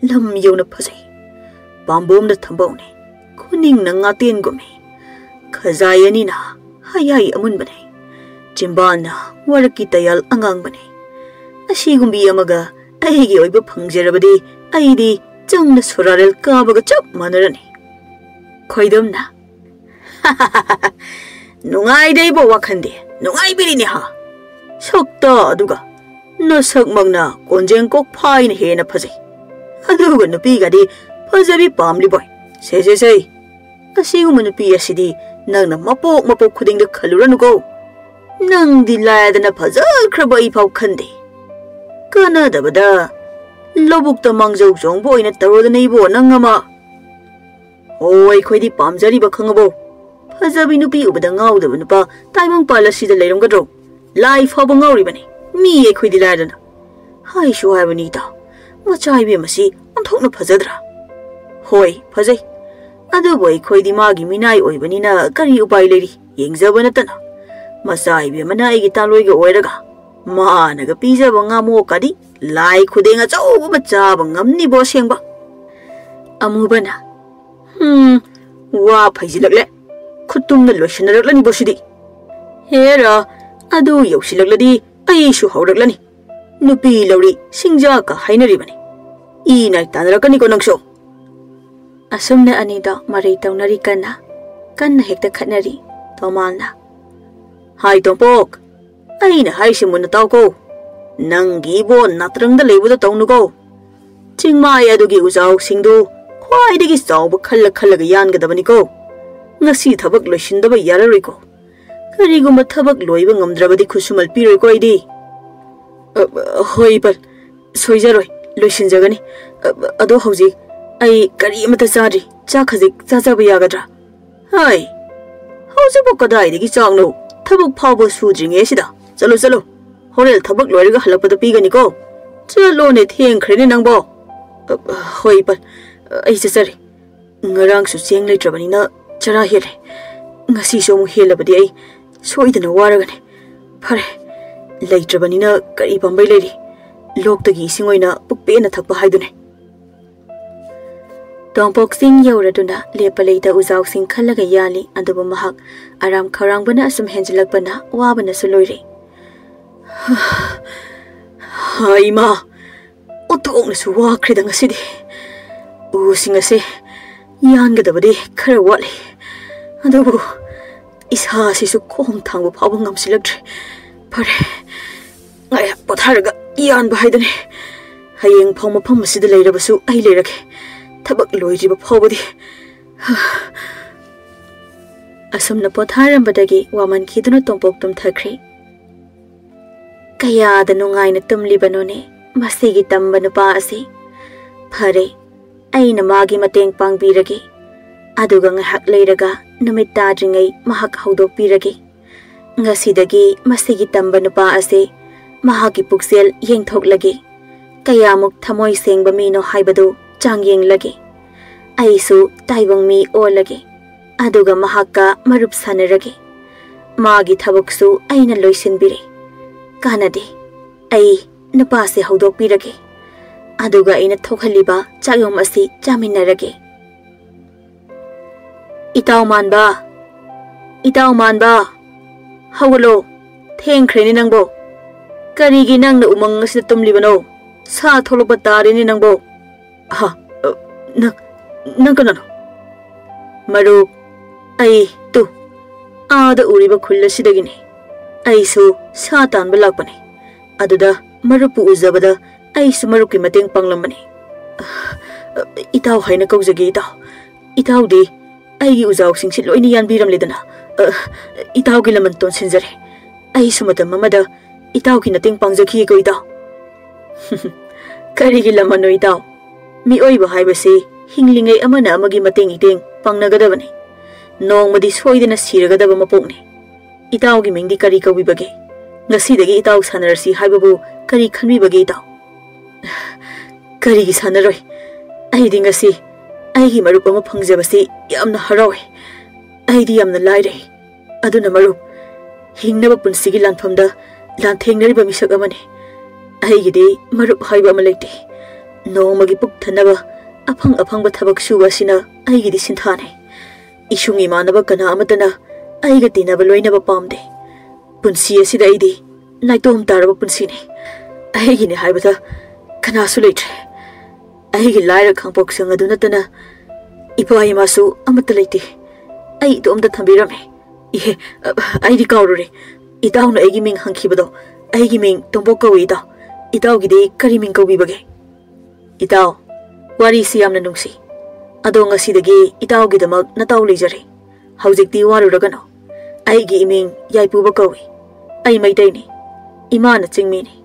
ꯂꯝ ꯌꯧꯅ ꯐꯖꯩ꯫ ꯄꯥꯝꯕꯣꯝꯅ ꯊꯝꯕꯧꯅꯤ, ꯈꯨꯅꯤꯡꯅ ꯉꯥꯇꯦꯟꯒꯨꯝꯃꯤ꯫ ꯈꯖꯥꯏ ꯑꯅꯤꯅ ꯍꯌꯥꯏ ꯑꯃꯨꯟꯕꯅꯤ꯫ ꯆꯤꯝꯕꯥꯜꯅ ꯋꯥꯔꯛꯀꯤ ꯇꯌꯥꯜ ꯑꯉꯥꯡꯕꯅꯤ꯫ ꯑꯁꯤꯒꯨꯝꯕꯤ ꯑꯃꯒ ꯑꯩꯒꯤ ꯑꯣꯏꯕ ꯐꯪꯖꯔꯕꯗꯤ ꯑꯩꯗꯤ ꯆꯪꯅ ꯁꯣꯔꯥꯔꯦꯜ ꯀꯥꯕꯒ ꯆꯞ ꯃꯥꯟꯅꯔꯅꯤ꯫" ꯈꯣꯏꯗꯝꯅ, "ꯅꯨꯡꯉꯥꯏꯗ ꯏꯕꯣ ꯋꯥꯈꯟꯗꯤ, ꯅꯨꯡꯉꯥꯏꯕꯤꯔꯤꯅꯦ ꯍꯥ꯫ ꯁꯛꯇ ꯑꯗꯨꯒ ꯅꯁꯛꯃꯛꯅ ꯀꯣꯟꯖꯦꯡ ꯀꯣꯛꯐꯥꯏꯅ ꯍꯦꯟꯅ ꯐꯖꯩ꯫ ꯑꯗꯨꯒ ꯅꯨꯄꯤꯒꯗꯤ ꯐꯖꯕꯤ ꯄꯥꯝꯂꯤꯕꯣꯏ꯫ ꯁꯦ, ꯁꯦ, ꯁꯦ꯫ ꯑꯁꯤꯒꯨꯝꯕ ꯅꯨꯄꯤ ꯑꯁꯤꯗꯤ ꯅꯪꯅ ꯃꯄꯣꯛ ꯃꯄꯣꯛ ꯈꯨꯗꯤꯡꯗ ꯈꯜꯂꯨꯔꯅꯨꯀꯣ꯫ ꯅꯪꯗꯤ ꯂꯥꯏꯗꯅ ꯐꯖꯈ꯭ꯔꯕ ꯑꯩ ꯐꯥꯎ ꯈꯟꯗꯦ꯫ ꯀꯥꯟꯅꯗꯕꯗ ꯂꯧꯕꯨꯛꯇ ꯃꯥꯡꯖꯧ ꯆꯣꯡꯕ ꯑꯣꯏꯅ ꯇꯧꯔꯗꯅ ꯏꯕꯣ ꯅꯪ ꯑꯃ꯫" "ꯑꯣ, ꯑꯩꯈꯣꯏꯗꯤ ꯄꯥꯝꯖꯔꯤꯕ ꯈꯪꯉꯕꯣ? ꯐꯖꯕꯤ ꯅꯨꯄꯤ ꯎꯕꯗ ꯉꯥꯎꯗꯕ ꯅꯨꯄꯥ ꯇꯥꯏꯕꯪꯄꯥꯜ ꯑꯁꯤꯗ ꯂꯩꯔꯝꯒꯗ꯭ꯔꯣ? ꯂꯥꯏ ꯐꯥꯎꯕ ꯉꯥꯎꯔꯤꯕꯅꯤ꯫ ꯃꯤ ꯑꯩꯈꯣꯏꯗꯤ ꯂꯥꯏꯔꯗꯅ꯫" ꯍꯥꯏꯁꯨ ꯍꯥꯏꯕꯅꯤ ꯏꯇꯥꯎ, ꯃꯆꯥ ꯏꯕꯦꯝ ꯑꯁꯤ ꯑꯣꯟꯊꯣꯛꯅ ꯐꯖꯗ꯭ꯔꯥ? "ꯍꯣꯏ, ꯐꯖꯩ꯫ ꯑꯗꯨꯕꯨ ꯑꯩꯈꯣꯏꯗꯤ ꯃꯥꯒꯤ ꯃꯤꯅꯥꯏ ꯑꯣꯏꯕꯅꯤꯅ ꯀꯔꯤ ꯎꯄꯥꯏ ꯂꯩꯔꯤ? ꯌꯦꯡꯖꯕ ꯅꯠꯇꯅ꯫ ꯃꯆꯥ ꯏꯕꯦꯝꯃꯅ ꯑꯩꯒꯤ ꯇꯥꯂꯣꯏꯒ ꯑꯣꯏꯔꯒ ꯃꯥꯅꯒ ꯄꯤꯖꯕ ꯉꯥꯃꯣꯛꯀꯗꯤ ꯂꯥꯏ ꯈꯨꯗꯦꯡ ꯑꯆꯧꯕ ꯑꯃ ꯆꯥꯕ ꯉꯝꯅꯤꯕꯣ ꯑꯁꯦꯡꯕ꯫" ꯑꯃꯨꯕꯅ, "ꯍꯨꯝ, ꯋꯥ ꯐꯩꯖꯤꯜꯂꯛꯂꯦ꯫ ꯈꯨꯠꯇꯨꯝꯅ ꯂꯣꯏꯁꯤꯟꯅꯔꯛꯂꯅꯤꯕꯣ ꯁꯤꯗꯤ꯫ ꯍꯦꯔꯥ, ꯑꯗꯨ ꯌꯧꯁꯤꯜꯂꯛꯂꯗꯤ ꯑꯩꯁꯨ ꯍꯧꯔꯛꯂꯅꯤ꯫ ꯅꯨꯄꯤ ꯂꯧꯔꯤ ꯁꯤꯡꯖꯥꯛꯀ ꯍꯥꯏꯅꯔꯤꯕꯅꯤ꯫ ꯏ ꯅꯥꯏ ꯇꯥꯟꯅꯔꯛꯀꯅꯤꯀꯣ ꯅꯪꯁꯨ꯫" ꯑꯁꯨꯝꯅ ꯑꯅꯤꯗꯣ ꯃꯔꯩ ꯇꯧꯅꯔꯤ ꯀꯟꯅ, ꯀꯟꯅ ꯍꯦꯛꯇ ꯈꯠꯅꯔꯤ꯫ ꯇꯣꯃꯥꯜꯅ, "ꯍꯥꯏ ꯇꯣꯝꯄꯣꯛ, ꯑꯩꯅ ꯍꯥꯏꯁꯤ ꯃꯨꯟꯅ ꯇꯥꯎꯀꯣ꯫ ꯅꯪꯒꯤ ꯏꯕꯣ ꯅꯥꯇ꯭ꯔꯪꯗ ꯂꯩꯕꯗꯣ ꯇꯧꯅꯨꯀꯣ꯫ ꯆꯤꯡꯃꯥꯏ ꯑꯗꯨꯒꯤ ꯎꯖꯥꯎꯁꯤꯡꯗꯨ ꯈ꯭ꯋꯥꯏꯗꯒꯤ ꯆꯥꯎꯕ ꯈꯜꯂ ꯈꯜꯂꯒ ꯌꯥꯟꯒꯗꯕꯅꯤꯀꯣ꯫ ꯉꯁꯤ ꯊꯕꯛ ꯂꯣꯏꯁꯤꯟꯗꯕ ꯌꯥꯔꯔꯣꯏꯀꯣ꯫ ꯀꯔꯤꯒꯨꯝꯕ ꯊꯕꯛ ꯂꯣꯏꯕ ꯉꯝꯗ꯭ꯔꯕꯗꯤ ꯈꯨꯠꯁꯨꯃꯜ ꯄꯤꯔꯣꯏꯀꯣ ꯑꯩꯗꯤ꯫ ꯑ, ꯍꯣꯏ, ꯏꯄꯜ, ꯁꯣꯏꯖꯔꯣꯏ, ꯂꯣꯏꯁꯤꯟꯖꯒꯅꯤ꯫ ꯑ, ꯑꯗꯣ ꯍꯧꯖꯤꯛ ꯑꯩ ꯀꯔꯤ ꯑꯃꯠꯇ ꯆꯥꯗ꯭ꯔꯤ, ꯆꯥꯛ ꯈꯖꯤꯛ ꯆꯥꯖꯕ ꯌꯥꯒꯗ꯭ꯔꯥ? ꯍꯥꯏ, ꯍꯧꯖꯤꯛꯄꯨ ꯀꯗꯥꯏꯗꯒꯤ ꯆꯥꯛꯅꯣ? ꯊꯕꯛ ꯐꯥꯎꯕ ꯁꯨꯗ꯭ꯔꯤꯉꯩꯁꯤꯗ꯫ ꯆꯠꯂꯣ, ꯆꯠꯂꯣ, ꯍꯣꯔꯦꯟ ꯊꯕꯛ ꯂꯣꯏꯔꯒ ꯍꯜꯂꯛꯄꯗ ꯄꯤꯒꯅꯤꯀꯣ꯫ ꯆꯠꯂꯣꯅꯦ, ꯊꯦꯡꯈ꯭ꯔꯦꯅꯦ ꯅꯪꯕꯣ꯫ ꯑ, ꯍꯣꯏ, ꯏꯄꯜ, ꯑꯩ ꯆꯠꯆꯔꯦ꯫ ꯉꯔꯥꯡꯁꯨ ꯆꯦꯡ ꯂꯩꯇ꯭ꯔꯕꯅꯤꯅ ꯆꯔꯥ ꯍꯦꯜꯂꯦ꯫ ꯉꯁꯤꯁꯨ ꯑꯃꯨꯛ ꯍꯦꯜꯂꯕꯗꯤ ꯑꯩ ꯁꯣꯏꯗꯅ ꯋꯥꯔꯒꯅꯤ꯫ ꯐꯔꯦ, ꯂꯩꯇ꯭ꯔꯕꯅꯤꯅ ꯀꯔꯤ ꯄꯥꯝꯕꯩ ꯂꯩꯔꯤ? ꯂꯣꯛꯇꯒꯤ ꯏꯁꯤꯡ ꯑꯣꯏꯅ ꯄꯨꯛ ꯄꯦꯟꯅ ꯊꯛꯄ ꯍꯥꯏꯗꯨꯅꯤ꯫ ꯇꯣꯝꯄꯣꯛ ꯆꯤꯡ ꯌꯧꯔꯗꯨꯅ ꯂꯦꯞꯄ ꯂꯩꯇ ꯎꯖꯥꯎꯁꯤꯡ ꯈꯜꯂꯒ ꯌꯥꯜꯂꯤ, ꯑꯗꯨꯕꯨ ꯃꯍꯥꯛ ꯑꯔꯥꯝ ꯈꯧꯔꯥꯡꯕꯅ ꯑꯁꯨꯝ ꯍꯦꯟꯖꯤꯜꯂꯛꯄꯅ ꯋꯥꯕꯅꯁꯨ ꯂꯣꯏꯔꯦ꯫ ꯍꯥ, ꯏꯃꯥ! ꯑꯣꯟꯊꯣꯛꯅꯁꯨ ꯋꯥꯈ꯭ꯔꯦꯗ ꯉꯁꯤꯗꯤ꯫ ꯎꯁꯤꯡ ꯑꯁꯦ ꯌꯥꯟꯒꯗꯕꯗꯤ ꯈꯔ ꯋꯥꯠꯂꯤ, ꯑꯗꯨꯕꯨ ꯏꯁꯥꯁꯤꯁꯨ ꯈꯣꯡ ꯊꯥꯡꯕ ꯐꯥꯎꯕ ꯉꯝꯁꯤꯜꯂꯛꯇ꯭ꯔꯦ꯫ ꯐꯔꯦ, ꯉꯥꯏꯍꯥꯛ ꯄꯣꯊꯥꯔꯒ ꯌꯥꯟꯕ ꯍꯥꯏꯗꯨꯅꯤ꯫ ꯍꯌꯦꯡ ꯐꯥꯎ ꯃꯐꯝ ꯑꯁꯤꯗ ꯂꯩꯔꯕꯁꯨ ꯑꯩ ꯂꯩꯔꯒꯦ꯫ ꯊꯕꯛ ꯂꯣꯏꯗ꯭ꯔꯤꯕ ꯐꯥꯎꯕꯗꯤ꯫ ꯑꯁꯨꯝꯅ ꯄꯣꯊꯥꯔꯝꯕꯗꯒꯤ ꯋꯥꯃꯟꯈꯤꯗꯨꯅ ꯇꯣꯝꯄꯣꯛ ꯇꯨꯝꯊꯈ꯭ꯔꯦ꯫ ꯀꯌꯥꯗ ꯅꯨꯡꯉꯥꯏꯅ ꯇꯨꯝꯂꯤꯕꯅꯣꯅꯦ ꯃꯁꯤꯒꯤ ꯇꯝꯕ ꯅꯨꯄꯥ ꯑꯁꯤ꯫ ꯐꯔꯦ, ꯑꯩꯅ ꯃꯥꯒꯤ ꯃꯇꯦꯡ ꯄꯥꯡꯕꯤꯔꯒꯦ꯫ ꯑꯗꯨꯒ ꯉꯥꯏꯍꯥꯛ ꯂꯩꯔꯒ ꯅꯨꯃꯤꯠ ꯇꯥꯗ꯭ꯔꯤꯉꯩ ꯃꯍꯥꯛ ꯍꯧꯗꯣꯛꯄꯤꯔꯒꯦ꯫ ꯉꯁꯤꯗꯒꯤ ꯃꯁꯤꯒꯤ ꯇꯝꯕ ꯅꯨꯄꯥ ꯑꯁꯤ ꯃꯍꯥꯛꯀꯤ ꯄꯨꯛꯆꯦꯜ ꯌꯦꯡꯊꯣꯛꯂꯒꯦ꯫ ꯀꯌꯥꯃꯨꯛ ꯊꯃꯣꯏ ꯁꯦꯡꯕ ꯃꯤꯅꯣ ꯍꯥꯏꯕꯗꯨ ꯆꯥꯡꯌꯦꯡꯂꯒꯦ꯫ ꯑꯩꯁꯨ ꯇꯥꯏꯕꯪ ꯃꯤ ꯑꯣꯜꯂꯒꯦ꯫ ꯑꯗꯨꯒ ꯃꯍꯥꯛꯀ ꯃꯔꯨꯞ ꯁꯥꯟꯅꯔꯒꯦ꯫ ꯃꯥꯒꯤ ꯊꯕꯛꯁꯨ ꯑꯩꯅ ꯂꯣꯏꯁꯤꯟꯕꯤꯔꯦ꯫ ꯀꯥꯟꯅꯗꯦ꯫ ꯑꯩ ꯅꯨꯄꯥꯁꯦ ꯍꯧꯗꯣꯛꯄꯤꯔꯒꯦ꯫ ꯑꯗꯨꯒ ꯑꯩꯅ ꯊꯣꯛꯍꯜꯂꯤꯕ ꯆꯥꯛꯌꯣꯝ ꯑꯁꯤ ꯆꯥꯃꯤꯟꯅꯔꯒꯦ꯫ ꯏꯇꯥꯎ ꯃꯥꯟꯕ! ꯏꯇꯥꯎ ꯃꯥꯟꯕ! ꯍꯧꯒꯠꯂꯣ! ꯊꯦꯡꯈ꯭ꯔꯦꯅꯦ ꯅꯪꯕꯣ꯫ ꯀꯔꯤꯒꯤ ꯅꯪꯅ ꯎꯃꯪ ꯑꯁꯤꯗ ꯇꯨꯝꯂꯤꯕꯅꯣ? ꯁꯥ ꯊꯣꯛꯂꯛꯄ ꯇꯥꯔꯦꯅꯦ ꯅꯪꯕꯣ꯫ ꯍꯥ? ꯑ, ꯅꯪ, ꯅꯪ ꯀꯅꯥꯅꯣ? ꯃꯔꯨꯞ, ꯑꯩ ꯇꯨ, ꯑꯥꯗ ꯎꯔꯤꯕ ꯈꯨꯜ ꯑꯁꯤꯗꯒꯤꯅꯤ꯫ ꯑꯩꯁꯨ ꯁꯥ ꯇꯥꯟꯕ ꯂꯥꯛꯄꯅꯤ꯫ ꯑꯗꯨꯗ ꯃꯔꯨꯞꯄꯨ ꯎꯖꯕꯗ ꯑꯩꯁꯨ ꯃꯔꯨꯞꯀꯤ ꯃꯇꯦꯡ ꯄꯥꯡꯂꯝꯕꯅꯤ꯫ ꯑ, ꯏꯇꯥꯎ ꯍꯥꯏꯅ ꯀꯧꯖꯒꯦ, ꯏꯇꯥꯎ꯫ ꯏꯇꯥꯎꯗꯤ ꯑꯩꯒꯤ ꯎꯖꯥꯎꯁꯤꯡꯁꯤ ꯂꯣꯏꯅ ꯌꯥꯟꯕꯤꯔꯝꯂꯦꯗꯅ꯫ ꯑ, ꯏꯇꯥꯎꯒꯤ ꯂꯃꯟ ꯇꯣꯟꯁꯤꯟꯖꯔꯦ꯫ ꯑꯩꯁꯨ ꯃꯇꯝ ꯑꯃꯗ ꯏꯇꯥꯎꯒꯤ ꯃꯇꯦꯡ ꯄꯥꯡꯖꯈꯤꯀꯣ, ꯏꯇꯥꯎ꯫ ꯀꯔꯤꯒꯤ ꯂꯃꯟꯅꯣ, ꯏꯇꯥꯎ? ꯃꯤꯑꯣꯏꯕ ꯍꯥꯏꯕꯁꯤ ꯍꯤꯡꯂꯤꯉꯩ ꯑꯃꯅ ꯑꯃꯒꯤ ꯃꯇꯦꯡ ꯏꯇꯦꯡ ꯄꯥꯡꯅꯒꯗꯕꯅꯤ꯫ ꯅꯣꯡꯃꯗꯤ ꯁꯣꯏꯗꯅ ꯁꯤꯔꯒꯗꯕ ꯃꯄꯣꯛꯅꯤ꯫ ꯏꯇꯥꯎꯒꯤ ꯃꯤꯡꯗꯤ ꯀꯔꯤ ꯀꯧꯕꯤꯕꯒꯦ? ꯉꯁꯤꯗꯒꯤ ꯏꯇꯥꯎ ꯁꯥꯟꯅꯔꯁꯤ ꯍꯥꯏꯕꯕꯨ ꯀꯔꯤ ꯈꯟꯕꯤꯕꯒꯦ, ꯏꯇꯥꯎ? ꯀꯔꯤꯒꯤ ꯁꯥꯟꯅꯔꯣꯏ? ꯑꯩꯗꯤ ꯉꯁꯤ ꯑꯩꯒꯤ ꯃꯔꯨꯞ ꯑꯃ ꯐꯪꯖꯕꯁꯤ ꯌꯥꯝꯅ ꯍꯔꯥꯎꯏ꯫ ꯑꯩꯗꯤ ꯌꯥꯝꯅ ꯂꯥꯏꯔꯩ꯫ ꯑꯗꯨꯅ ꯃꯔꯨꯞ, ꯍꯤꯡꯅꯕ ꯄꯨꯟꯁꯤꯒꯤ ꯂꯥꯟꯐꯝꯗ ꯂꯥꯟꯊꯦꯡꯅꯔꯤꯕ ꯃꯤꯁꯛ ꯑꯃꯅꯤ꯫ ꯑꯩꯒꯤꯗꯤ ꯃꯔꯨꯞ ꯍꯥꯏꯕ ꯑꯃ ꯂꯩꯇꯦ꯫ ꯅꯣꯡꯃꯒꯤ ꯄꯨꯛ ꯊꯟꯅꯕ ꯑꯐꯪ ꯑꯐꯪꯕ ꯊꯕꯛ ꯁꯨꯕ ꯑꯁꯤꯅ ꯑꯩꯒꯤꯗꯤ ꯁꯤꯟꯊꯥꯅꯤ꯫ ꯏꯁꯨꯡ ꯏꯃꯥꯟꯅꯕ ꯀꯅꯥ ꯑꯃꯠꯇꯅ ꯑꯩꯒ ꯇꯤꯟꯅꯕ ꯂꯣꯏꯅꯕ ꯄꯥꯝꯗꯦ꯫ ꯄꯨꯟꯁꯤ ꯑꯁꯤꯗ ꯑꯩꯗꯤ ꯅꯥꯏꯇꯣꯝ ꯇꯥꯔꯕ ꯄꯨꯟꯁꯤꯅꯤ꯫ ꯑꯩꯒꯤꯅꯤ ꯍꯥꯏꯕꯗ ꯀꯅꯥꯁꯨ ꯂꯩꯇ꯭ꯔꯦ꯫ ꯑꯩꯒꯤ ꯂꯥꯏꯔ ꯈꯥꯡꯄꯣꯛꯁꯪ ꯑꯗꯨ ꯅꯠꯇꯅ ꯏꯄꯥ ꯏꯃꯥꯁꯨ ꯑꯃꯠꯇ ꯂꯩꯇꯦ꯫ ꯑꯩ ꯏꯇꯣꯝꯇ ꯊꯝꯕꯤꯔꯝꯃꯦ꯫ ꯏꯍꯦ, ꯑ, ꯑꯩꯗꯤ ꯀꯥꯎꯔꯨꯔꯦ꯫ ꯏꯇꯥꯎꯅ ꯑꯩꯒꯤ ꯃꯤꯡ ꯍꯪꯈꯤꯕꯗꯣ, ꯑꯩꯒꯤ ꯃꯤꯡ ꯇꯣꯝꯄꯣꯛ ꯀꯧꯏ, ꯏꯇꯥꯎ꯫ ꯏꯇꯥꯎꯒꯤꯗꯤ ꯀꯔꯤ ꯃꯤꯡ ꯀꯧꯕꯤꯕꯒꯦ? ꯏꯇꯥꯎ, ꯋꯥꯔꯤꯁꯤ ꯌꯥꯝꯅ ꯅꯨꯡꯁꯤ꯫ ꯑꯗꯣ ꯉꯁꯤꯗꯒꯤ ꯏꯇꯥꯎꯒꯤꯗꯃꯛ ꯅꯇꯥꯎ ꯂꯩꯖꯔꯦ꯫ ꯍꯧꯖꯤꯛꯇꯤ ꯋꯥꯔꯨꯔꯒꯅꯨ꯫ ꯑꯩꯒꯤ ꯏꯃꯤꯡ ꯌꯥꯏꯄꯨꯕ ꯀꯧꯏ꯫ ꯑꯩ ꯃꯩꯇꯩꯅꯤ꯫ ꯏꯃꯥꯅ ꯆꯤꯡꯃꯤꯅꯤ꯫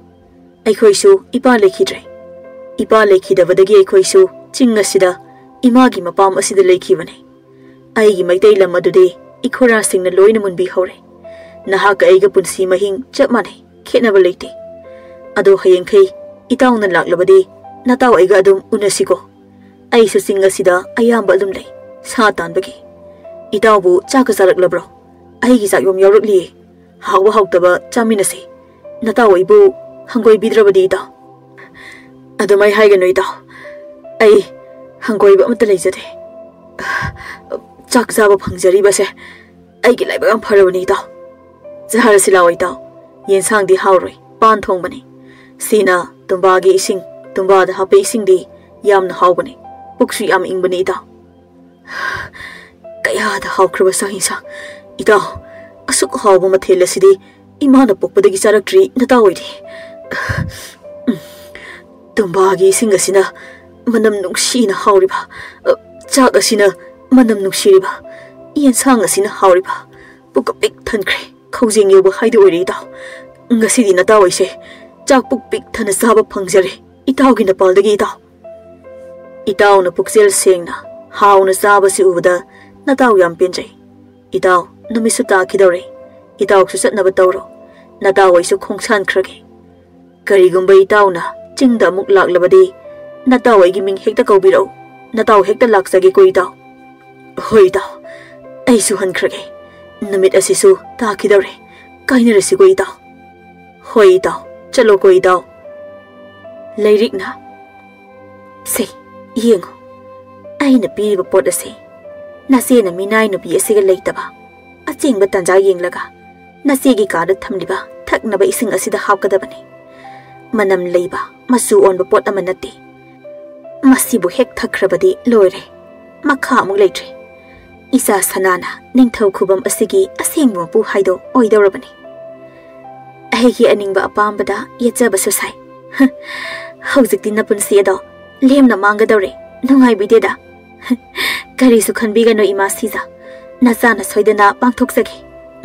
ꯑꯩꯈꯣꯏꯁꯨ ꯏꯄꯥ ꯂꯩꯈꯤꯗ꯭ꯔꯦ꯫ ꯏꯄꯥ ꯂꯩꯈꯤꯗꯕꯗꯒꯤ ꯑꯩꯈꯣꯏꯁꯨ ꯆꯤꯡ ꯑꯁꯤꯗ, ꯏꯃꯥꯒꯤ ꯃꯄꯥꯝ ꯑꯁꯤꯗ ꯂꯩꯈꯤꯕꯅꯤ꯫ ꯑꯩꯒꯤ ꯃꯩꯇꯩ ꯂꯝ ꯑꯗꯨꯗꯤ ꯏꯈꯣꯔꯥꯁꯤꯡꯅ ꯂꯣꯏꯅ ꯃꯨꯟꯕꯤꯍꯧꯔꯦ꯫ ꯅꯍꯥꯛꯀ ꯑꯩꯒ ꯄꯨꯟꯁꯤ ꯃꯍꯤꯡ ꯆꯞ ꯃꯥꯟꯅꯩ, ꯈꯦꯠꯅꯕ ꯂꯩꯇꯦ꯫ ꯑꯗꯣ ꯍꯌꯦꯡꯈꯩ ꯏꯇꯥꯎꯅ ꯂꯥꯛꯂꯕꯗꯤ ꯅꯇꯥꯎ ꯑꯩꯒ ꯑꯗꯨꯝ ꯎꯅꯁꯤꯀꯣ꯫ ꯑꯩꯁꯨ ꯆꯤꯡ ꯑꯁꯤꯗ ꯑꯌꯥꯝꯕ ꯑꯗꯨꯝ ꯂꯩ, ꯁꯥ ꯇꯥꯟꯕꯒꯤ꯫ ꯏꯇꯥꯎꯕꯨ ꯆꯥꯛꯀ ꯆꯥꯔꯛꯂꯕ꯭ꯔꯣ? ꯑꯩꯒꯤ ꯆꯥꯛꯌꯣꯝ ꯌꯥꯎꯔꯛꯂꯤꯌꯦ꯫ ꯍꯥꯎꯕ ꯍꯥꯎꯇꯕ ꯆꯥꯃꯤꯟꯅꯁꯤ꯫ ꯅꯇꯥꯎ ꯑꯩꯕꯨ ꯍꯪꯒꯣꯏꯕꯤꯗ꯭ꯔꯕꯗꯤ, ꯏꯇꯥꯎ? ꯑꯗꯨꯃꯥꯏ ꯍꯥꯏꯒꯅꯨ, ꯏꯇꯥꯎ꯫ ꯑꯩ ꯍꯪꯒꯣꯏꯕ ꯑꯃꯠꯇ ꯂꯩꯖꯗꯦ꯫ ꯆꯥꯛ ꯆꯥꯕ ꯐꯪꯖꯔꯤꯕꯁꯦ ꯑꯩꯒꯤ ꯂꯥꯏꯕꯛ ꯌꯥꯝ ꯐꯔꯕꯅꯤ, ꯏꯇꯥꯎ꯫ ꯆꯥꯔꯁꯤ ꯂꯥꯛꯑꯣ, ꯏꯇꯥꯎ꯫ ꯌꯦꯟꯁꯥꯡꯗꯤ ꯍꯥꯎꯔꯣꯏ, ꯄꯥꯟ ꯊꯣꯡꯕꯅꯤ꯫ ꯁꯤꯅ ꯇꯨꯝꯕꯥꯒꯤ ꯏꯁꯤꯡ, ꯇꯨꯝꯕꯥꯗ ꯍꯥꯞꯄ ꯏꯁꯤꯡꯗꯤ ꯌꯥꯝꯅ ꯍꯥꯎꯕꯅꯤ, ꯄꯨꯛꯁꯨ ꯌꯥꯝ ꯏꯪꯕꯅꯤ, ꯏꯇꯥꯎ꯫ ꯀꯌꯥꯗ ꯍꯥꯎꯈ꯭ꯔꯕ ꯆꯥꯛ ꯏꯟꯁꯥꯡ! ꯏꯇꯥꯎ, ꯑꯁꯨꯛ ꯍꯥꯎꯕ ꯃꯊꯦꯜ ꯑꯁꯤꯗꯤ ꯏꯃꯥꯅ ꯄꯣꯛꯄꯗꯒꯤ ꯆꯥꯔꯛꯇ꯭ꯔꯤ, ꯅꯇꯥꯎ ꯑꯣꯏꯗꯤ꯫ ꯎꯝ, ꯇꯨꯝꯕꯥꯒꯤ ꯏꯁꯤꯡ ꯑꯁꯤꯅ ꯃꯅꯝ ꯅꯨꯡꯁꯤꯅ ꯍꯥꯎꯔꯤꯕ, ꯑ, ꯆꯥꯛ ꯑꯁꯤꯅ ꯃꯅꯝ ꯅꯨꯡꯁꯤꯔꯤꯕ, ꯌꯦꯟꯁꯥꯡ ꯑꯁꯤꯅ ꯍꯥꯎꯔꯤꯕ, ꯄꯨꯛꯀ ꯄꯤꯛ ꯊꯟꯈ꯭ꯔꯦ꯫ ꯈꯧꯖꯦꯡ ꯌꯧꯕ ꯍꯥꯏꯗꯨ ꯑꯣꯏꯔꯦ ꯏꯇꯥꯎ꯫ ꯉꯁꯤꯗꯤ ꯅꯇꯥꯎ ꯑꯩꯁꯦ ꯆꯥꯛ ꯄꯨꯛ ꯄꯤꯛ ꯊꯟꯅ ꯆꯥꯕ ꯐꯪꯖꯔꯦ꯫ ꯏꯇꯥꯎꯒꯤ ꯅꯄꯥꯜꯗꯒꯤ ꯏꯇꯥꯎ꯫ ꯏꯇꯥꯎꯅ ꯄꯨꯛꯆꯦꯜ ꯁꯦꯡꯅ ꯍꯥꯎꯅ ꯆꯥꯕꯁꯤ ꯎꯕꯗ ꯅꯇꯥꯎ ꯌꯥꯝ ꯄꯦꯟꯖꯩ꯫ ꯏꯇꯥꯎ, ꯅꯨꯃꯤꯠꯁꯨ ꯇꯥꯈꯤꯗꯧꯔꯦ꯫ ꯏꯇꯥꯎꯁꯨ ꯆꯠꯅꯕ ꯇꯧꯔꯣ꯫ ꯅꯇꯥꯎ ꯑꯩꯁꯨ ꯈꯣꯡꯁꯥꯟꯈ꯭ꯔꯒꯦ꯫ ꯀꯔꯤꯒꯨꯝꯕ ꯏꯇꯥꯎꯅ ꯆꯤꯡꯗ ꯑꯃꯨꯛ ꯂꯥꯛꯂꯕꯗꯤ, ꯅꯇꯥꯎ ꯑꯩꯒꯤ ꯃꯤꯡ ꯍꯦꯛꯇ ꯀꯧꯕꯤꯔꯛꯎ꯫ ꯅꯇꯥꯎ ꯍꯦꯛꯇ ꯂꯥꯛꯆꯒꯦꯀꯣ ꯏꯇꯥꯎ꯫ ꯍꯣꯏ ꯏꯇꯥꯎ, ꯑꯩꯁꯨ ꯍꯟꯈ꯭ꯔꯒꯦ꯫ ꯅꯨꯃꯤꯠ ꯑꯁꯤꯁꯨ ꯇꯥꯈꯤꯗꯧꯔꯦ꯫ ꯀꯥꯏꯅꯔꯁꯤꯀꯣ ꯏꯇꯥꯎ꯫ ꯍꯣꯏ ꯏꯇꯥꯎ, ꯆꯠꯂꯣꯀꯣ ꯏꯇꯥꯎ꯫ ꯂꯩꯔꯤꯛꯅ, ꯁꯦ, ꯌꯦꯡꯉꯨ, ꯑꯩꯅ ꯄꯤꯔꯤꯕ ꯄꯣꯠ ꯑꯁꯤ ꯅꯆꯦꯅ ꯃꯤꯅꯥꯏ ꯅꯨꯄꯤ ꯑꯁꯤꯒ ꯂꯩꯇꯕ ꯑꯆꯦꯡꯕ ꯇꯥꯟꯖꯥ ꯌꯦꯡꯂꯒ ꯅꯆꯦꯒꯤ ꯀꯥꯗ ꯊꯝꯂꯤꯕ ꯊꯛꯅꯕ ꯏꯁꯤꯡ ꯑꯁꯤꯗ ꯍꯥꯞꯀꯗꯕꯅꯤ꯫ ꯃꯅꯝ ꯂꯩꯕ, ꯃꯆꯨ ꯑꯣꯟꯕ ꯄꯣꯠ ꯑꯃ ꯅꯠꯇꯦ꯫ ꯃꯁꯤꯕꯨ ꯍꯦꯛ ꯊꯛꯈ꯭ꯔꯕꯗꯤ ꯂꯣꯏꯔꯦ, ꯃꯈꯥ ꯑꯃꯨꯛ ꯂꯩꯇ꯭ꯔꯦ꯫ ꯏꯆꯥ ꯁꯅꯥꯅ ꯅꯤꯡꯊꯧ ꯈꯨꯕꯝ ꯑꯁꯤꯒꯤ ꯑꯁꯦꯡꯕ ꯃꯄꯨ ꯍꯥꯏꯗꯣ ꯑꯣꯏꯗꯧꯔꯕꯅꯤ꯫ ꯑꯩꯒꯤ ꯑꯅꯤꯡꯕ ꯑꯄꯥꯝꯕꯗ ꯌꯦꯠꯆꯕꯁꯨ ꯁꯥꯏ꯫ ꯍꯧꯖꯤꯛꯇꯤ ꯅꯄꯨꯟꯁꯤ ꯑꯗꯣ ꯂꯦꯝꯅ ꯃꯥꯡꯒꯗꯧꯔꯦ꯫ ꯅꯨꯡꯉꯥꯏꯕꯤꯗꯦꯗ꯫ ꯀꯔꯤꯁꯨ ꯈꯟꯕꯤꯒꯅꯨ, ꯏꯃꯥ ꯁꯤꯖ꯫ ꯅꯆꯥꯅ ꯁꯣꯏꯗꯅ ꯄꯥꯡꯊꯣꯛꯆꯒꯦ꯫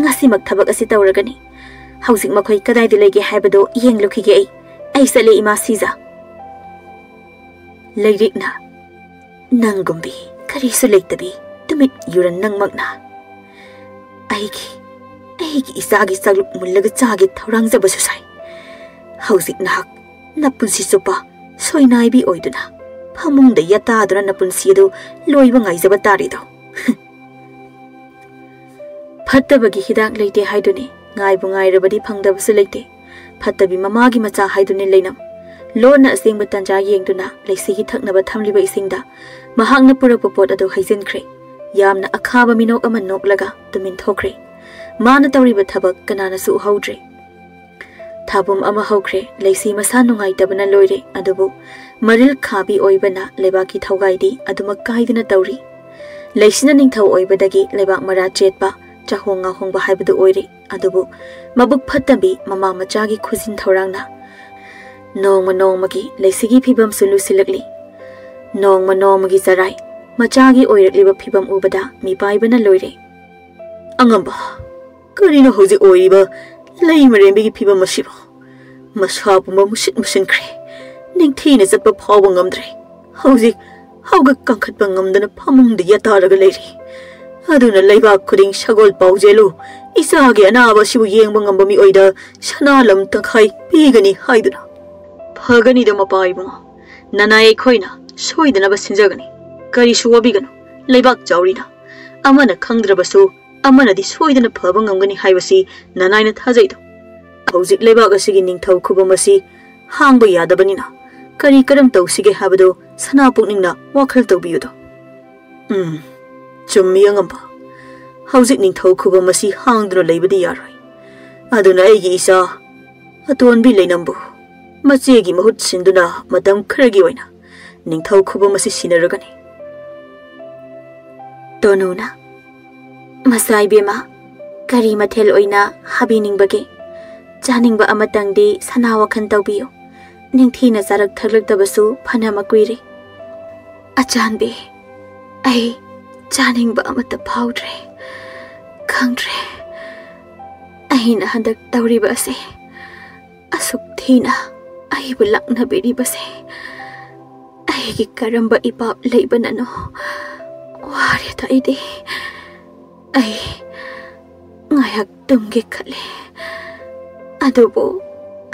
ꯉꯁꯤꯃꯛ ꯊꯕꯛ ꯑꯁꯤ ꯇꯧꯔꯒꯅꯤ꯫ ꯍꯧꯖꯤꯛ ꯃꯈꯣꯏ ꯀꯗꯥꯏꯗ ꯂꯩꯒꯦ ꯍꯥꯏꯕꯗꯨ ꯌꯦꯡꯂꯨꯈꯤꯒꯦ ꯑꯩ꯫ ꯑꯩ ꯆꯠꯂꯦ, ꯏꯃꯥ ꯁꯤꯖ꯫ ꯂꯩꯔꯤꯛꯅ, ꯅꯪꯒꯨꯝꯕꯤ ꯀꯔꯤꯁꯨ ꯂꯩꯇꯕꯤ ꯇꯨꯃꯤꯠ ꯌꯨꯔꯟ ꯅꯪꯃꯛꯅ꯫ ꯑꯩꯒꯤ, ꯑꯩꯒꯤ ꯏꯆꯥꯒꯤ ꯆꯥꯛꯂꯨꯛ ꯃꯨꯜꯂꯒ ꯆꯥꯒꯦ ꯊꯧꯔꯥꯡꯖꯕꯁꯨ ꯁꯥꯏ꯫ ꯍꯧꯖꯤꯛ ꯅꯍꯥꯛ ꯅꯄꯨꯟꯁꯤ ꯆꯨꯞꯄ ꯁꯣꯏꯅꯥꯏꯕꯤ ꯑꯣꯏꯗꯨꯅ ꯐꯃꯨꯡꯗ ꯌꯥꯇꯥꯗꯨꯅ ꯅꯄꯨꯟꯁꯤ ꯑꯗꯨ ꯂꯣꯏꯕ ꯉꯥꯏꯖꯕ ꯇꯥꯔꯦꯗꯣ꯫ ꯐꯠꯇꯕꯒꯤ ꯍꯤꯗꯥꯛ ꯂꯩꯇꯦ ꯍꯥꯏꯗꯨꯅꯤ꯫ ꯉꯥꯏꯕꯨ ꯉꯥꯏꯔꯕꯗꯤ ꯐꯪꯗꯕꯁꯨ ꯂꯩꯇꯦ꯫ ꯐꯠꯇꯕꯤ ꯃꯃꯥꯒꯤ ꯃꯆꯥ ꯍꯥꯏꯗꯨꯅꯤ ꯂꯩꯅꯝ꯫ ꯂꯣꯟꯅ ꯑꯁꯦꯡꯕ ꯇꯥꯟꯖꯥ ꯌꯦꯡꯗꯨꯅ ꯂꯩꯁꯤꯒꯤ ꯊꯛꯅꯕ ꯊꯝꯂꯤꯕ ꯏꯁꯤꯡꯗ ꯃꯍꯥꯛꯅ ꯄꯨꯔꯛꯄ ꯄꯣꯠ ꯑꯗꯨ ꯍꯩꯖꯤꯟꯈ꯭ꯔꯦ꯫ ꯌꯥꯝꯅ ꯑꯈꯥꯕ ꯃꯤꯅꯣꯛ ꯑꯃ ꯅꯣꯛꯂꯒ ꯇꯨꯃꯤꯟ ꯊꯣꯛꯈ꯭ꯔꯦ꯫ ꯃꯥꯅ ꯇꯧꯔꯤꯕ ꯊꯕꯛ ꯀꯅꯥꯅꯁꯨ ꯎꯍꯧꯗ꯭ꯔꯦ꯫ ꯊꯥꯕꯨꯝ ꯑꯃ ꯍꯧꯈ꯭ꯔꯦ꯫ ꯂꯩꯁꯤ ꯃꯁꯥ ꯅꯨꯡꯉꯥꯏꯇꯕꯅ ꯂꯣꯏꯔꯦ, ꯑꯗꯨꯕꯨ ꯃꯔꯤꯜ ꯈꯥꯕꯤ ꯑꯣꯏꯕꯅ ꯂꯩꯕꯥꯛꯀꯤ ꯊꯧꯒꯥꯏꯗꯤ ꯑꯗꯨꯃꯛ ꯀꯥꯏꯗꯅ ꯇꯧꯔꯤ꯫ ꯂꯩꯁꯤꯅ ꯅꯤꯡꯊꯧ ꯑꯣꯏꯕꯗꯒꯤ ꯂꯩꯕꯥꯛ ꯃꯔꯥ ꯆꯦꯠꯄ, ꯆꯥꯍꯣꯡ ꯉꯥꯍꯣꯡꯕ ꯍꯥꯏꯕꯗꯨ ꯑꯣꯏꯔꯦ꯫ ꯑꯗꯨꯕꯨ ꯃꯕꯨꯛ ꯐꯠꯇꯕꯤ ꯃꯃꯥ ꯃꯆꯥꯒꯤ ꯈꯨꯖꯤꯟ ꯊꯧꯔꯥꯡꯅ ꯅꯣꯡꯃ ꯅꯣꯡꯃꯒꯤ ꯂꯩꯁꯤꯒꯤ ꯐꯤꯕꯝꯁꯨ ꯂꯨꯁꯤꯜꯂꯛꯂꯤ꯫ ꯅꯣꯡꯃ ꯅꯣꯡꯃꯒꯤ ꯆꯔꯥꯏ ꯃꯆꯥꯒꯤ ꯑꯣꯏꯔꯛꯂꯤꯕ ꯐꯤꯕꯝ ꯎꯕꯗ ꯃꯤꯄꯥꯏꯕꯅ ꯂꯣꯏꯔꯦ꯫ "ꯑꯉꯝꯕ, ꯀꯔꯤꯅꯣ ꯍꯧꯖꯤꯛ ꯑꯣꯏꯔꯤꯕ ꯂꯩꯃꯔꯦꯝꯕꯤꯒꯤ ꯐꯤꯕꯝ ꯑꯁꯤꯕꯣ? ꯃꯁꯥ ꯄꯨꯝꯕ ꯃꯨꯁꯤꯠ ꯃꯨꯁꯤꯟꯈ꯭ꯔꯦ꯫ ꯅꯤꯡꯊꯤꯅ ꯆꯠꯄ ꯐꯥꯎꯕ ꯉꯝꯗ꯭ꯔꯦ꯫ ꯍꯧꯖꯤꯛ ꯍꯧꯒꯠ ꯀꯥꯡꯈꯠꯄ ꯉꯝꯗꯅ ꯐꯃꯨꯡꯗ ꯌꯥꯇꯥꯔꯒ ꯂꯩꯔꯤ꯫ ꯑꯗꯨꯅ ꯂꯩꯕꯥꯛ ꯈꯨꯗꯤꯡ ꯁꯒꯣꯜ ꯄꯥꯎꯖꯦꯜꯂꯨ, ꯏꯆꯥꯒꯤ ꯑꯅꯥꯕ ꯑꯁꯤꯕꯨ ꯌꯦꯡꯕ ꯉꯝꯕ ꯃꯤꯑꯣꯏꯗ ꯁꯅꯥ ꯂꯝ ꯇꯪꯈꯥꯏ ꯄꯤꯒꯅꯤ ꯍꯥꯏꯗꯨꯅ꯫ ꯐꯒꯅꯤꯗ ꯃꯄꯥ ꯏꯕꯨꯡꯉꯣ, ꯅꯅꯥꯏ ꯑꯩꯈꯣꯏꯅ ꯁꯣꯏꯗꯅꯕ ꯁꯤꯟꯖꯒꯅꯤ꯫ ꯀꯔꯤꯁꯨ ꯋꯥꯕꯤꯒꯅꯨ, ꯂꯩꯕꯥꯛ ꯆꯥꯎꯔꯤꯅ꯫ ꯑꯃꯅ ꯈꯪꯗ꯭ꯔꯕꯁꯨ ꯑꯃꯅꯗꯤ ꯁꯣꯏꯗꯅ ꯐꯕ ꯉꯝꯒꯅꯤ ꯍꯥꯏꯕꯁꯤ ꯅꯅꯥꯏꯅ ꯊꯥꯖꯩꯗꯣ꯫ ꯍꯧꯖꯤꯛ ꯂꯩꯕꯥꯛ ꯑꯁꯤꯒꯤ ꯅꯤꯡꯊꯧ ꯈꯨꯕꯝ ꯑꯁꯤ ꯍꯥꯡꯕ ꯌꯥꯗꯕꯅꯤꯅ ꯀꯔꯤ ꯀꯔꯝ ꯇꯧꯁꯤꯒꯦ ꯍꯥꯏꯕꯗꯨ ꯁꯅꯥ ꯄꯨꯛꯅꯤꯡꯅ ꯋꯥꯈꯜ ꯇꯧꯕꯤꯌꯨꯗꯣ꯫" "ꯎꯝ, ꯆꯨꯝꯃꯤ ꯑꯉꯝꯕ꯫ ꯍꯧꯖꯤꯛ ꯅꯤꯡꯊꯧ ꯈꯨꯕꯝ ꯑꯁꯤ ꯍꯥꯡꯗꯨꯅ ꯂꯩꯕꯗꯤ ꯌꯥꯔꯣꯏ꯫ ꯑꯗꯨꯅ ꯑꯩꯒꯤ ꯏꯆꯥ ꯑꯇꯣꯟꯕꯤ ꯂꯩꯅꯝꯕꯨ ꯃꯆꯦꯒꯤ ꯃꯍꯨꯠ ꯁꯤꯟꯗꯨꯅ ꯃꯇꯝ ꯈꯔꯒꯤ ꯑꯣꯏꯅ ꯅꯤꯡꯊꯧ ꯈꯨꯕꯝ ꯑꯁꯤ ꯁꯤꯟꯅꯔꯒꯅꯤ꯫" ꯇꯣꯅꯨꯅ, "ꯃꯆꯥ ꯏꯕꯦꯝꯃ, ꯀꯔꯤ ꯃꯊꯦꯜ ꯑꯣꯏꯅ ꯍꯥꯕꯤꯅꯤꯡꯕꯒꯦ? ꯆꯥꯅꯤꯡꯕ ꯑꯃꯇꯪꯗꯤ ꯁꯅꯥ ꯋꯥꯈꯜ ꯇꯧꯕꯤꯌꯨ꯫ ꯅꯤꯡꯊꯤꯅ ꯆꯥꯔꯛ ꯊꯛꯂꯛꯇꯕꯁꯨ ꯐꯅ ꯀꯨꯏꯔꯦ꯫" "ꯑꯆꯥꯟꯕꯤ, ꯑꯩ ꯆꯥꯅꯤꯡꯕ ꯑꯃꯠꯇ ꯐꯥꯎꯗ꯭ꯔꯦ꯫ ꯈꯪꯗ꯭ꯔꯦ, ꯑꯩꯅ ꯍꯟꯗꯛ ꯇꯧꯔꯤꯕ ꯑꯁꯦ, ꯑꯁꯨꯛ ꯊꯤꯅ ꯑꯩꯕꯨ ꯂꯥꯛꯅꯕꯤꯔꯤꯕꯁꯦ, ꯑꯩꯒꯤ ꯀꯔꯝꯕ ꯏꯄꯥꯞ ꯂꯩꯕꯅꯅꯣ? ꯋꯥꯔꯦꯗ ꯑꯩꯗꯤ꯫ ꯑꯩ ꯉꯥꯏꯍꯥꯛ ꯇꯨꯝꯒꯦ ꯈꯜꯂꯦ, ꯑꯗꯨꯕꯨ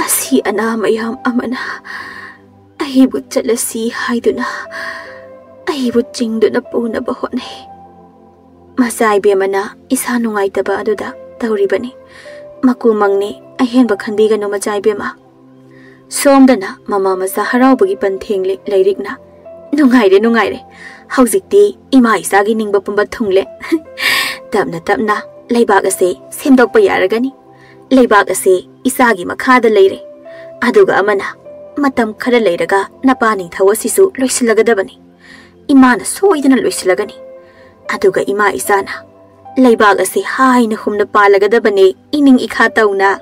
ꯑꯁꯤ ꯑꯅꯥ ꯃꯌꯥꯝ ꯑꯃꯅ ꯑꯩꯕꯨ ꯆꯠꯂꯁꯤ ꯍꯥꯏꯗꯨꯅ ꯑꯩꯕꯨ ꯆꯤꯡꯗꯨꯅ ꯄꯨꯅꯕ ꯍꯣꯠꯅꯩ꯫" ꯃꯆꯥ ꯏꯕꯦꯝꯃꯅ ꯏꯁꯥ ꯅꯨꯡꯉꯥꯏꯇꯕ ꯑꯗꯨꯗ ꯇꯧꯔꯤꯕꯅꯤ꯫ ꯃꯀꯨꯃꯪꯅꯤ, ꯑꯍꯦꯟꯕ ꯈꯟꯕꯤꯒꯅꯨ ꯃꯆꯥ ꯏꯕꯦꯝꯃ꯫ ꯁꯣꯝꯗꯅ ꯃꯃꯥ ꯃꯆꯥ ꯍꯔꯥꯎꯕꯒꯤ ꯄꯟ ꯊꯦꯡꯂꯦ ꯂꯩꯔꯤꯛꯅ꯫ "ꯅꯨꯡꯉꯥꯏꯔꯦ, ꯅꯨꯡꯉꯥꯏꯔꯦ꯫ ꯍꯧꯖꯤꯛꯇꯤ ꯏꯃꯥ ꯏꯆꯥꯒꯤ ꯅꯤꯡꯕ ꯄꯨꯝꯕ ꯊꯨꯡꯂꯦ꯫" "ꯇꯞꯅ ꯇꯞꯅ ꯂꯩꯕꯥꯛ ꯑꯁꯦ ꯁꯦꯝꯗꯣꯛꯄ ꯌꯥꯔꯒꯅꯤ꯫ ꯂꯩꯕꯥꯛ ꯑꯁꯦ ꯏꯆꯥꯒꯤ ꯃꯈꯥꯗ ꯂꯩꯔꯦ꯫ ꯑꯗꯨꯒ ꯑꯃꯅ, ꯃꯇꯝ ꯈꯔ ꯂꯩꯔꯒ ꯅꯄꯥ ꯅꯤꯡꯊꯧ ꯑꯁꯤꯁꯨ ꯂꯣꯏꯁꯤꯜꯂꯒꯗꯕꯅꯤ꯫ ꯏꯃꯥꯅ ꯁꯣꯏꯗꯅ ꯂꯣꯏꯁꯤꯜꯂꯒꯅꯤ꯫ ꯑꯗꯨꯒ ꯏꯃꯥ ꯏꯆꯥꯅ ꯂꯩꯕꯥꯛ ꯑꯁꯤ ꯍꯥꯏꯅ ꯍꯨꯝꯅ ꯄꯥꯜꯂꯒꯗꯕꯅꯦ, ꯏꯅꯤꯡ ꯏꯈꯥ ꯇꯧꯅ꯫"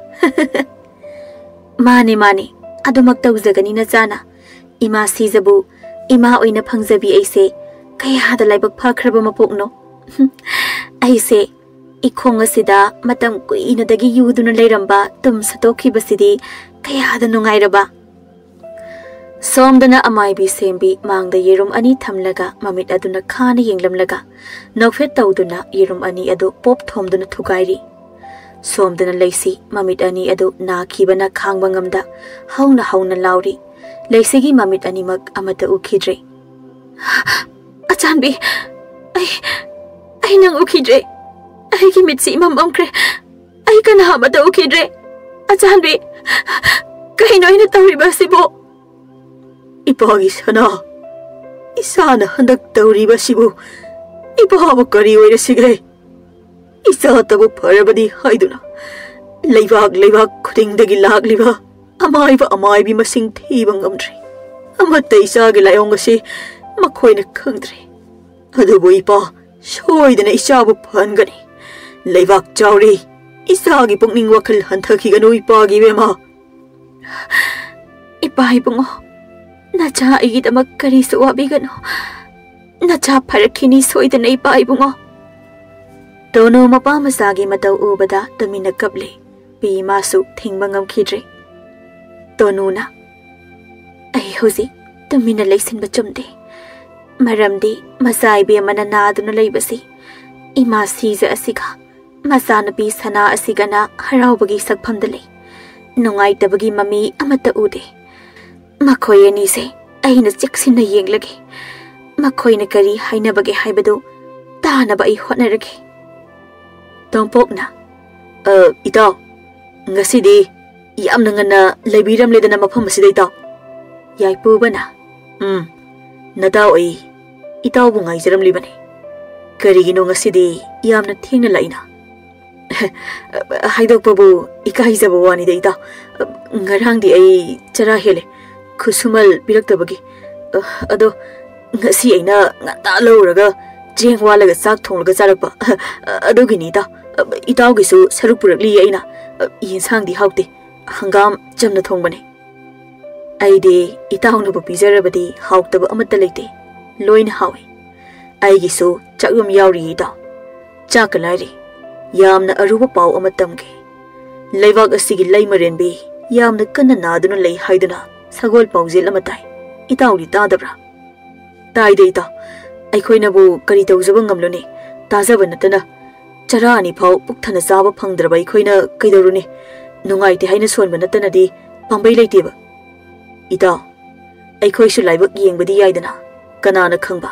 "ꯃꯥꯅꯦ, ꯃꯥꯅꯦ, ꯑꯗꯨꯃꯛ ꯇꯧꯖꯒꯅꯤ ꯅꯆꯥꯅ꯫ ꯏꯃꯥ ꯁꯤꯖꯕꯨ ꯏꯃꯥ ꯑꯣꯏꯅ ꯐꯪꯖꯕꯤ ꯑꯩꯁꯦ ꯀꯌꯥꯗ ꯂꯥꯏꯕꯛ ꯐꯈ꯭ꯔꯕ ꯃꯄꯣꯛꯅꯣ꯫ ꯑꯩꯁꯦ ꯏꯈꯣꯡ ꯑꯁꯤꯗ ꯃꯇꯝ ꯀꯨꯏꯅꯗꯒꯤ ꯌꯨꯗꯨꯅ ꯂꯩꯔꯝꯕ ꯇꯨꯝ ꯁꯠꯇꯣꯛꯈꯤꯕꯁꯤꯗꯤ ꯀꯌꯥꯗ ꯅꯨꯡꯉꯥꯏꯔꯕ꯫ ꯁꯣꯝꯗꯅ ꯑꯃꯥꯏꯕꯤ ꯁꯦꯝꯕꯤ ꯃꯥꯡꯗ ꯌꯦꯔꯨꯝ ꯑꯅꯤ ꯊꯝꯂꯒ ꯃꯃꯤꯠ ꯑꯗꯨꯅ ꯈꯥꯅ ꯌꯦꯡꯂꯝꯂꯒ ꯅꯣꯛꯐꯦꯠ ꯇꯧꯗꯨꯅ ꯌꯦꯔꯨꯝ ꯑꯅꯤ ꯑꯗꯨ ꯄꯣꯞ ꯊꯣꯝꯗꯨꯅ ꯊꯨꯒꯥꯏꯔꯤ꯫ ꯁꯣꯝꯗꯅ ꯂꯩꯁꯤ ꯃꯃꯤꯠ ꯑꯅꯤ ꯑꯗꯨ ꯅꯥꯈꯤꯕꯅ ꯈꯥꯡꯕ ꯉꯝꯗ ꯍꯧꯅ ꯍꯧꯅ ꯂꯥꯎꯔꯤ꯫ ꯂꯩꯁꯤꯒꯤ ꯃꯃꯤꯠ ꯑꯅꯤꯃꯛ ꯑꯃꯠꯇ ꯎꯈꯤꯗ꯭ꯔꯦ꯫ "ꯑꯆꯥꯟꯕꯤ, ꯑꯩ, ꯑꯩ ꯅꯪ ꯎꯈꯤꯗ꯭ꯔꯦ꯫ ꯑꯩꯒꯤ ꯃꯤꯠꯁꯤ ꯏꯃꯝ ꯃꯝꯈ꯭ꯔꯦ꯫ ꯑꯩ ꯀꯅꯥ ꯑꯃꯠꯇ ꯎꯈꯤꯗ꯭ꯔꯦ꯫ ꯑꯆꯥꯟꯕꯤ, ꯀꯩꯅꯣ ꯑꯩꯅ ꯇꯧꯔꯤꯕ ꯑꯁꯤꯕꯨ?" "ꯏꯄꯥꯒꯤ ꯁꯅꯥ, ꯏꯆꯥꯅ ꯍꯟꯗꯛ ꯇꯧꯔꯤꯕ ꯑꯁꯤꯕꯨ ꯏꯄꯥꯕꯨ ꯀꯔꯤ ꯑꯣꯏꯔꯁꯤꯒꯦ? ꯏꯆꯥꯇꯕꯨ ꯐꯔꯕꯗꯤ ꯍꯥꯏꯗꯨꯅ ꯂꯩꯕꯥꯛ ꯂꯩꯕꯥꯛ ꯈꯨꯗꯤꯡꯗꯒꯤ ꯂꯥꯛꯂꯤꯕ ꯑꯃꯥꯏꯕ ꯑꯃꯥꯏꯕꯤ ꯃꯁꯤꯡ ꯊꯤꯕ ꯉꯝꯗ꯭ꯔꯦ꯫ ꯑꯃꯠꯇ ꯏꯆꯥꯒꯤ ꯂꯥꯏꯑꯣꯡ ꯑꯁꯤ ꯃꯈꯣꯏꯅ ꯈꯪꯗ꯭ꯔꯦ꯫ ꯑꯗꯨꯕꯨ ꯏꯄꯥ ꯁꯣꯏꯗꯅ ꯏꯆꯥꯕꯨ ꯐꯍꯟꯒꯅꯤ꯫ ꯂꯩꯕꯥꯛ ꯆꯥꯎꯔꯤ, ꯏꯆꯥꯒꯤ ꯄꯨꯛꯅꯤꯡ ꯋꯥꯈꯜ ꯍꯟꯊꯈꯤꯒꯅꯨ ꯏꯄꯥꯒꯤ ꯏꯕꯦꯝꯃ꯫" "ꯏꯄꯥ ꯏꯕꯨꯡꯉꯣ, ꯅꯆꯥ ꯑꯩꯒꯤꯗꯃꯛ ꯀꯔꯤꯁꯨ ꯋꯥꯕꯤꯒꯅꯨ꯫ ꯅꯆꯥ ꯐꯔꯛꯈꯤꯅꯤ ꯁꯣꯏꯗꯅ, ꯏꯄꯥ ꯏꯕꯨꯡꯉꯣ꯫" ꯇꯣꯅꯨ ꯃꯄꯥ ꯃꯆꯥꯒꯤ ꯃꯇꯧ ꯎꯕꯗ ꯇꯨꯃꯤꯟꯅ ꯀꯞꯂꯦ꯫ ꯄꯤ ꯃꯥꯁꯨ ꯊꯤꯡꯕ ꯉꯝꯈꯤꯗ꯭ꯔꯦ꯫ ꯇꯣꯅꯨꯅ, "ꯑꯩ ꯍꯧꯖꯤꯛ ꯇꯨꯃꯤꯟꯅ ꯂꯩꯁꯤꯟꯕ ꯆꯨꯝꯗꯦ꯫ ꯃꯔꯝꯗꯤ ꯃꯆꯥ ꯏꯕꯦꯝꯃꯅ ꯅꯥꯗꯨꯅ ꯂꯩꯕꯁꯤ ꯏꯃꯥ ꯁꯤꯖ ꯑꯁꯤꯒ ꯃꯆꯥꯅꯨꯄꯤ ꯁꯅꯥ ꯑꯁꯤꯒꯅ ꯍꯔꯥꯎꯕꯒꯤ ꯁꯛꯐꯝꯗ ꯂꯩ꯫ ꯅꯨꯡꯉꯥꯏꯇꯕꯒꯤ ꯃꯃꯤ ꯑꯃꯠꯇ ꯎꯗꯦ꯫ ꯃꯈꯣꯏ ꯑꯅꯤꯁꯦ ꯑꯩꯅ ꯆꯦꯛꯁꯤꯟꯅ ꯌꯦꯡꯂꯒꯦ꯫ ꯃꯈꯣꯏꯅ ꯀꯔꯤ ꯍꯥꯏꯅꯕꯒꯦ ꯍꯥꯏꯕꯗꯨ ꯇꯥꯅꯕ ꯑꯩ ꯍꯣꯠꯅꯔꯒꯦ꯫" ꯇꯣꯝꯄꯣꯛꯅ, "ꯑ, ꯏꯇꯥꯎ, ꯉꯁꯤꯗꯤ ꯌꯥꯝꯅ ꯉꯟꯅ ꯂꯩꯕꯤꯔꯝꯂꯦꯗꯅ ꯃꯐꯝ ꯑꯁꯤꯗ, ꯏꯇꯥꯎ꯫" ꯌꯥꯏꯄꯨꯕꯅ, "ꯎꯝ, ꯅꯇꯥꯎ ꯑꯩ ꯏꯇꯥꯎꯕꯨ ꯉꯥꯏꯖꯔꯝꯂꯤꯕꯅꯤ꯫ ꯀꯔꯤꯒꯤꯅꯣ ꯉꯁꯤꯗꯤ ꯌꯥꯝꯅ ꯊꯦꯡꯅ ꯂꯥꯛꯏꯅ?" "ꯍꯥꯏꯗꯣꯛꯄꯕꯨ ꯏꯀꯥꯏꯖꯕ ꯋꯥꯅꯤꯗ, ꯏꯇꯥꯎ꯫ ꯉꯔꯥꯡꯗꯤ ꯑꯩ ꯆꯔꯥ ꯍꯦꯜꯂꯦ, ꯈꯨꯠꯁꯨꯃꯜ ꯄꯤꯔꯛꯇꯕꯒꯤ꯫ ꯑꯗꯣ ꯉꯁꯤ ꯑꯩꯅ ꯉꯟꯇꯥ ꯂꯧꯔꯒ ꯆꯦꯡ ꯋꯥꯜꯂꯒ ꯆꯥꯛ ꯊꯣꯡꯂꯒ ꯆꯥꯔꯛꯄ꯫ ꯑꯗꯨꯒꯤꯅꯤ, ꯏꯇꯥꯎ꯫ ꯏꯇꯥꯎꯒꯤꯁꯨ ꯁꯔꯨꯛ ꯄꯨꯔꯛꯂꯤꯌꯦ ꯑꯩꯅ꯫ ꯌꯦꯟꯁꯥꯡꯗꯤ ꯍꯥꯎꯇꯦ, ꯍꯪꯒꯥꯝ ꯆꯝꯅ ꯊꯣꯡꯕꯅꯦ꯫" "ꯑꯩꯗꯤ ꯏꯇꯥꯎꯅꯕꯨ ꯄꯤꯖꯔꯕꯗꯤ ꯍꯥꯎꯇꯕ ꯑꯃꯠꯇ ꯂꯩꯇꯦ, ꯂꯣꯏꯅ ꯍꯥꯎꯏ꯫ ꯑꯩꯒꯤꯁꯨ ꯆꯥꯛꯂꯨꯝ ꯌꯥꯎꯔꯤꯌꯦ ꯏꯇꯥꯎ꯫ ꯆꯥꯛꯀ ꯂꯥꯏꯔꯤ꯫ ꯌꯥꯝꯅ ꯑꯔꯨꯕ ꯄꯥꯎ ꯑꯃ ꯇꯝꯒꯦ꯫ ꯂꯩꯕꯥꯛ ꯑꯁꯤꯒꯤ ꯂꯩꯃꯔꯦꯟꯕꯤ ꯌꯥꯝꯅ ꯀꯟꯅ ꯅꯥꯗꯨꯅ ꯂꯩ ꯍꯥꯏꯗꯨꯅ ꯁꯒꯣꯜ ꯄꯥꯎꯖꯦꯜ ꯑꯃ ꯇꯥꯏ꯫ ꯏꯇꯥꯎꯗꯤ ꯇꯥꯗꯕ꯭ꯔꯥ? ꯇꯥꯏꯗ ꯏꯇꯥꯎ꯫ ꯑꯩꯈꯣꯏꯅꯕꯨ ꯀꯔꯤ ꯇꯧꯖꯕ ꯉꯝꯂꯨꯅꯤ? ꯇꯥꯖꯕ ꯅꯠꯇꯅ ꯆꯔꯥ ꯑꯅꯤ ꯐꯥꯎ ꯄꯨꯛ ꯊꯟꯅ ꯆꯥꯕ ꯐꯪꯗ꯭ꯔꯕ ꯑꯩꯈꯣꯏꯅ ꯀꯩꯗꯧꯔꯨꯅꯤ? ꯅꯨꯡꯉꯥꯏꯇꯦ ꯍꯥꯏꯅ ꯁꯣꯟꯕ ꯅꯠꯇꯅꯗꯤ ꯄꯥꯝꯕꯩ ꯂꯩꯇꯦꯕ꯫ ꯏꯇꯥꯎ, ꯑꯩꯈꯣꯏꯁꯨ ꯂꯥꯏꯕꯛ ꯌꯦꯡꯕꯗꯤ ꯌꯥꯏꯗꯅ꯫ ꯀꯅꯥꯅ ꯈꯪꯕ?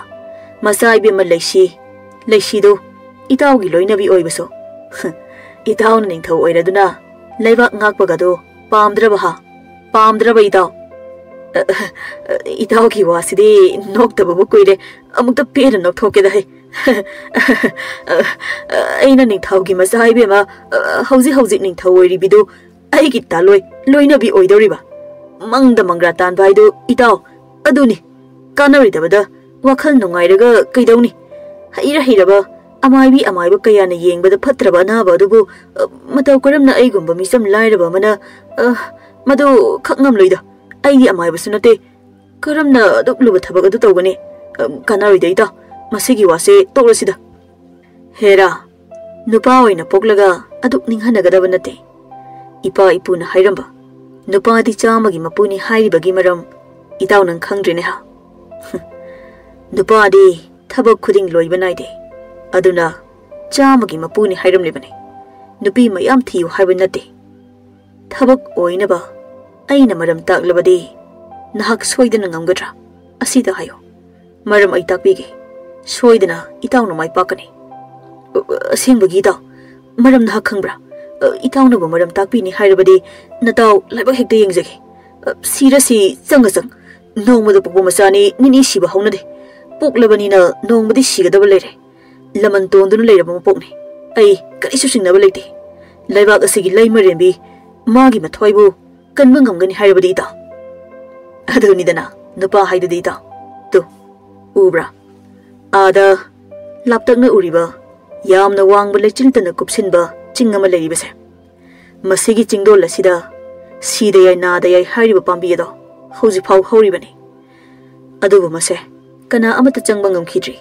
ꯃꯆꯥ ꯏꯕꯦꯝꯃ ꯂꯩꯁꯤ, ꯂꯩꯁꯤꯗꯣ ꯏꯇꯥꯎꯒꯤ ꯂꯣꯏꯅꯕꯤ ꯑꯣꯏꯕꯁꯨ꯫ ꯏꯇꯥꯎꯅ ꯅꯤꯡꯊꯧ ꯑꯣꯏꯔꯗꯨꯅ ꯂꯩꯕꯥꯛ ꯉꯥꯛꯄꯒꯗꯣ ꯄꯥꯝꯗ꯭ꯔꯕ ꯍꯥ? ꯄꯥꯝꯗ꯭ꯔꯕ ꯏꯇꯥꯎ? ꯏꯇꯥꯎꯒꯤ ꯋꯥꯁꯤꯗꯤ ꯅꯣꯛꯇꯕꯕꯨ ꯀꯨꯏꯔꯦ꯫ ꯑꯃꯨꯛꯇ ꯄꯦꯟꯅ ꯅꯣꯛꯊꯣꯛꯀꯦꯗ ꯍꯩ꯫ ꯑꯩꯅ ꯅꯤꯡꯊꯧꯒꯤ ꯃꯆꯥ ꯏꯕꯦꯝꯃ, ꯍꯧꯖꯤꯛ ꯍꯧꯖꯤꯛ ꯅꯤꯡꯊꯧ ꯑꯣꯏꯔꯤꯕꯤꯗꯨ ꯑꯩꯒꯤ ꯇꯥꯂꯣꯏ ꯂꯣꯏꯅꯕꯤ ꯑꯣꯏꯗꯧꯔꯤꯕ꯫ ꯃꯪꯗ ꯃꯪꯒ꯭ꯔꯥ ꯇꯥꯟꯕ ꯍꯥꯏꯗꯨ ꯏꯇꯥꯎ ꯑꯗꯨꯅꯤ꯫ ꯀꯥꯟꯅꯔꯣꯏꯗꯕꯗ ꯋꯥꯈꯜ ꯅꯨꯡꯉꯥꯏꯔꯒ ꯀꯩꯗꯧꯅꯤ? ꯍꯩꯔ ꯍꯩꯔꯕ ꯑꯃꯥꯏꯕꯤ ꯑꯃꯥꯏꯕ ꯀꯌꯥꯅ ꯌꯦꯡꯕꯗ ꯐꯠꯇ꯭ꯔꯕ ꯑꯅꯥꯕ ꯑꯗꯨꯕꯨ, ꯑ, ꯃꯇꯧ ꯀꯔꯝꯅ ꯑꯩꯒꯨꯝꯕ ꯃꯤꯆꯝ ꯂꯥꯏꯔꯕ ꯑꯃꯅ, ꯑ, ꯃꯗꯨ ꯈꯛ ꯉꯝꯂꯣꯏꯗ꯫ ꯑꯩꯗꯤ ꯑꯃꯥꯏꯕꯁꯨ ꯅꯠꯇꯦ꯫ ꯀꯔꯝꯅ ꯑꯗꯨꯛ ꯂꯨꯕ ꯊꯕꯛ ꯑꯗꯨ ꯇꯧꯒꯅꯤ? ꯑ, ꯀꯥꯟꯅꯔꯣꯏꯗ ꯏꯇꯥꯎ꯫ ꯃꯁꯤꯒꯤ ꯋꯥꯁꯦ ꯇꯣꯛꯂꯁꯤꯗ꯫ ꯍꯦꯔꯥ, ꯅꯨꯄꯥ ꯑꯣꯏꯅ ꯄꯣꯛꯂꯒ ꯑꯗꯨꯛ ꯅꯤꯡꯍꯟꯅꯒꯗꯕ ꯅꯠꯇꯦ꯫ ꯏꯄꯥ ꯏꯄꯨꯅ ꯍꯥꯏꯔꯝꯕ, "ꯅꯨꯄꯥꯗꯤ ꯆꯥꯝꯃꯒꯤ ꯃꯄꯨꯅꯤ" ꯍꯥꯏꯔꯤꯕꯒꯤ ꯃꯔꯝ ꯏꯇꯥꯎ ꯅꯪ ꯈꯪꯗ꯭ꯔꯤꯅꯦ ꯍꯥ? ꯅꯨꯄꯥꯗꯤ ꯊꯕꯛ ꯈꯨꯗꯤꯡ ꯂꯣꯏꯕ ꯅꯥꯏꯗꯦ꯫ ꯑꯗꯨꯅ ꯆꯥꯝꯃꯒꯤ ꯃꯄꯨꯅꯤ ꯍꯥꯏꯔꯝꯂꯤꯕꯅꯤ꯫ ꯅꯨꯄꯤ ꯃꯌꯥꯝ ꯊꯤꯌꯨ ꯍꯥꯏꯕ ꯅꯠꯇꯦ꯫ ꯊꯕꯛ ꯑꯣꯏꯅꯕ ꯑꯩꯅ ꯃꯔꯝ ꯇꯥꯛꯂꯕꯗꯤ ꯅꯍꯥꯛ ꯁꯣꯏꯗꯅ ꯉꯝꯒꯗ꯭ꯔꯥ? ꯑꯁꯤꯗ ꯍꯥꯏꯌꯨ꯫ ꯃꯔꯝ ꯑꯩ ꯇꯥꯛꯄꯤꯒꯦ꯫ ꯁꯣꯏꯗꯅ ꯏꯇꯥꯎꯅ ꯃꯥꯏ ꯄꯥꯛꯀꯅꯤ꯫ ꯑ-, ꯑꯁꯦꯡꯕꯒꯤ ꯏꯇꯥꯎ, ꯃꯔꯝ ꯅꯍꯥꯛ ꯈꯪꯕ꯭ꯔꯥ? ꯑ, ꯏꯇꯥꯎꯅꯕꯨ ꯃꯔꯝ ꯇꯥꯛꯄꯤꯅꯤ ꯍꯥꯏꯔꯕꯗꯤ ꯅꯇꯥꯎ ꯂꯥꯏꯕꯛ ꯍꯦꯛꯇ ꯌꯦꯡꯖꯒꯦ꯫ ꯑ, ꯁꯤꯔꯁꯤ ꯆꯪꯉ ꯆꯪ꯫ ꯅꯣꯡꯃꯗ ꯄꯣꯛꯄ ꯃꯆꯥꯅꯤ, ꯅꯤꯅꯤ ꯁꯤꯕ ꯍꯧꯅꯗꯦ꯫ ꯄꯣꯛꯂꯕꯅꯤꯅ ꯅꯣꯡꯃꯗꯤ ꯁꯤꯒꯗꯕ ꯂꯩꯔꯦ꯫ ꯂꯃꯟ ꯇꯣꯟꯗꯨꯅ ꯂꯩꯔꯕ ꯃꯄꯣꯛꯅꯤ꯫ ꯑꯩ ꯀꯔꯤꯁꯨ ꯆꯤꯡꯅꯕ ꯂꯩꯇꯦ꯫ ꯂꯩꯕꯥꯛ ꯑꯁꯤꯒꯤ ꯂꯩꯃꯔꯦꯟꯕꯤ ꯃꯥꯒꯤ ꯃꯊ꯭ꯋꯥꯏꯕꯨ ꯀꯟꯕ ꯉꯝꯒꯅꯤ ꯍꯥꯏꯔꯕꯗꯤ ꯏꯇꯥꯎ꯫ ꯑꯗꯨꯅꯤꯗꯅ ꯅꯨꯄꯥ ꯍꯥꯏꯗꯨꯗꯤ ꯏꯇꯥꯎ꯫ ꯇꯨ, ꯎꯕ꯭ꯔꯥ? ꯑꯥꯗ ꯂꯥꯞꯇꯛꯅ ꯎꯔꯤꯕ ꯌꯥꯝꯅ ꯋꯥꯡꯕ ꯂꯩꯆꯤꯜꯇꯅ ꯀꯨꯞꯁꯤꯟꯕ ꯆꯤꯡ ꯑꯃ ꯂꯩꯔꯤꯕꯁꯦ꯫ ꯃꯁꯤꯒꯤ ꯆꯤꯡꯗꯣꯜ ꯑꯁꯤꯗ ꯁꯤꯗ ꯌꯥꯏ ꯅꯥꯗ ꯌꯥꯏ ꯍꯥꯏꯔꯤꯕ ꯄꯥꯝꯕꯤ ꯑꯗꯣ ꯍꯧꯖꯤꯛꯐꯥꯎ ꯍꯧꯔꯤꯕꯅꯤ꯫ ꯑꯗꯨꯕꯨ ꯃꯁꯦ ꯀꯅꯥ ꯑꯃꯠꯇ ꯆꯪꯕ ꯉꯝꯈꯤꯗ꯭ꯔꯤ꯫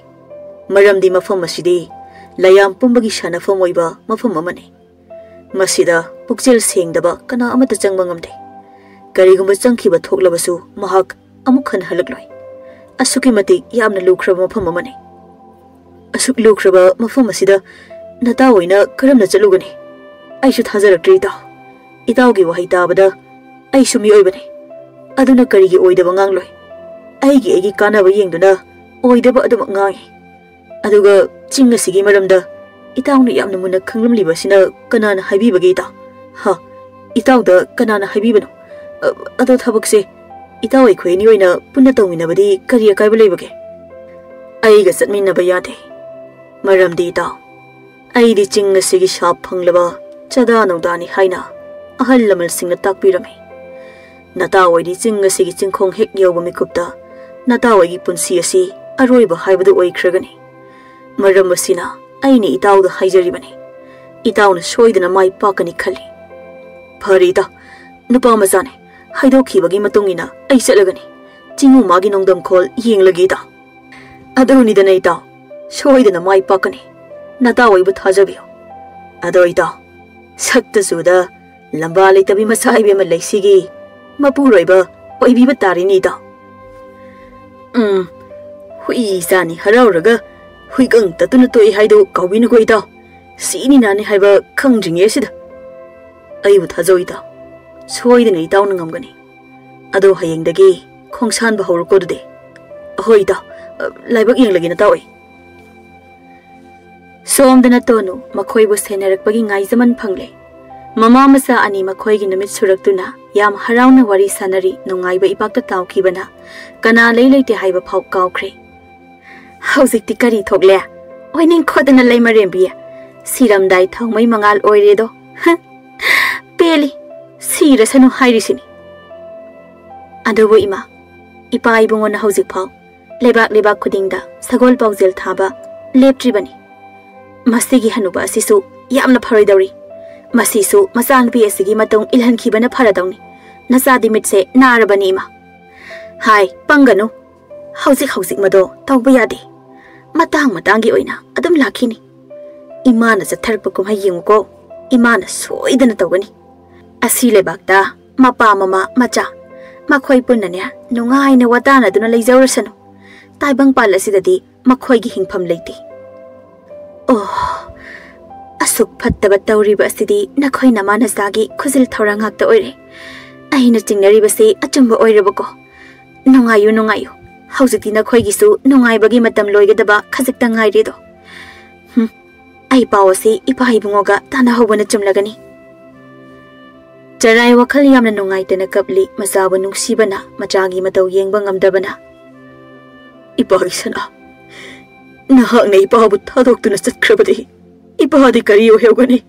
ꯃꯔꯝꯗꯤ ꯃꯐꯝ ꯑꯁꯤꯗꯤ ꯂꯩꯌꯥꯝ ꯄꯨꯝꯕꯒꯤ ꯁꯥꯟꯅꯐꯝ ꯑꯣꯏꯕ ꯃꯐꯝ ꯑꯃꯅꯤ꯫ ꯃꯁꯤꯗ ꯄꯨꯛꯆꯦꯜ ꯁꯦꯡꯗꯕ ꯀꯅꯥ ꯑꯃꯠꯇ ꯆꯪꯕ ꯉꯝꯗꯦ꯫ ꯀꯔꯤꯒꯨꯝꯕ ꯆꯪꯈꯤꯕ ꯊꯣꯛꯂꯕꯁꯨ ꯃꯍꯥꯛ ꯑꯃꯨꯛ ꯍꯟꯅ ꯍꯜꯂꯛꯂꯣꯏ꯫ ꯑꯁꯨꯛꯀꯤ ꯃꯇꯤꯛ ꯌꯥꯝꯅ ꯂꯨꯈ꯭ꯔꯕ ꯃꯐꯝ ꯑꯃꯅꯤ꯫ ꯑꯁꯨꯛ ꯂꯨꯈ꯭ꯔꯕ ꯃꯐꯝ ꯑꯁꯤꯗ ꯅꯇꯥ ꯑꯣꯏꯅ ꯀꯔꯝꯅ ꯆꯠꯂꯨꯒꯅꯤ? ꯑꯩꯁꯨ ꯊꯥꯖꯔꯛꯇ꯭ꯔꯦ, ꯏꯇꯥꯎ꯫ ꯏꯇꯥꯎꯒꯤ ꯋꯥꯍꯩ ꯇꯥꯕꯗ ꯑꯩꯁꯨ ꯃꯤꯑꯣꯏꯕꯅꯤ꯫ ꯑꯗꯨꯅ ꯀꯔꯤꯒꯤ ꯑꯣꯏꯗꯕ ꯉꯥꯡꯂꯣꯏ? ꯑꯩꯒꯤ ꯑꯩꯒꯤ ꯀꯥꯟꯅꯕ ꯌꯦꯡꯗꯨꯅ ꯑꯣꯏꯗꯕ ꯑꯗꯨꯃꯛ ꯉꯥꯡꯉꯤ꯫ ꯑꯗꯨꯒ ꯆꯤꯡ ꯑꯁꯤꯒꯤ ꯃꯔꯝꯗ ꯏꯇꯥꯎꯅ ꯌꯥꯝꯅ ꯃꯨꯟꯅ ꯈꯪꯂꯝꯂꯤꯕ ꯑꯁꯤꯅ ꯀꯅꯥꯅ ꯍꯥꯏꯕꯤꯕꯒꯦ, ꯏꯇꯥꯎ? ꯍꯥ? ꯏꯇꯥꯎꯗ ꯀꯅꯥꯅ ꯍꯥꯏꯕꯤꯕꯅꯣ? ꯑ, ꯑꯗꯣ ꯊꯕꯛꯁꯦ ꯏꯇꯥꯎ ꯑꯩꯈꯣꯏ ꯑꯅꯤ ꯑꯣꯏꯅ ꯄꯨꯟꯅ ꯇꯧꯃꯤꯟꯅꯕꯗꯤ ꯀꯔꯤ ꯑꯀꯥꯏꯕ ꯂꯩꯕꯒꯦ? ꯑꯩꯒ ꯆꯠꯃꯤꯟꯅꯕ ꯌꯥꯗꯦ꯫ ꯃꯔꯝꯗꯤ ꯏꯇꯥꯎ, ꯑꯩꯗꯤ ꯆꯤꯡ ꯑꯁꯤꯒꯤ ꯁꯥꯞ ꯐꯪꯂꯕ ꯆꯥꯗꯥ ꯅꯧꯗꯥꯅꯤ ꯍꯥꯏꯅ ꯑꯍꯜ ꯂꯃꯟꯁꯤꯡꯅ ꯇꯥꯛꯄꯤꯔꯝꯃꯤ꯫ ꯅꯇꯥ ꯑꯣꯏꯗꯤ ꯆꯤꯡ ꯑꯁꯤꯒꯤ ꯆꯤꯡꯈꯣꯡ ꯍꯦꯛ ꯌꯧꯕ ꯃꯤꯀꯨꯞꯇ ꯅꯇꯥ ꯑꯣꯏꯒꯤ ꯄꯨꯟꯁꯤ ꯑꯁꯤ ꯑꯔꯣꯏꯕ ꯍꯥꯏꯕꯗꯨ ꯑꯣꯏꯈ꯭ꯔꯒꯅꯤ꯫ ꯃꯔꯝ ꯑꯁꯤꯅ ꯑꯩꯅ ꯏꯇꯥꯎꯗ ꯍꯥꯏꯖꯔꯤꯕꯅꯤ꯫ ꯏꯇꯥꯎꯅ ꯁꯣꯏꯗꯅ ꯃꯥꯏ ꯄꯥꯛꯀꯅꯤ ꯈꯜꯂꯤ꯫ ꯐꯔꯦ ꯏꯇꯥꯎ, ꯅꯨꯄꯥ ꯃꯆꯥꯅꯤ, ꯍꯥꯏꯗꯣꯛꯈꯤꯕꯒꯤ ꯃꯇꯨꯡ ꯏꯟꯅ ꯑꯩ ꯆꯠꯂꯒꯅꯤ꯫ ꯆꯤꯡꯉꯨ ꯃꯥꯒꯤ ꯅꯣꯡꯗꯝꯈꯣꯜ ꯌꯦꯡꯂꯒꯦ ꯏꯇꯥꯎ꯫ ꯑꯗꯨꯅꯤꯗꯅ ꯏꯇꯥꯎ, ꯁꯣꯏꯗꯅ ꯃꯥꯏ ꯄꯥꯛꯀꯅꯤ꯫ ꯅꯇꯥ ꯑꯣꯏꯕꯨ ꯊꯥꯖꯕꯤꯌꯨ꯫ ꯑꯗꯣ ꯏꯇꯥꯎ, ꯁꯛꯇ ꯆꯨꯗ ꯂꯝꯕꯥ ꯂꯩꯇꯕꯤ ꯃꯆꯥ ꯏꯕꯦꯝꯃ ꯂꯩꯁꯤꯒꯤ ꯃꯄꯨꯔꯣꯏꯕ ꯑꯣꯏꯕꯤꯕ ꯇꯥꯔꯦꯅꯦ ꯏꯇꯥꯎ꯫ ꯎꯝ, ꯍꯨꯏ ꯆꯥꯅꯤ ꯍꯔꯥꯎꯔꯒ ꯍꯨꯏꯒꯪ ꯇꯠꯇꯨꯅ ꯇꯣꯛꯏ ꯍꯥꯏꯗꯣ ꯀꯥꯎꯕꯤꯅꯨꯀꯣ ꯏꯇꯥꯎ꯫ ꯁꯤꯅꯤ ꯅꯥꯅꯤ ꯍꯥꯏꯕ ꯈꯪꯗ꯭ꯔꯤꯉꯩ ꯑꯁꯤꯗ꯫ ꯑꯩꯕꯨ ꯊꯥꯖꯧ ꯏꯇꯥꯎ, ꯁꯣꯏꯗꯅ ꯏꯇꯥꯎꯅ ꯉꯝꯒꯅꯤ꯫ ꯑꯗꯣ ꯍꯌꯦꯡꯗꯒꯤ ꯈꯣꯡꯁꯥꯟꯕ ꯍꯧꯔꯣꯀꯣ ꯑꯗꯨꯗꯤ꯫ ꯑꯍꯣꯏ ꯏꯇꯥꯎ, ꯂꯥꯏꯕꯛ ꯌꯦꯡꯂꯒꯦ ꯅꯇꯥꯎ ꯑꯩ꯫ ꯁꯣꯝꯗꯅ ꯇꯣꯅꯨ ꯃꯈꯣꯏꯕꯨ ꯁꯦꯟꯅꯔꯛꯄꯒꯤ ꯉꯥꯏꯖꯃꯟ ꯐꯪꯂꯦ꯫ ꯃꯃꯥ ꯃꯆꯥ ꯑꯅꯤ ꯃꯈꯣꯏꯒꯤ ꯅꯨꯃꯤꯠ ꯁꯨꯔꯛꯇꯨꯅ ꯌꯥꯝ ꯍꯔꯥꯎꯅ ꯋꯥꯔꯤ ꯁꯥꯟꯅꯔꯤ꯫ ꯅꯨꯡꯉꯥꯏꯕ ꯏꯄꯥꯛꯇ ꯇꯥꯎꯈꯤꯕꯅ ꯀꯅꯥ ꯂꯩ ꯂꯩꯇꯦ ꯍꯥꯏꯕ ꯐꯥꯎ ꯀꯥꯎꯈ꯭ꯔꯦ꯫ ꯍꯧꯖꯤꯛꯇꯤ ꯀꯔꯤ ꯊꯣꯛꯂꯦ? ꯑꯣꯏꯅꯤꯡꯈꯣꯗꯅ ꯂꯩꯃꯔꯦꯝꯕꯤ꯫ ꯁꯤꯔꯝꯗꯥꯏ ꯊꯥꯎꯃꯩ ꯃꯉꯥꯜ ꯑꯣꯏꯔꯦꯗꯣ꯫ ꯍ! ꯄꯦꯜꯂꯤ꯫ ꯁꯤꯔꯁꯅꯨ ꯍꯥꯏꯔꯤꯁꯤꯅꯤ꯫ ꯑꯗꯨꯕꯨ ꯏꯃꯥ, ꯏꯄꯥ ꯏꯕꯨꯡꯉꯣꯅ ꯍꯧꯖꯤꯛꯐꯥꯎ ꯂꯩꯕꯥꯛ ꯂꯩꯕꯥꯛ ꯈꯨꯗꯤꯡꯗ ꯁꯒꯣꯜ ꯄꯥꯎꯖꯦꯜ ꯊꯥꯕ ꯂꯦꯞꯇ꯭ꯔꯤꯕꯅꯤ꯫ ꯃꯁꯤꯒꯤ ꯍꯅꯨꯕ ꯑꯁꯤꯁꯨ ꯌꯥꯝꯅ ꯐꯔꯣꯏꯗꯧꯔꯤ꯫ ꯃꯁꯤꯁꯨ ꯃꯆꯥꯅꯨꯄꯤ ꯑꯁꯤꯒꯤ ꯃꯇꯨꯡ ꯏꯜꯍꯟꯈꯤꯕꯅ ꯐꯔꯗꯧꯅꯤ꯫ ꯅꯆꯥꯗꯤ ꯃꯤꯠꯁꯦ ꯅꯥꯔꯕꯅꯤ ꯏꯃꯥ꯫ ꯍꯥꯏ, ꯄꯪꯒꯅꯨ꯫ ꯍꯧꯖꯤꯛ ꯍꯧꯖꯤꯛ ꯃꯗꯣ ꯇꯧꯕ ꯌꯥꯗꯦ꯫ ꯃꯇꯥꯡ ꯃꯇꯥꯡꯒꯤ ꯑꯣꯏꯅ ꯑꯗꯨꯝ ꯂꯥꯛꯈꯤꯅꯤ꯫ ꯏꯃꯥꯅ ꯆꯠꯊꯔꯛꯄ ꯀꯨꯝꯍꯩ ꯌꯦꯡꯉꯨꯀꯣ, ꯏꯃꯥꯅ ꯁꯣꯏꯗꯅ ꯇꯧꯒꯅꯤ꯫ ꯑꯁꯤ ꯂꯩꯕꯥꯛꯇ ꯃꯄꯥ, ꯃꯃꯥ, ꯃꯆꯥ, ꯃꯈꯣꯏ ꯄꯨꯟꯅꯅꯦ ꯅꯨꯡꯉꯥꯏꯅ ꯋꯥꯇꯥꯅꯗꯨꯅ ꯂꯩꯖꯧꯔꯁꯅꯨ꯫ ꯇꯥꯏꯕꯪꯄꯥꯜ ꯑꯁꯤꯗꯗꯤ ꯃꯈꯣꯏꯒꯤ ꯍꯤꯡꯐꯝ ꯂꯩꯇꯦ꯫ ꯑꯣ, ꯑꯁꯨꯛ ꯐꯠꯇꯕ ꯇꯧꯔꯤꯕ ꯑꯁꯤꯗꯤ ꯅꯈꯣꯏ ꯅꯃꯥ ꯅꯆꯥꯒꯤ ꯈꯨꯖꯤꯜ ꯊꯧꯔꯥꯡ ꯉꯥꯛꯇ ꯑꯣꯏꯔꯦ꯫ ꯑꯩꯅ ꯆꯤꯡꯅꯔꯤꯕꯁꯤ ꯑꯆꯨꯝꯕ ꯑꯣꯏꯔꯕꯀꯣ? ꯅꯨꯡꯉꯥꯏꯌꯨ, ꯅꯨꯡꯉꯥꯏꯌꯨ꯫ ꯍꯧꯖꯤꯛꯇꯤ ꯅꯈꯣꯏꯒꯤꯁꯨ ꯅꯨꯡꯉꯥꯏꯕꯒꯤ ꯃꯇꯝ ꯂꯣꯏꯒꯗꯕ ꯈꯖꯤꯛꯇ ꯉꯥꯏꯔꯦꯗꯣ꯫ ꯍꯨꯝ, ꯑꯩ ꯄꯥꯎ ꯑꯁꯤ ꯏꯄꯥ ꯏꯕꯨꯡꯉꯣꯒ ꯇꯥꯟꯅꯍꯧꯕꯅ ꯆꯨꯝꯂꯒꯅꯤ꯫ ꯆꯔꯥꯏ ꯋꯥꯈꯜ ꯌꯥꯝꯅ ꯅꯨꯡꯉꯥꯏꯇꯅ ꯀꯞꯂꯤ꯫ ꯃꯆꯥꯕꯨ ꯅꯨꯡꯁꯤꯕꯅ, ꯃꯆꯥꯒꯤ ꯃꯇꯧ ꯌꯦꯡꯕ ꯉꯝꯗꯕꯅ, "ꯏꯄꯥꯒꯤ ꯁꯅꯥ, ꯅꯍꯥꯛꯅ ꯏꯄꯥꯕꯨ ꯊꯥꯗꯣꯛꯇꯨꯅ ꯆꯠꯈ꯭ꯔꯕꯗꯤ ꯏꯄꯥꯗꯤ ꯀꯔꯤ ꯑꯣꯏꯍꯧꯒꯅꯤ?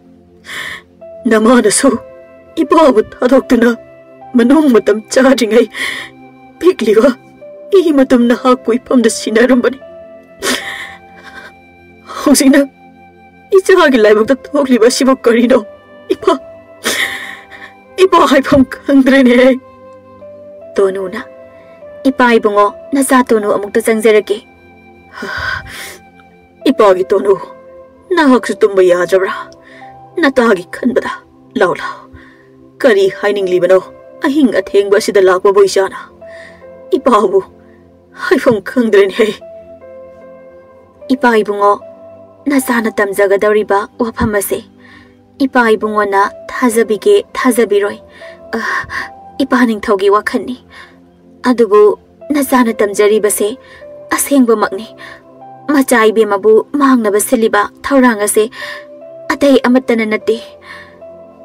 ꯅꯃꯥꯅꯁꯨ ꯏꯄꯥꯕꯨ ꯊꯥꯗꯣꯛꯇꯨꯅ ꯃꯅꯨꯡ ꯃꯇꯝ ꯆꯥꯗ꯭ꯔꯤꯉꯩ ꯄꯤꯛꯂꯤꯕ ꯏ ꯃꯇꯨꯝ ꯅꯍꯥꯛꯄꯨ ꯏꯐꯝꯗ ꯁꯤꯟꯅꯔꯝꯕꯅꯤ꯫ ꯍꯧꯖꯤꯛꯅ ꯏꯆꯥꯒꯤ ꯂꯥꯏꯕꯛꯇ ꯊꯣꯛꯂꯤꯕ ꯑꯁꯤꯕꯨ ꯀꯔꯤꯅꯣ? ꯏꯄꯥ, ꯏꯄꯥ ꯍꯥꯏꯐꯝ ꯈꯪꯗ꯭ꯔꯦꯅꯦ꯫" ꯇꯣꯅꯨꯅ, "ꯏꯄꯥ ꯏꯕꯨꯡꯉꯣ, ꯅꯆꯥ ꯇꯣꯅꯨ ꯑꯃꯨꯛꯇ ꯆꯪꯖꯔꯛꯀꯦ꯫" "ꯏꯄꯥꯒꯤ ꯇꯣꯅꯨ, ꯅꯍꯥꯛꯁꯨ ꯇꯨꯝꯕ ꯌꯥꯗ꯭ꯔꯕ꯭ꯔꯥ? ꯅꯇꯥꯒꯤ ꯈꯟꯕꯗ꯫ ꯂꯥꯎ, ꯂꯥꯎ, ꯀꯔꯤ ꯍꯥꯏꯅꯤꯡꯂꯤꯕꯅꯣ? ꯑꯍꯤꯡ ꯑꯊꯦꯡꯕ ꯑꯁꯤꯗ ꯂꯥꯛꯄꯕꯨ ꯏꯆꯥꯅ? ꯏꯄꯥꯕꯨ ꯍꯥꯏꯐꯝ ꯈꯪꯗ꯭ꯔꯦꯅꯦꯍꯦ꯫" "ꯏꯄꯥ ꯏꯕꯨꯡꯉꯣ, ꯅꯆꯥꯅ ꯇꯝꯖꯒꯗꯧꯔꯤꯕ ꯋꯥꯐꯝ ꯑꯁꯦ ꯏꯄꯥ ꯏꯕꯨꯡꯉꯣꯅ ꯊꯥꯖꯕꯤꯒꯦ ꯊꯥꯖꯕꯤꯔꯣꯏ, ꯑ, ꯏꯄꯥ ꯅꯤꯡꯊꯧꯒꯤ ꯋꯥꯈꯜꯅꯤ꯫ ꯑꯗꯨꯕꯨ ꯅꯆꯥꯅ ꯇꯝꯖꯔꯤꯕꯁꯦ ꯑꯁꯦꯡꯕꯃꯛꯅꯤ꯫ ꯃꯆꯥ ꯏꯕꯦꯝꯃꯕꯨ ꯃꯥꯡꯅꯕ ꯁꯤꯜꯂꯤꯕ ꯊꯧꯔꯥꯡ ꯑꯁꯦ ꯑꯇꯩ ꯑꯃꯠꯇꯅ ꯅꯠꯇꯦ꯫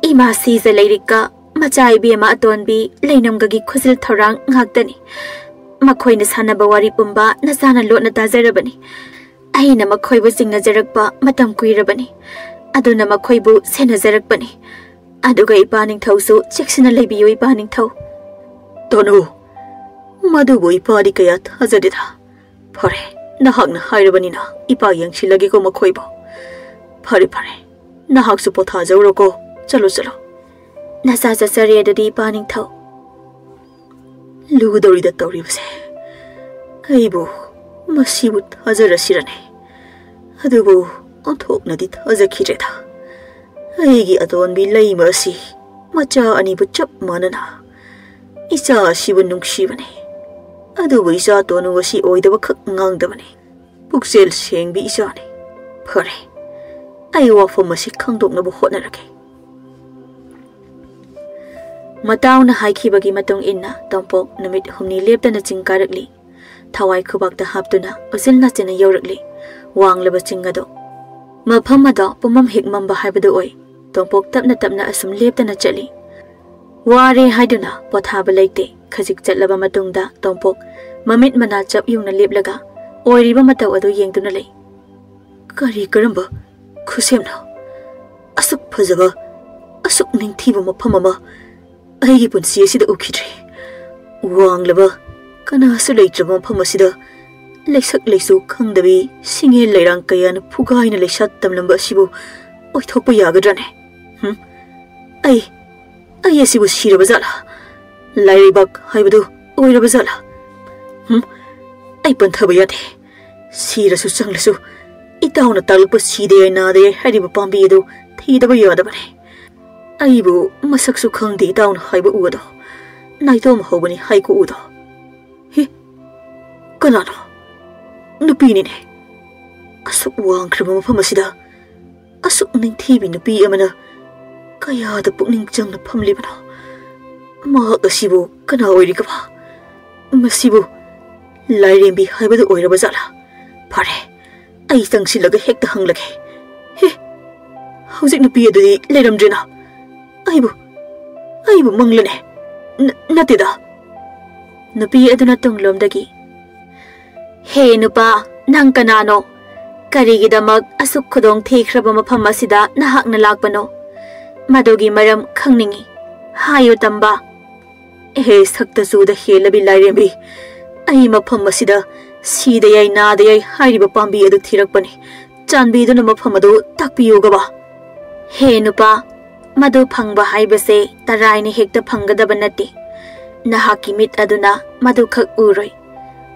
ꯏꯃꯥ ꯁꯤꯖ ꯂꯩꯔꯤꯛꯀ ꯃꯆꯥ ꯏꯕꯦꯝꯃ ꯑꯇꯣꯟꯕꯤ ꯂꯩꯅꯝꯒꯒꯤ ꯈꯨꯖꯤꯜ ꯊꯧꯔꯥꯡ ꯉꯥꯛꯇꯅꯤ꯫ ꯃꯈꯣꯏꯅ ꯁꯥꯟꯅꯕ ꯋꯥꯔꯤ ꯄꯨꯝꯕ ꯅꯆꯥꯅ ꯂꯣꯠꯅ ꯇꯥꯖꯔꯕꯅꯤ꯫ ꯑꯩꯅ ꯃꯈꯣꯏꯕꯨ ꯆꯤꯡꯅꯖꯔꯛꯄ ꯃꯇꯝ ꯀꯨꯏꯔꯕꯅꯤ꯫ ꯑꯗꯨꯅ ꯃꯈꯣꯏꯕꯨ ꯁꯦꯟꯅꯖꯔꯛꯄꯅꯤ꯫ ꯑꯗꯨꯒ ꯏꯄꯥ ꯅꯤꯡꯊꯧꯁꯨ ꯆꯦꯛꯁꯤꯟꯅ ꯂꯩꯕꯤꯌꯨ, ꯏꯄꯥ ꯅꯤꯡꯊꯧ꯫" "ꯇꯣꯅꯨ, ꯃꯗꯨꯕꯨ ꯏꯄꯥꯗꯤ ꯀꯌꯥ ꯊꯥꯖꯗꯦꯗ꯫ ꯐꯔꯦ, ꯅꯍꯥꯛꯅ ꯍꯥꯏꯔꯕꯅꯤꯅ ꯏꯄꯥ ꯌꯦꯡꯁꯤꯜꯂꯒꯦꯀꯣ ꯃꯈꯣꯏꯕꯨ꯫ ꯐꯔꯦ, ꯐꯔꯦ, ꯅꯍꯥꯛꯁꯨ ꯄꯣꯊꯥꯖꯧꯔꯣꯀꯣ꯫ ꯆꯠꯂꯣ, ꯆꯠꯂꯣ꯫" "ꯅꯆꯥ ꯆꯠꯆꯔꯦ ꯑꯗꯨꯗꯤ, ꯏꯄꯥ ꯅꯤꯡꯊꯧ꯫" ꯂꯨꯒꯗꯧꯔꯤꯗ ꯇꯧꯔꯤꯕꯁꯦ꯫ ꯑꯩꯕꯨ ꯃꯁꯤꯕꯨ ꯊꯥꯖꯔꯁꯤꯔꯅꯦ? ꯑꯗꯨꯕꯨ ꯑꯣꯟꯊꯣꯛꯅꯗꯤ ꯊꯥꯖꯈꯤꯗ꯭ꯔꯦꯗ꯫ ꯑꯩꯒꯤ ꯑꯇꯣꯟꯕꯤ ꯂꯩꯃ ꯑꯁꯤ ꯃꯆꯥ ꯑꯅꯤꯕꯨ ꯆꯞ ꯃꯥꯟꯅꯅ ꯏꯆꯥ ꯑꯁꯤꯕꯨ ꯅꯨꯡꯁꯤꯕꯅꯦ꯫ ꯑꯗꯨꯕꯨ ꯏꯆꯥ ꯇꯣꯅꯨ ꯑꯁꯤ ꯑꯣꯏꯗꯕꯈꯛ ꯉꯥꯡꯗꯕꯅꯦ꯫ ꯄꯨꯛꯆꯦꯜ ꯁꯦꯡꯕꯤ ꯏꯆꯥꯅꯤ꯫ ꯐꯔꯦ, ꯑꯩ ꯋꯥꯐꯝ ꯑꯁꯤ ꯈꯪꯗꯣꯛꯅꯕ ꯍꯣꯠꯅꯔꯒꯦ꯫ ꯃꯇꯥꯎꯅ ꯍꯥꯏꯈꯤꯕꯒꯤ ꯃꯇꯨꯡ ꯏꯟꯅ ꯇꯣꯝꯄꯣꯛ ꯅꯨꯃꯤꯠ ꯍꯨꯝꯅꯤ ꯂꯦꯞꯇꯅ ꯆꯤꯡ ꯀꯥꯔꯛꯂꯤ꯫ ꯊꯋꯥꯏ ꯈꯨꯕꯥꯛꯇ ꯍꯥꯞꯇꯨꯅ ꯎꯆꯤꯜ ꯅꯥꯆꯤꯟꯅ ꯌꯧꯔꯛꯂꯤ ꯋꯥꯡꯂꯕ ꯆꯤꯡ ꯑꯗꯣ꯫ ꯃꯐꯝ ꯑꯗꯣ ꯄꯨꯝꯃꯝ ꯍꯦꯛ ꯃꯝꯕ ꯍꯥꯏꯕꯗꯨ ꯑꯣꯏ꯫ ꯇꯣꯝꯄꯣꯛ ꯇꯞꯅ ꯇꯞꯅ ꯑꯁꯨꯝ ꯂꯦꯞꯇꯅ ꯆꯠꯂꯤ꯫ ꯋꯥꯔꯦ ꯍꯥꯏꯗꯨꯅ ꯄꯣꯊꯥꯕ ꯂꯩꯇꯦ꯫ ꯈꯖꯤꯛ ꯆꯠꯂꯕ ꯃꯇꯨꯡꯗ ꯇꯣꯝꯄꯣꯛ ꯃꯃꯤꯠ ꯃꯅꯥ ꯆꯞ ꯌꯨꯡꯅ ꯂꯦꯞꯂꯒ ꯑꯣꯏꯔꯤꯕ ꯃꯇꯧ ꯑꯗꯨ ꯌꯦꯡꯗꯨꯅ ꯂꯩ꯫ ꯀꯔꯤ ꯀꯔꯝꯕ ꯈꯨꯁꯦꯝꯅꯣ? ꯑꯁꯨꯛ ꯐꯖꯕ, ꯑꯁꯨꯛ ꯅꯤꯡꯊꯤꯕ ꯃꯐꯝ ꯑꯃ ꯑꯩꯒꯤ ꯄꯨꯟꯁꯤ ꯑꯁꯤꯗ ꯎꯈꯤꯗ꯭ꯔꯤ꯫ ꯋꯥꯡꯂꯕ, ꯀꯅꯥꯁꯨ ꯂꯩꯇ꯭ꯔꯕ ꯃꯐꯝ ꯑꯁꯤꯗ ꯂꯩꯁꯛ ꯂꯩꯆꯨ ꯈꯪꯗꯕꯤ ꯁꯤꯡꯉꯦꯜ ꯂꯩꯔꯥꯡ ꯀꯌꯥꯅ ꯐꯨꯒꯥꯏꯅ ꯂꯩꯁꯥ ꯇꯝꯂꯝꯕ ꯑꯁꯤꯕꯨ ꯑꯣꯏꯊꯣꯛꯄ ꯌꯥꯒꯗ꯭ꯔꯥꯅꯦ? ꯍꯨꯝ? ꯑꯩ, ꯑꯩ ꯑꯁꯤꯕꯨ ꯁꯤꯔꯕ ꯖꯥꯠꯂꯥ? ꯂꯥꯏꯔꯩꯕꯥꯛ ꯍꯥꯏꯕꯗꯨ ꯑꯣꯏꯔꯕ ꯖꯥꯠꯂꯥ? ꯍꯨꯝ? ꯑꯩ ꯄꯟꯊꯕ ꯌꯥꯗꯦ꯫ ꯁꯤꯔꯁꯨ ꯆꯪꯂꯁꯨ ꯏꯇꯥꯎꯅ ꯇꯥꯛꯂꯛꯄ ꯁꯤꯗ ꯌꯥꯏ ꯅꯥꯗ ꯌꯥꯏ ꯍꯥꯏꯔꯤꯕ ꯄꯥꯝꯕꯤ ꯑꯗꯨ ꯊꯤꯗꯕ ꯌꯥꯗꯕꯅꯤ꯫ ꯑꯩꯕꯨ ꯃꯁꯛꯁꯨ ꯈꯪꯗꯦ ꯏꯇꯥꯎꯅ ꯍꯥꯏꯕ ꯎ ꯑꯗꯣ꯫ ꯅꯥꯏꯇꯣꯝ ꯍꯧꯕꯅꯤ ꯍꯥꯏꯀꯣ ꯎꯗꯣ꯫ ꯍꯦ, ꯀꯅꯥꯅꯣ? ꯅꯨꯄꯤꯅꯤꯅꯦ꯫ ꯑꯁꯨꯛ ꯋꯥꯡꯈ꯭ꯔꯕ ꯃꯐꯝ ꯑꯁꯤꯗ ꯑꯁꯨꯛ ꯅꯤꯡꯊꯤꯕꯤ ꯅꯨꯄꯤ ꯑꯃꯅ ꯀꯌꯥꯗ ꯄꯨꯛꯅꯤꯡ ꯆꯪꯅ ꯐꯝꯂꯤꯕꯅꯣ? ꯃꯍꯥꯛ ꯑꯁꯤꯕꯨ ꯀꯅꯥ ꯑꯣꯏꯔꯤꯒꯕ? ꯃꯁꯤꯕꯨ ꯂꯥꯏꯔꯦꯝꯕꯤ ꯍꯥꯏꯕꯗꯨ ꯑꯣꯏꯔꯕ ꯖꯥꯠꯂꯥ? ꯐꯔꯦ, ꯑꯩ ꯆꯪꯁꯤꯜꯂꯒ ꯍꯦꯛꯇ ꯍꯪꯂꯒꯦ꯫ ꯍꯦ, ꯍꯧꯖꯤꯛ ꯅꯨꯄꯤ ꯑꯗꯨꯗꯤ ꯂꯩꯔꯝꯗ꯭ꯔꯦꯅ꯫ ꯑꯩꯕꯨ, ꯑꯩꯕꯨ ꯃꯪꯂꯅꯦ꯫ ꯅ-, ꯅꯠꯇꯦꯗ꯫ ꯅꯨꯄꯤ ꯑꯗꯨꯅ ꯇꯨꯡꯂꯣꯝꯗꯒꯤ, "ꯍꯦ ꯅꯨꯄꯥ, ꯅꯪ ꯀꯅꯥꯅꯣ? ꯀꯔꯤꯒꯤꯗꯃꯛ ꯑꯁꯨꯛ ꯈꯨꯗꯣꯡ ꯊꯤꯈ꯭ꯔꯕ ꯃꯐꯝ ꯑꯁꯤꯗ ꯅꯍꯥꯛꯅ ꯂꯥꯛꯄꯅꯣ? ꯃꯗꯨꯒꯤ ꯃꯔꯝ ꯈꯪꯅꯤꯡꯏ꯫ ꯍꯥꯏꯌꯨ ꯇꯝꯕ꯫" "ꯑꯦꯍꯦ, ꯁꯛꯇ ꯆꯨꯗ ꯍꯦꯜꯂꯕꯤ ꯂꯥꯏꯔꯦꯝꯕꯤ, ꯑꯩ ꯃꯐꯝ ꯑꯁꯤꯗ ꯁꯤꯗ ꯌꯥꯏ ꯅꯥꯗ ꯌꯥꯏ ꯍꯥꯏꯔꯤꯕ ꯄꯥꯝꯕꯤ ꯑꯗꯨ ꯊꯤꯔꯛꯄꯅꯤ꯫ ꯆꯥꯟꯕꯤꯗꯨꯅ ꯃꯐꯝ ꯑꯗꯨ ꯇꯥꯛꯄꯤꯌꯨꯒꯕ꯫" "ꯍꯦ ꯅꯨꯄꯥ, ꯃꯗꯨ ꯐꯪꯕ ꯍꯥꯏꯕꯁꯦ ꯇꯔꯥꯏꯅ ꯍꯦꯛꯇ ꯐꯪꯒꯗꯕ ꯅꯠꯇꯦ꯫ ꯅꯍꯥꯛꯀꯤ ꯃꯤꯠ ꯑꯗꯨꯅ ꯃꯗꯨꯈꯛ ꯎꯔꯣꯏ꯫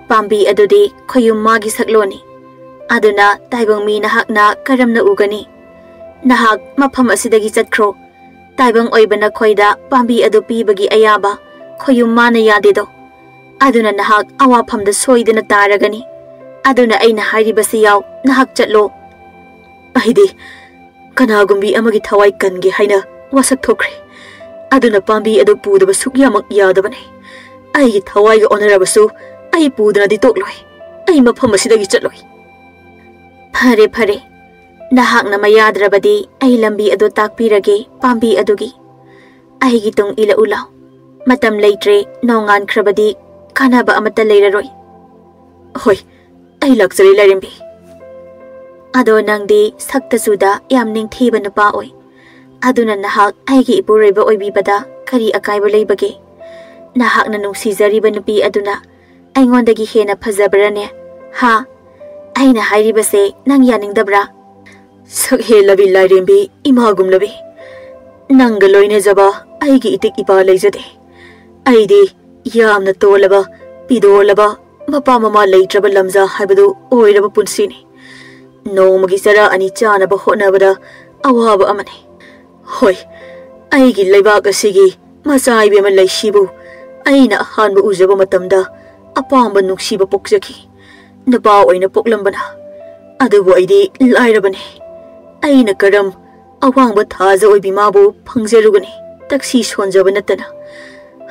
ꯄꯥꯝꯕꯤ ꯑꯗꯨꯗꯤ ꯈꯣꯌꯨꯝ ꯃꯥꯒꯤ ꯁꯛꯂꯣꯟꯅꯤ꯫ ꯑꯗꯨꯅ ꯇꯥꯏꯕꯪ ꯃꯤ ꯅꯍꯥꯛꯅ ꯀꯔꯝꯅ ꯎꯒꯅꯤ? ꯅꯍꯥꯛ ꯃꯐꯝ ꯑꯁꯤꯗꯒꯤ ꯆꯠꯈ꯭ꯔꯣ꯫ ꯇꯥꯏꯕꯪ ꯑꯣꯏꯕ ꯅꯈꯣꯏꯗ ꯄꯥꯝꯕꯤ ꯑꯗꯨ ꯄꯤꯕꯒꯤ ꯑꯌꯥꯕ ꯈꯣꯌꯨꯝ ꯃꯥꯅ ꯌꯥꯗꯦꯗꯣ꯫ ꯑꯗꯨꯅ ꯅꯍꯥꯛ ꯑꯋꯥꯐꯝꯗ ꯁꯣꯏꯗꯅ ꯇꯥꯔꯒꯅꯤ꯫ ꯑꯗꯨꯅ ꯑꯩꯅ ꯍꯥꯏꯔꯤꯕꯁꯤ ꯌꯥꯎ, ꯅꯍꯥꯛ ꯆꯠꯂꯣ꯫ ꯑꯩꯗꯤ ꯀꯅꯥꯒꯨꯝꯕꯤ ꯑꯃꯒꯤ ꯊꯋꯥꯏ ꯀꯟꯒꯦ ꯍꯥꯏꯅ ꯋꯥꯁꯛ ꯊꯣꯛꯈ꯭ꯔꯦ꯫ ꯑꯗꯨꯅ ꯄꯥꯝꯕꯤ ꯑꯗꯨ ꯄꯨꯗꯕ ꯁꯨꯛꯌꯥꯃꯛ ꯌꯥꯗꯕꯅꯤ꯫ ꯑꯩꯒꯤ ꯊꯋꯥꯏꯒ ꯑꯣꯟꯅꯔꯕꯁꯨ ꯑꯩ ꯄꯨꯗꯅꯗꯤ ꯇꯣꯛꯂꯣꯏ꯫ ꯑꯩ ꯃꯐꯝ ꯑꯁꯤꯗꯒꯤ ꯆꯠꯂꯣꯏ꯫ ꯐꯔꯦ, ꯐꯔꯦ꯫ ꯅꯍꯥꯛꯅ ꯃꯌꯥꯗ꯭ꯔꯕꯗꯤ ꯑꯩ ꯂꯝꯕꯤ ꯑꯗꯨ ꯇꯥꯛꯄꯤꯔꯒꯦ, ꯄꯥꯝꯕꯤ ꯑꯗꯨꯒꯤ꯫ ꯑꯩꯒꯤ ꯇꯨꯡ ꯏꯜꯂꯛꯎ ꯂꯥꯎ꯫ ꯃꯇꯝ ꯂꯩꯇ꯭ꯔꯦ, ꯅꯣꯡꯉꯥꯟꯈ꯭ꯔꯕꯗꯤ ꯀꯥꯟꯅꯕ ꯑꯃꯠꯇ ꯂꯩꯔꯔꯣꯏ꯫ ꯍꯣꯏ, ꯑꯩ ꯂꯥꯛꯆꯔꯦ, ꯂꯥꯏꯔꯦꯝꯕꯤ꯫ ꯑꯗꯣ ꯅꯪꯗꯤ ꯁꯛꯇ ꯆꯨꯗ ꯌꯥꯝ ꯅꯤꯡꯊꯤꯕ ꯅꯨꯄꯥ ꯑꯣꯏ꯫ ꯑꯗꯨꯅ ꯅꯍꯥꯛ ꯑꯩꯒꯤ ꯏꯄꯨꯔꯣꯏꯕ ꯑꯣꯏꯕꯤꯕꯗ ꯀꯔꯤ ꯑꯀꯥꯏꯕ ꯂꯩꯕꯒꯦ? ꯅꯍꯥꯛꯅ ꯅꯨꯡꯁꯤꯖꯔꯤꯕ ꯅꯨꯄꯤ ꯑꯗꯨꯅ ꯑꯩꯉꯣꯟꯗꯒꯤ ꯍꯦꯟꯅ ꯐꯖꯕ꯭ꯔꯅꯦ? ꯍꯥ? ꯑꯩꯅ ꯍꯥꯏꯔꯤꯕꯁꯦ ꯅꯪ ꯌꯥꯅꯤꯡꯗꯕ꯭ꯔꯥ? ꯁꯛꯍꯦꯜꯂꯕꯤ ꯂꯥꯏꯔꯦꯝꯕꯤ, ꯏꯃꯥꯒꯨꯝꯂꯕꯤ, ꯅꯪꯒ ꯂꯣꯏꯅꯖꯕ ꯑꯩꯒꯤ ꯏꯇꯤꯛ ꯏꯄꯥ ꯂꯩꯖꯗꯦ꯫ ꯑꯩꯗꯤ ꯌꯥꯝꯅ ꯇꯣꯜꯂꯕ, ꯄꯤꯗꯣꯜꯂꯕ, ꯃꯄꯥ ꯃꯃꯥ ꯂꯩꯇ꯭ꯔꯕ ꯂꯝꯖꯥ ꯍꯥꯏꯕꯗꯨ ꯑꯣꯏꯔꯕ ꯄꯨꯟꯁꯤꯅꯤ꯫ ꯅꯣꯡꯃꯒꯤ ꯆꯔꯥ ꯑꯅꯤ ꯆꯥꯅꯕ ꯍꯣꯠꯅꯕꯗ ꯑꯋꯥꯕ ꯑꯃꯅꯤ꯫ ꯍꯣꯏ, ꯑꯩꯒꯤ ꯂꯩꯕꯥꯛ ꯑꯁꯤꯒꯤ ꯃꯆꯥ ꯏꯕꯦꯝꯃ ꯂꯩꯁꯤꯕꯨ ꯑꯩꯅ ꯑꯍꯥꯟꯕ ꯎꯖꯕ ꯃꯇꯝꯗ ꯑꯄꯥꯝꯕ ꯅꯨꯡꯁꯤꯕ ꯄꯣꯛꯆꯈꯤ꯫ ꯅꯨꯄꯥ ꯑꯣꯏꯅ ꯄꯣꯛꯂꯝꯕꯅ꯫ ꯑꯗꯨꯕꯨ ꯑꯩꯗꯤ ꯂꯥꯏꯔꯕꯅꯤ꯫ ꯑꯩꯅ ꯀꯔꯝ ꯑꯋꯥꯡꯕ ꯊꯥꯖ ꯑꯣꯏꯕꯤ ꯃꯥꯕꯨ ꯐꯪꯖꯔꯨꯒꯅꯤ? ꯇꯛꯁꯤ ꯁꯣꯟꯖꯕ ꯅꯠꯇꯅ꯫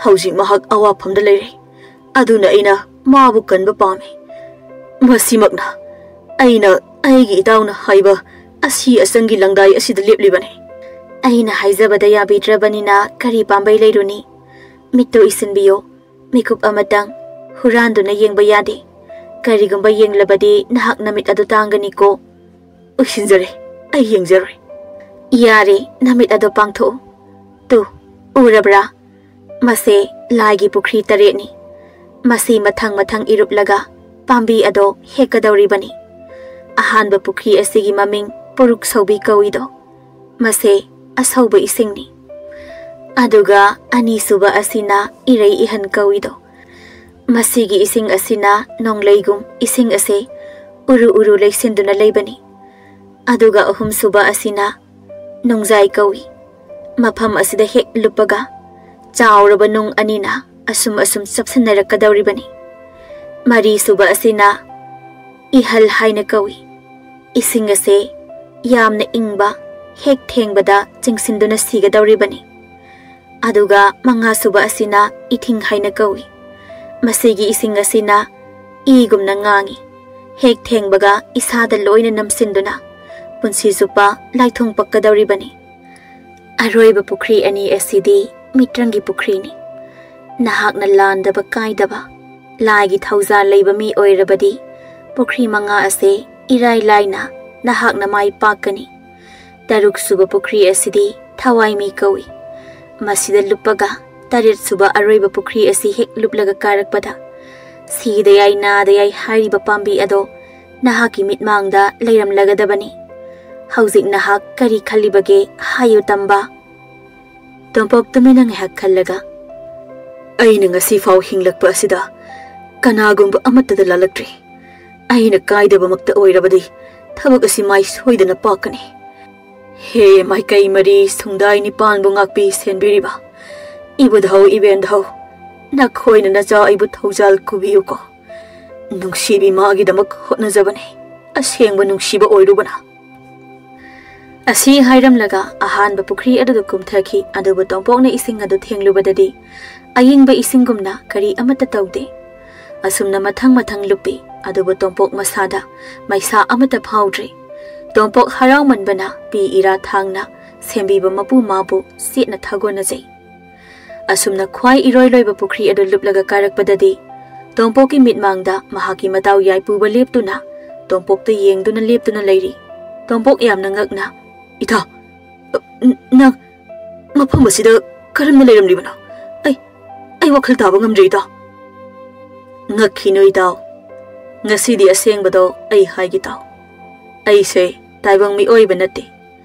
ꯍꯧꯖꯤꯛ ꯃꯍꯥꯛ ꯑꯋꯥꯐꯝꯗ ꯂꯩꯔꯦ꯫ ꯑꯗꯨꯅ ꯑꯩꯅ ꯃꯥꯕꯨ ꯀꯟꯕ ꯄꯥꯝꯃꯤ꯫ ꯃꯁꯤꯃꯛꯅ ꯑꯩꯅ ꯑꯩꯒꯤ ꯏꯇꯥꯎꯅ ꯍꯥꯏꯕ ꯑꯁꯤ ꯑꯁꯪꯒꯤ ꯂꯪꯗꯥꯏ ꯑꯁꯤꯗ ꯂꯦꯞꯂꯤꯕꯅꯤ꯫ ꯑꯩꯅ ꯍꯥꯏꯖꯕꯗ ꯌꯥꯕꯤꯗ꯭ꯔꯕꯅꯤꯅ ꯀꯔꯤ ꯄꯥꯝꯕꯩ ꯂꯩꯔꯨꯅꯤ? ꯃꯤꯠꯇꯨ ꯏꯁꯤꯟꯕꯤꯌꯨ꯫ ꯃꯤꯀꯨꯞ ꯑꯃꯇꯪ ꯍꯨꯔꯥꯟꯗꯨꯅ ꯌꯦꯡꯕ ꯌꯥꯗꯦ꯫ ꯀꯔꯤꯒꯨꯝꯕ ꯌꯦꯡꯂꯕꯗꯤ ꯅꯍꯥꯛ ꯅꯃꯤꯠ ꯑꯗꯨ ꯇꯥꯡꯒꯅꯤꯀꯣ꯫ ꯎꯏꯁꯤꯟꯖꯔꯦ, ꯑꯩ ꯌꯦꯡꯖꯔꯣꯏ꯫ ꯌꯥꯔꯦ, ꯅꯃꯤꯠ ꯑꯗꯨ ꯄꯥꯡꯊꯣꯛꯎ꯫ ꯇꯨ, ꯎꯔꯕ꯭ꯔꯥ? ꯃꯁꯦ ꯂꯥꯏꯒꯤ ꯄꯨꯈ꯭ꯔꯤ ꯇꯔꯦꯠꯅꯤ꯫ ꯃꯁꯤ ꯃꯊꯪ ꯃꯊꯪ ꯏꯔꯨꯞꯂꯒ ꯄꯥꯝꯕꯤ ꯑꯗꯣ ꯍꯦꯛꯀꯗꯧꯔꯤꯕꯅꯤ꯫ ꯑꯍꯥꯟꯕ ꯄꯨꯈ꯭ꯔꯤ ꯑꯁꯤꯒꯤ ꯃꯃꯤꯡ ꯄꯨꯔꯨꯛ ꯁꯧꯕꯤ ꯀꯧꯏꯗꯣ꯫ ꯃꯁꯦ ꯑꯁꯧꯕ ꯏꯁꯤꯡꯅꯤ꯫ ꯑꯗꯨꯒ ꯑꯅꯤꯁꯨꯕ ꯑꯁꯤꯅ ꯏꯔꯩ ꯏꯍꯟ ꯀꯧꯏꯗꯣ꯫ ꯃꯁꯤꯒꯤ ꯏꯁꯤꯡ ꯑꯁꯤꯅ ꯅꯣꯡꯂꯩꯒꯨꯝ ꯏꯁꯤꯡ ꯑꯁꯤ ꯎꯔꯨ ꯎꯔꯨ ꯂꯩꯁꯤꯟꯗꯨꯅ ꯂꯩꯕꯅꯤ꯫ ꯑꯗꯨꯒ ꯑꯍꯨꯝꯁꯨꯕ ꯑꯁꯤꯅ ꯅꯣꯡꯖꯥꯏ ꯀꯧꯏ꯫ ꯃꯐꯝ ꯑꯁꯤꯗ ꯍꯦꯛ ꯂꯨꯞꯄꯒ ꯆꯥꯎꯔꯕ ꯅꯨꯡ ꯑꯅꯤꯅ ꯑꯁꯨꯝ ꯑꯁꯨꯝ ꯆꯞꯁꯤꯟꯅꯔꯛꯀꯗꯧꯔꯤꯕꯅꯤ꯫ ꯃꯔꯤꯁꯨꯕ ꯑꯁꯤꯅ ꯏꯍꯜ ꯍꯥꯏꯅ ꯀꯧꯏ꯫ ꯏꯁꯤꯡ ꯑꯁꯦ ꯌꯥꯝꯅ ꯏꯪꯕ, ꯍꯦꯛ ꯊꯦꯡꯕꯗ ꯆꯤꯡꯁꯤꯟꯗꯨꯅ ꯁꯤꯒꯗꯧꯔꯤꯕꯅꯤ꯫ ꯑꯗꯨꯒ ꯃꯉꯥꯁꯨꯕ ꯑꯁꯤꯅ ꯏꯊꯤꯡ ꯍꯥꯏꯅ ꯀꯧꯏ꯫ ꯃꯁꯤꯒꯤ ꯏꯁꯤꯡ ꯑꯁꯤꯅ ꯏꯒꯨꯝꯅ ꯉꯥꯡꯏ꯫ ꯍꯦꯛ ꯊꯦꯡꯕꯒ ꯏꯁꯥꯗ ꯂꯣꯏꯅ ꯅꯝꯁꯤꯟꯗꯨꯅ ꯄꯨꯟꯁꯤ ꯆꯨꯞꯄ ꯂꯥꯏꯊꯨꯡ ꯄꯛꯀꯗꯧꯔꯤꯕꯅꯤ꯫ ꯑꯔꯣꯏꯕ ꯄꯨꯈ꯭ꯔꯤ ꯑꯅꯤ ꯑꯁꯤꯗꯤ ꯃꯤꯇ꯭ꯔꯪꯒꯤ ꯄꯨꯈ꯭ꯔꯤꯅꯤ꯫ ꯅꯍꯥꯛꯅ ꯂꯥꯟꯗꯕ ꯀꯥꯏꯗꯕ ꯂꯥꯏꯒꯤ ꯊꯧꯖꯥꯜ ꯂꯩꯕ ꯃꯤ ꯑꯣꯏꯔꯕꯗꯤ ꯄꯨꯈ꯭ꯔꯤ ꯃꯉꯥ ꯑꯁꯦ ꯏꯔꯥꯏ ꯂꯥꯏꯅ ꯅꯍꯥꯛꯅ ꯃꯥꯏ ꯄꯥꯛꯀꯅꯤ꯫ ꯇꯔꯨꯛꯁꯨꯕ ꯄꯨꯈ꯭ꯔꯤ ꯑꯁꯤꯗꯤ ꯊꯋꯥꯏ ꯃꯤ ꯀꯧꯏ꯫ ꯃꯁꯤꯗ ꯂꯨꯞꯄꯒ ꯇꯔꯦꯠꯁꯨꯕ ꯑꯔꯣꯏꯕ ꯄꯨꯈ꯭ꯔꯤ ꯑꯁꯤ ꯍꯦꯛ ꯂꯨꯞꯂꯒ ꯀꯥꯔꯛꯄꯗ ꯁꯤꯗ ꯌꯥꯏ ꯅꯥꯗ ꯌꯥꯏ ꯍꯥꯏꯔꯤꯕ ꯄꯥꯝꯕꯤ ꯑꯗꯣ ꯅꯍꯥꯛꯀꯤ ꯃꯤꯠꯃꯥꯡꯗ ꯂꯩꯔꯝꯂꯒꯗꯕꯅꯤ꯫ ꯍꯧꯖꯤꯛ ꯅꯍꯥꯛ ꯀꯔꯤ ꯈꯜꯂꯤꯕꯒꯦ ꯍꯥꯏꯌꯨ ꯇꯝꯕ? ꯇꯣꯝꯄꯣꯛ ꯇꯨꯃꯤꯟꯅ ꯉꯥꯏꯍꯥꯛ ꯈꯜꯂꯒ, "ꯑꯩꯅ ꯉꯁꯤ ꯐꯥꯎ ꯍꯤꯡꯂꯛꯄ ꯑꯁꯤꯗ ꯀꯅꯥꯒꯨꯝꯕ ꯑꯃꯠꯇꯗ ꯂꯥꯜꯂꯛꯇ꯭ꯔꯤ꯫ ꯑꯩꯅ ꯀꯥꯏꯗꯕꯃꯛꯇ ꯑꯣꯏꯔꯕꯗꯤ ꯊꯕꯛ ꯑꯁꯤ ꯃꯥꯏ ꯁꯣꯏꯗꯅ ꯄꯥꯛꯀꯅꯤ꯫ ꯍꯦ ꯃꯥꯏꯀꯩ ꯃꯔꯤ ꯁꯨꯡꯗꯥꯏ ꯅꯤꯄꯥꯟꯕꯨ ꯉꯥꯛꯄꯤ ꯁꯦꯟꯕꯤꯔꯤꯕ ꯏꯕꯨꯙꯧ ꯏꯕꯦꯟꯙꯧ, ꯅꯈꯣꯏꯅ ꯅꯆꯥ ꯑꯩꯕꯨ ꯊꯧꯖꯥꯜ ꯀꯨꯕꯤꯌꯨꯀꯣ꯫ ꯅꯨꯡꯁꯤꯕꯤ ꯃꯥꯒꯤꯗꯃꯛ ꯍꯣꯠꯅꯖꯕꯅꯤ꯫ ꯑꯁꯦꯡꯕ ꯅꯨꯡꯁꯤꯕ ꯑꯣꯏꯔꯨꯕꯅ"꯫ ꯑꯁꯤ ꯍꯥꯏꯔꯝꯂꯒ ꯑꯍꯥꯟꯕ ꯄꯨꯈ꯭ꯔꯤ ꯑꯗꯨꯗ ꯀꯨꯝꯊꯈꯤ꯫ ꯑꯗꯨꯕꯨ ꯇꯣꯝꯄꯣꯛꯅ ꯏꯁꯤꯡ ꯑꯗꯨ ꯊꯦꯡꯂꯨꯕꯗꯗꯤ ꯑꯌꯤꯡꯕ ꯏꯁꯤꯡꯒꯨꯝꯅ ꯀꯔꯤ ꯑꯃꯠꯇ ꯇꯧꯗꯦ꯫ ꯑꯁꯨꯝꯅ ꯃꯊꯪ ꯃꯊꯪ ꯂꯨꯞꯄꯤ꯫ ꯑꯗꯨꯕꯨ ꯇꯣꯝꯄꯣꯛ ꯃꯁꯥꯗ ꯃꯩꯁꯥ ꯑꯃꯠꯇ ꯐꯥꯎꯗ꯭ꯔꯦ꯫ ꯇꯣꯝꯄꯣꯛ ꯍꯔꯥꯎꯃꯟꯕꯅ ꯄꯤ ꯏꯔꯥ ꯊꯥꯡꯅ ꯁꯦꯝꯕꯤꯕ ꯃꯄꯨ ꯃꯥꯕꯨ ꯆꯦꯠꯅ ꯊꯥꯒꯣꯟꯅꯖꯩ꯫ ꯑꯁꯨꯝꯅ ꯈ꯭ꯋꯥꯏ ꯏꯔꯣꯏ ꯂꯣꯏꯕ ꯄꯨꯈ꯭ꯔꯤ ꯑꯗꯨ ꯂꯨꯞꯂꯒ ꯀꯥꯔꯛꯄꯗꯗꯤ ꯇꯣꯝꯄꯣꯛꯀꯤ ꯃꯤꯠꯃꯥꯡꯗ ꯃꯍꯥꯛꯀꯤ ꯃꯇꯥꯎ ꯌꯥꯏꯄꯨꯕ ꯂꯦꯞꯇꯨꯅ ꯇꯣꯝꯄꯣꯛꯇ ꯌꯦꯡꯗꯨꯅ ꯂꯦꯞꯇꯨꯅ ꯂꯩꯔꯤ꯫ ꯇꯣꯝꯄꯣꯛ ꯌꯥꯝꯅ ꯉꯛꯅ, "ꯏꯇꯥꯎ, ꯅ-, ꯅꯪ ꯃꯐꯝ ꯑꯁꯤꯗ ꯀꯔꯝꯅ ꯂꯩꯔꯝꯂꯤꯕꯅꯣ? ꯑꯩ, ꯑꯩ ꯋꯥꯈꯜ ꯇꯥꯕ ꯉꯝꯗ꯭ꯔꯦ ꯏꯇꯥꯎ"꯫ "ꯉꯛꯈꯤꯅꯨ ꯏꯇꯥꯎ, ꯉꯁꯤꯗꯤ ꯑꯁꯦꯡꯕꯗꯣ ꯑꯩ ꯍꯥꯏꯒꯦ ꯇꯥꯎ꯫ ꯑꯩꯁꯦ ꯇꯥꯏꯕꯪ ꯃꯤꯑꯣꯏꯕ ꯅꯠꯇꯦ꯫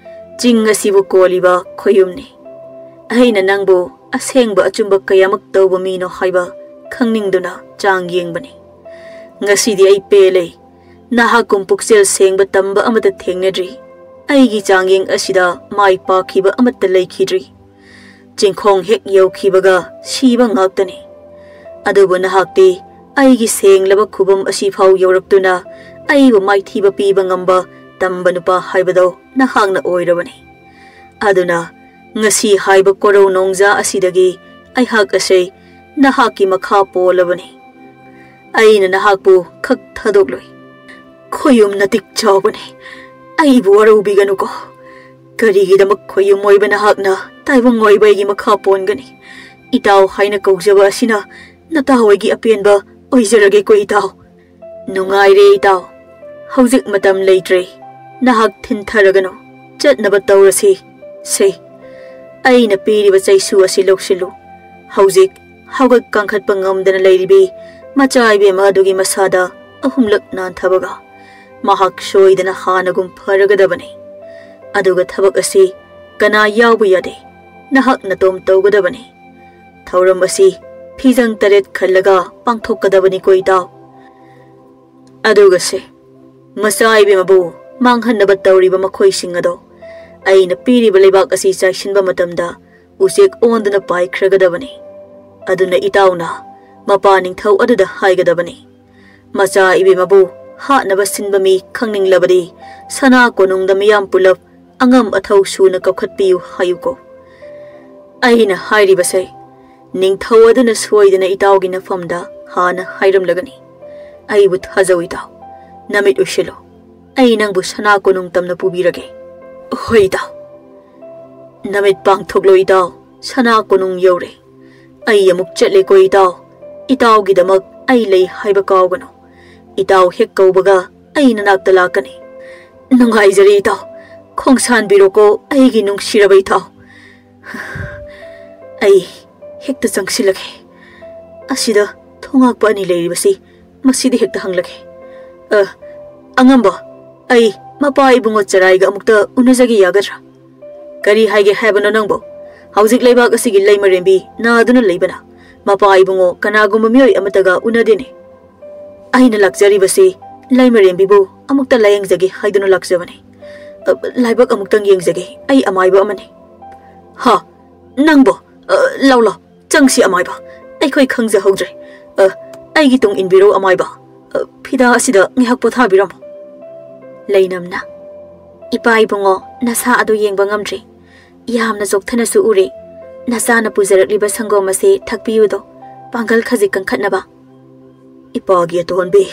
ꯆꯤꯡ ꯑꯁꯤꯕꯨ ꯀꯣꯜꯂꯤꯕ ꯈꯣꯌꯨꯝꯅꯤ꯫ ꯑꯩꯅ ꯅꯪꯕꯨ ꯑꯁꯦꯡꯕ ꯑꯆꯨꯝꯕ ꯀꯌꯥꯃꯛ ꯇꯧꯕ ꯃꯤꯅꯣ ꯍꯥꯏꯕ ꯈꯪꯅꯤꯡꯗꯨꯅ ꯆꯥꯡ ꯌꯦꯡꯕꯅꯤ꯫ "ꯉꯁꯤꯗꯤ ꯑꯩ ꯄꯦꯜꯂꯦ꯫ ꯅꯍꯥꯛꯀꯨꯝ ꯄꯨꯛꯆꯦꯜ ꯁꯦꯡꯕ ꯇꯝꯕ ꯑꯃꯠꯇ ꯊꯦꯡꯅꯗ꯭ꯔꯤ꯫ ꯑꯩꯒꯤ ꯆꯥꯡꯌꯦꯡ ꯑꯁꯤꯗ ꯃꯥꯏ ꯄꯥꯛꯈꯤꯕ ꯑꯃꯠꯇ ꯂꯩꯈꯤꯗ꯭ꯔꯤ꯫ ꯆꯤꯡꯈꯣꯡ ꯍꯦꯛ ꯌꯧꯈꯤꯕꯒ ꯁꯤꯕ ꯉꯥꯛꯇꯅꯤ꯫ ꯑꯗꯨꯕꯨ ꯅꯍꯥꯛꯇꯤ ꯑꯩꯒꯤ ꯁꯦꯡꯂꯕ ꯈꯨꯕꯝ ꯑꯁꯤꯐꯥꯎ ꯌꯧꯔꯛꯇꯨꯅ ꯑꯩꯕꯨ ꯃꯥꯏꯊꯤꯕ ꯄꯤꯕ ꯉꯝꯕ ꯇꯝꯕ ꯅꯨꯄꯥ ꯍꯥꯏꯕꯗꯣ ꯅꯍꯥꯛꯅ ꯑꯣꯏꯔꯕꯅꯤ꯫ ꯑꯗꯨꯅ ꯉꯁꯤ ꯍꯥꯏꯕ ꯀꯣꯔꯧ ꯅꯣꯡꯖꯥ ꯑꯁꯤꯗꯒꯤ ꯑꯩꯍꯥꯛ ꯑꯁꯦ ꯅꯍꯥꯛꯀꯤ ꯃꯈꯥ ꯄꯣꯜꯂꯕꯅꯤ꯫ ꯑꯩꯅ ꯅꯍꯥꯛꯄꯨ ꯈꯛ ꯊꯥꯗꯣꯛꯂꯣꯏ꯫ ꯈꯣꯌꯨꯝ ꯅꯇꯤꯛ ꯆꯥꯎꯕꯅꯤ꯫ ꯑꯩꯕꯨ ꯋꯥꯔꯧꯕꯤꯒꯅꯨꯀꯣ꯫ ꯀꯔꯤꯒꯤꯗꯃꯛ ꯈꯣꯌꯨꯝ ꯑꯣꯏꯕ ꯅꯍꯥꯛꯅ ꯇꯥꯏꯕꯪ ꯑꯣꯏꯕ ꯑꯩꯒꯤ ꯃꯈꯥ ꯄꯣꯟꯒꯅꯤ? ꯏꯇꯥꯎ ꯍꯥꯏꯅ ꯀꯧꯖꯕ ꯑꯁꯤꯅ ꯅꯇꯥꯎ ꯑꯩꯒꯤ ꯑꯄꯦꯟꯕ ꯑꯣꯏꯖꯔꯒꯦꯀꯣ ꯏꯇꯥꯎ꯫ ꯅꯨꯡꯉꯥꯏꯔꯦ ꯏꯇꯥꯎ꯫ ꯍꯧꯖꯤꯛ ꯃꯇꯝ ꯂꯩꯇ꯭ꯔꯦ꯫ ꯅꯍꯥꯛ ꯊꯤꯟꯊꯔꯒꯅꯨ꯫ ꯆꯠꯅꯕ ꯇꯧꯔꯁꯤ꯫ ꯁꯦ, ꯑꯩꯅ ꯄꯤꯔꯤꯕ ꯆꯩꯁꯨ ꯑꯁꯤ ꯂꯧꯁꯤꯜꯂꯨ꯫ ꯍꯧꯖꯤꯛ ꯍꯧꯒꯠ ꯀꯥꯡꯈꯠꯄ ꯉꯝꯗꯅ ꯂꯩꯔꯤꯕꯤ ꯃꯆꯥ ꯏꯕꯦꯝꯃ ꯑꯗꯨꯒꯤ ꯃꯁꯥꯗ ꯑꯍꯨꯝꯂꯛ ꯅꯥꯟꯊꯕꯒ ꯃꯍꯥꯛ ꯁꯣꯏꯗꯅ ꯍꯥꯟꯅꯒꯨꯝ ꯐꯔꯒꯗꯕꯅꯤ꯫ ꯑꯗꯨꯒ ꯊꯕꯛ ꯑꯁꯤ ꯀꯅꯥ ꯌꯥꯎꯕ ꯌꯥꯗꯦ꯫ ꯅꯍꯥꯛ ꯅꯇꯣꯝ ꯇꯧꯒꯗꯕꯅꯤ꯫ ꯊꯧꯔꯝ ꯑꯁꯤ ꯐꯤꯖꯪ ꯇꯔꯦꯠ ꯈꯜꯂꯒ ꯄꯥꯡꯊꯣꯛꯀꯗꯕꯅꯤꯀꯣ ꯏꯇꯥꯎ꯫ ꯑꯗꯨꯒ ꯁꯦ, ꯃꯆꯥ ꯏꯕꯦꯝꯃꯕꯨ ꯃꯥꯡꯍꯟꯅꯕ ꯇꯧꯔꯤꯕ ꯃꯈꯣꯏꯁꯤꯡ ꯑꯗꯣ ꯑꯩꯅ ꯄꯤꯔꯤꯕ ꯂꯩꯕꯥꯛ ꯑꯁꯤ ꯆꯥꯏꯁꯤꯟꯕ ꯃꯇꯝꯗ ꯎꯆꯦꯛ ꯑꯣꯟꯗꯨꯅ ꯄꯥꯏꯈ꯭ꯔꯒꯗꯕꯅꯤ꯫ ꯑꯗꯨꯅ ꯏꯇꯥꯎꯅ ꯃꯄꯥ ꯅꯤꯡꯊꯧ ꯑꯗꯨꯗ ꯍꯥꯏꯒꯗꯕꯅꯤ꯫ ꯃꯆꯥ ꯏꯕꯦꯝꯃꯕꯨ ꯍꯥꯠꯅꯕ ꯁꯤꯟꯕ ꯃꯤ ꯈꯪꯅꯤꯡꯂꯕꯗꯤ ꯁꯅꯥ ꯀꯣꯅꯨꯡꯗ ꯃꯤꯌꯥꯝ ꯄꯨꯂꯞ ꯑꯉꯝ ꯑꯊꯧ ꯁꯨꯅ ꯀꯧꯈꯠꯄꯤꯌꯨ ꯍꯥꯏꯌꯨꯀꯣ꯫ ꯑꯩꯅ ꯍꯥꯏꯔꯤꯕꯁꯦ ꯅꯤꯡꯊꯧ ꯑꯗꯨꯅ ꯁꯣꯏꯗꯅ ꯏꯇꯥꯎꯒꯤ ꯅꯐꯝꯗ ꯍꯥꯟꯅ ꯍꯥꯏꯔꯝꯂꯒꯅꯤ꯫ ꯑꯩꯕꯨ ꯊꯥꯖꯧ ꯏꯇꯥꯎ꯫ ꯅꯃꯤꯠ ꯎꯏꯁꯤꯜꯂꯨ꯫ ꯑꯩ ꯅꯪꯕꯨ ꯁꯅꯥ ꯀꯣꯅꯨꯡ ꯇꯝꯅ ꯄꯨꯕꯤꯔꯒꯦ꯫ ꯍꯣꯏ ꯏꯇꯥꯎ꯫ ꯅꯃꯤꯠ ꯄꯥꯡꯊꯣꯛꯂꯣ ꯏꯇꯥꯎ꯫ ꯁꯅꯥ ꯀꯣꯅꯨꯡ ꯌꯧꯔꯦ꯫ ꯑꯩ ꯑꯃꯨꯛ ꯆꯠꯂꯦꯀꯣ ꯏꯇꯥꯎ꯫ ꯏꯇꯥꯎꯒꯤꯗꯃꯛ ꯑꯩ ꯂꯩ ꯍꯥꯏꯕ ꯀꯥꯎꯒꯅꯨ꯫ ꯏꯇꯥꯎ ꯍꯦꯛ ꯀꯧꯕꯒ ꯑꯩ ꯅꯅꯥꯛꯇ ꯂꯥꯛꯀꯅꯤ꯫ ꯅꯨꯡꯉꯥꯏꯖꯔꯦ ꯏꯇꯥꯎ꯫ ꯈꯣꯡꯁꯥꯟꯕꯤꯔꯣꯀꯣ ꯑꯩꯒꯤ ꯅꯨꯡꯁꯤꯔꯕ ꯏꯇꯥꯎ꯫ ꯑꯩ ꯍꯦꯛꯇ ꯆꯪꯁꯤꯜꯂꯒꯦ꯫ ꯑꯁꯤꯗ ꯊꯣꯡꯉꯥꯛꯄ ꯑꯅꯤ ꯂꯩꯔꯤꯕꯁꯤ ꯃꯁꯤꯗ ꯍꯦꯛꯇ ꯍꯪꯂꯒꯦ꯫ ꯑ, ꯑꯉꯝꯕ, ꯑꯩ ꯃꯄꯥ ꯏꯕꯨꯡꯉꯣ ꯆꯔꯥꯏꯒ ꯑꯃꯨꯛꯇ ꯎꯅꯖꯒꯦ ꯌꯥꯒꯗ꯭ꯔꯥ? ꯀꯔꯤ ꯍꯥꯏꯒꯦ ꯍꯥꯏꯕꯅꯣ ꯅꯪꯕꯣ? ꯍꯧꯖꯤꯛ ꯂꯩꯕꯥꯛ ꯑꯁꯤꯒꯤ ꯂꯩꯃꯔꯦꯝꯕꯤ ꯅꯥꯗꯨꯅ ꯂꯩꯕꯅ "ꯃꯄꯥ ꯏꯕꯨꯡꯉꯣ, ꯀꯅꯥꯒꯨꯝꯕ ꯃꯤꯑꯣꯏ ꯑꯃꯠꯇꯒ ꯎꯅꯗꯦꯅꯦ꯫ ꯑꯩꯅ ꯂꯥꯛꯆꯔꯤꯕꯁꯤ ꯂꯩꯃꯔꯦꯝꯕꯤꯕꯨ ꯑꯃꯨꯛꯇ ꯂꯥꯌꯦꯡꯖꯒꯦ ꯍꯥꯏꯗꯨꯅ ꯂꯥꯛꯆꯕꯅꯤ꯫ ꯑ, ꯂꯥꯏꯕꯛ ꯑꯃꯨꯛꯇꯪ ꯌꯦꯡꯖꯒꯦ, ꯑꯩ ꯑꯃꯥꯏꯕ ꯑꯃꯅꯤ꯫" "ꯍꯥ? ꯅꯪꯕꯣ? ꯑ, ꯂꯥꯎ ꯂꯥꯎ, ꯆꯪꯁꯤ ꯑꯃꯥꯏꯕ꯫ ꯑꯩꯈꯣꯏ ꯈꯪꯖꯍꯧꯗ꯭ꯔꯦ꯫ ꯑ, ꯑꯩꯒꯤ ꯇꯨꯡ ꯏꯟꯕꯤꯔꯣ ꯑꯃꯥꯏꯕ꯫ ꯑ, ꯐꯤꯗꯥ ꯑꯁꯤꯗ ꯉꯥꯏꯍꯥꯛ ꯄꯣꯊꯥꯕꯤꯔꯝꯃꯣ꯫" ꯂꯩꯅꯝꯅ, "ꯏꯄꯥ ꯏꯕꯨꯡꯉꯣ, ꯅꯁꯥ ꯑꯗꯨ ꯌꯦꯡꯕ ꯉꯝꯗ꯭ꯔꯤ꯫ ꯌꯥꯝꯅ ꯆꯣꯛꯊꯅꯁꯨ ꯎꯔꯦ꯫ ꯅꯆꯥꯅ ꯄꯨꯖꯔꯛꯂꯤꯕ ꯁꯪꯒꯣꯝ ꯑꯁꯤ ꯊꯛꯄꯤꯌꯨꯗꯣ, ꯄꯥꯡꯒꯜ ꯈꯖꯤꯛ ꯀꯟꯈꯠꯅꯕ꯫" "ꯏꯄꯥꯒꯤ ꯑꯇꯣꯟꯕꯤ,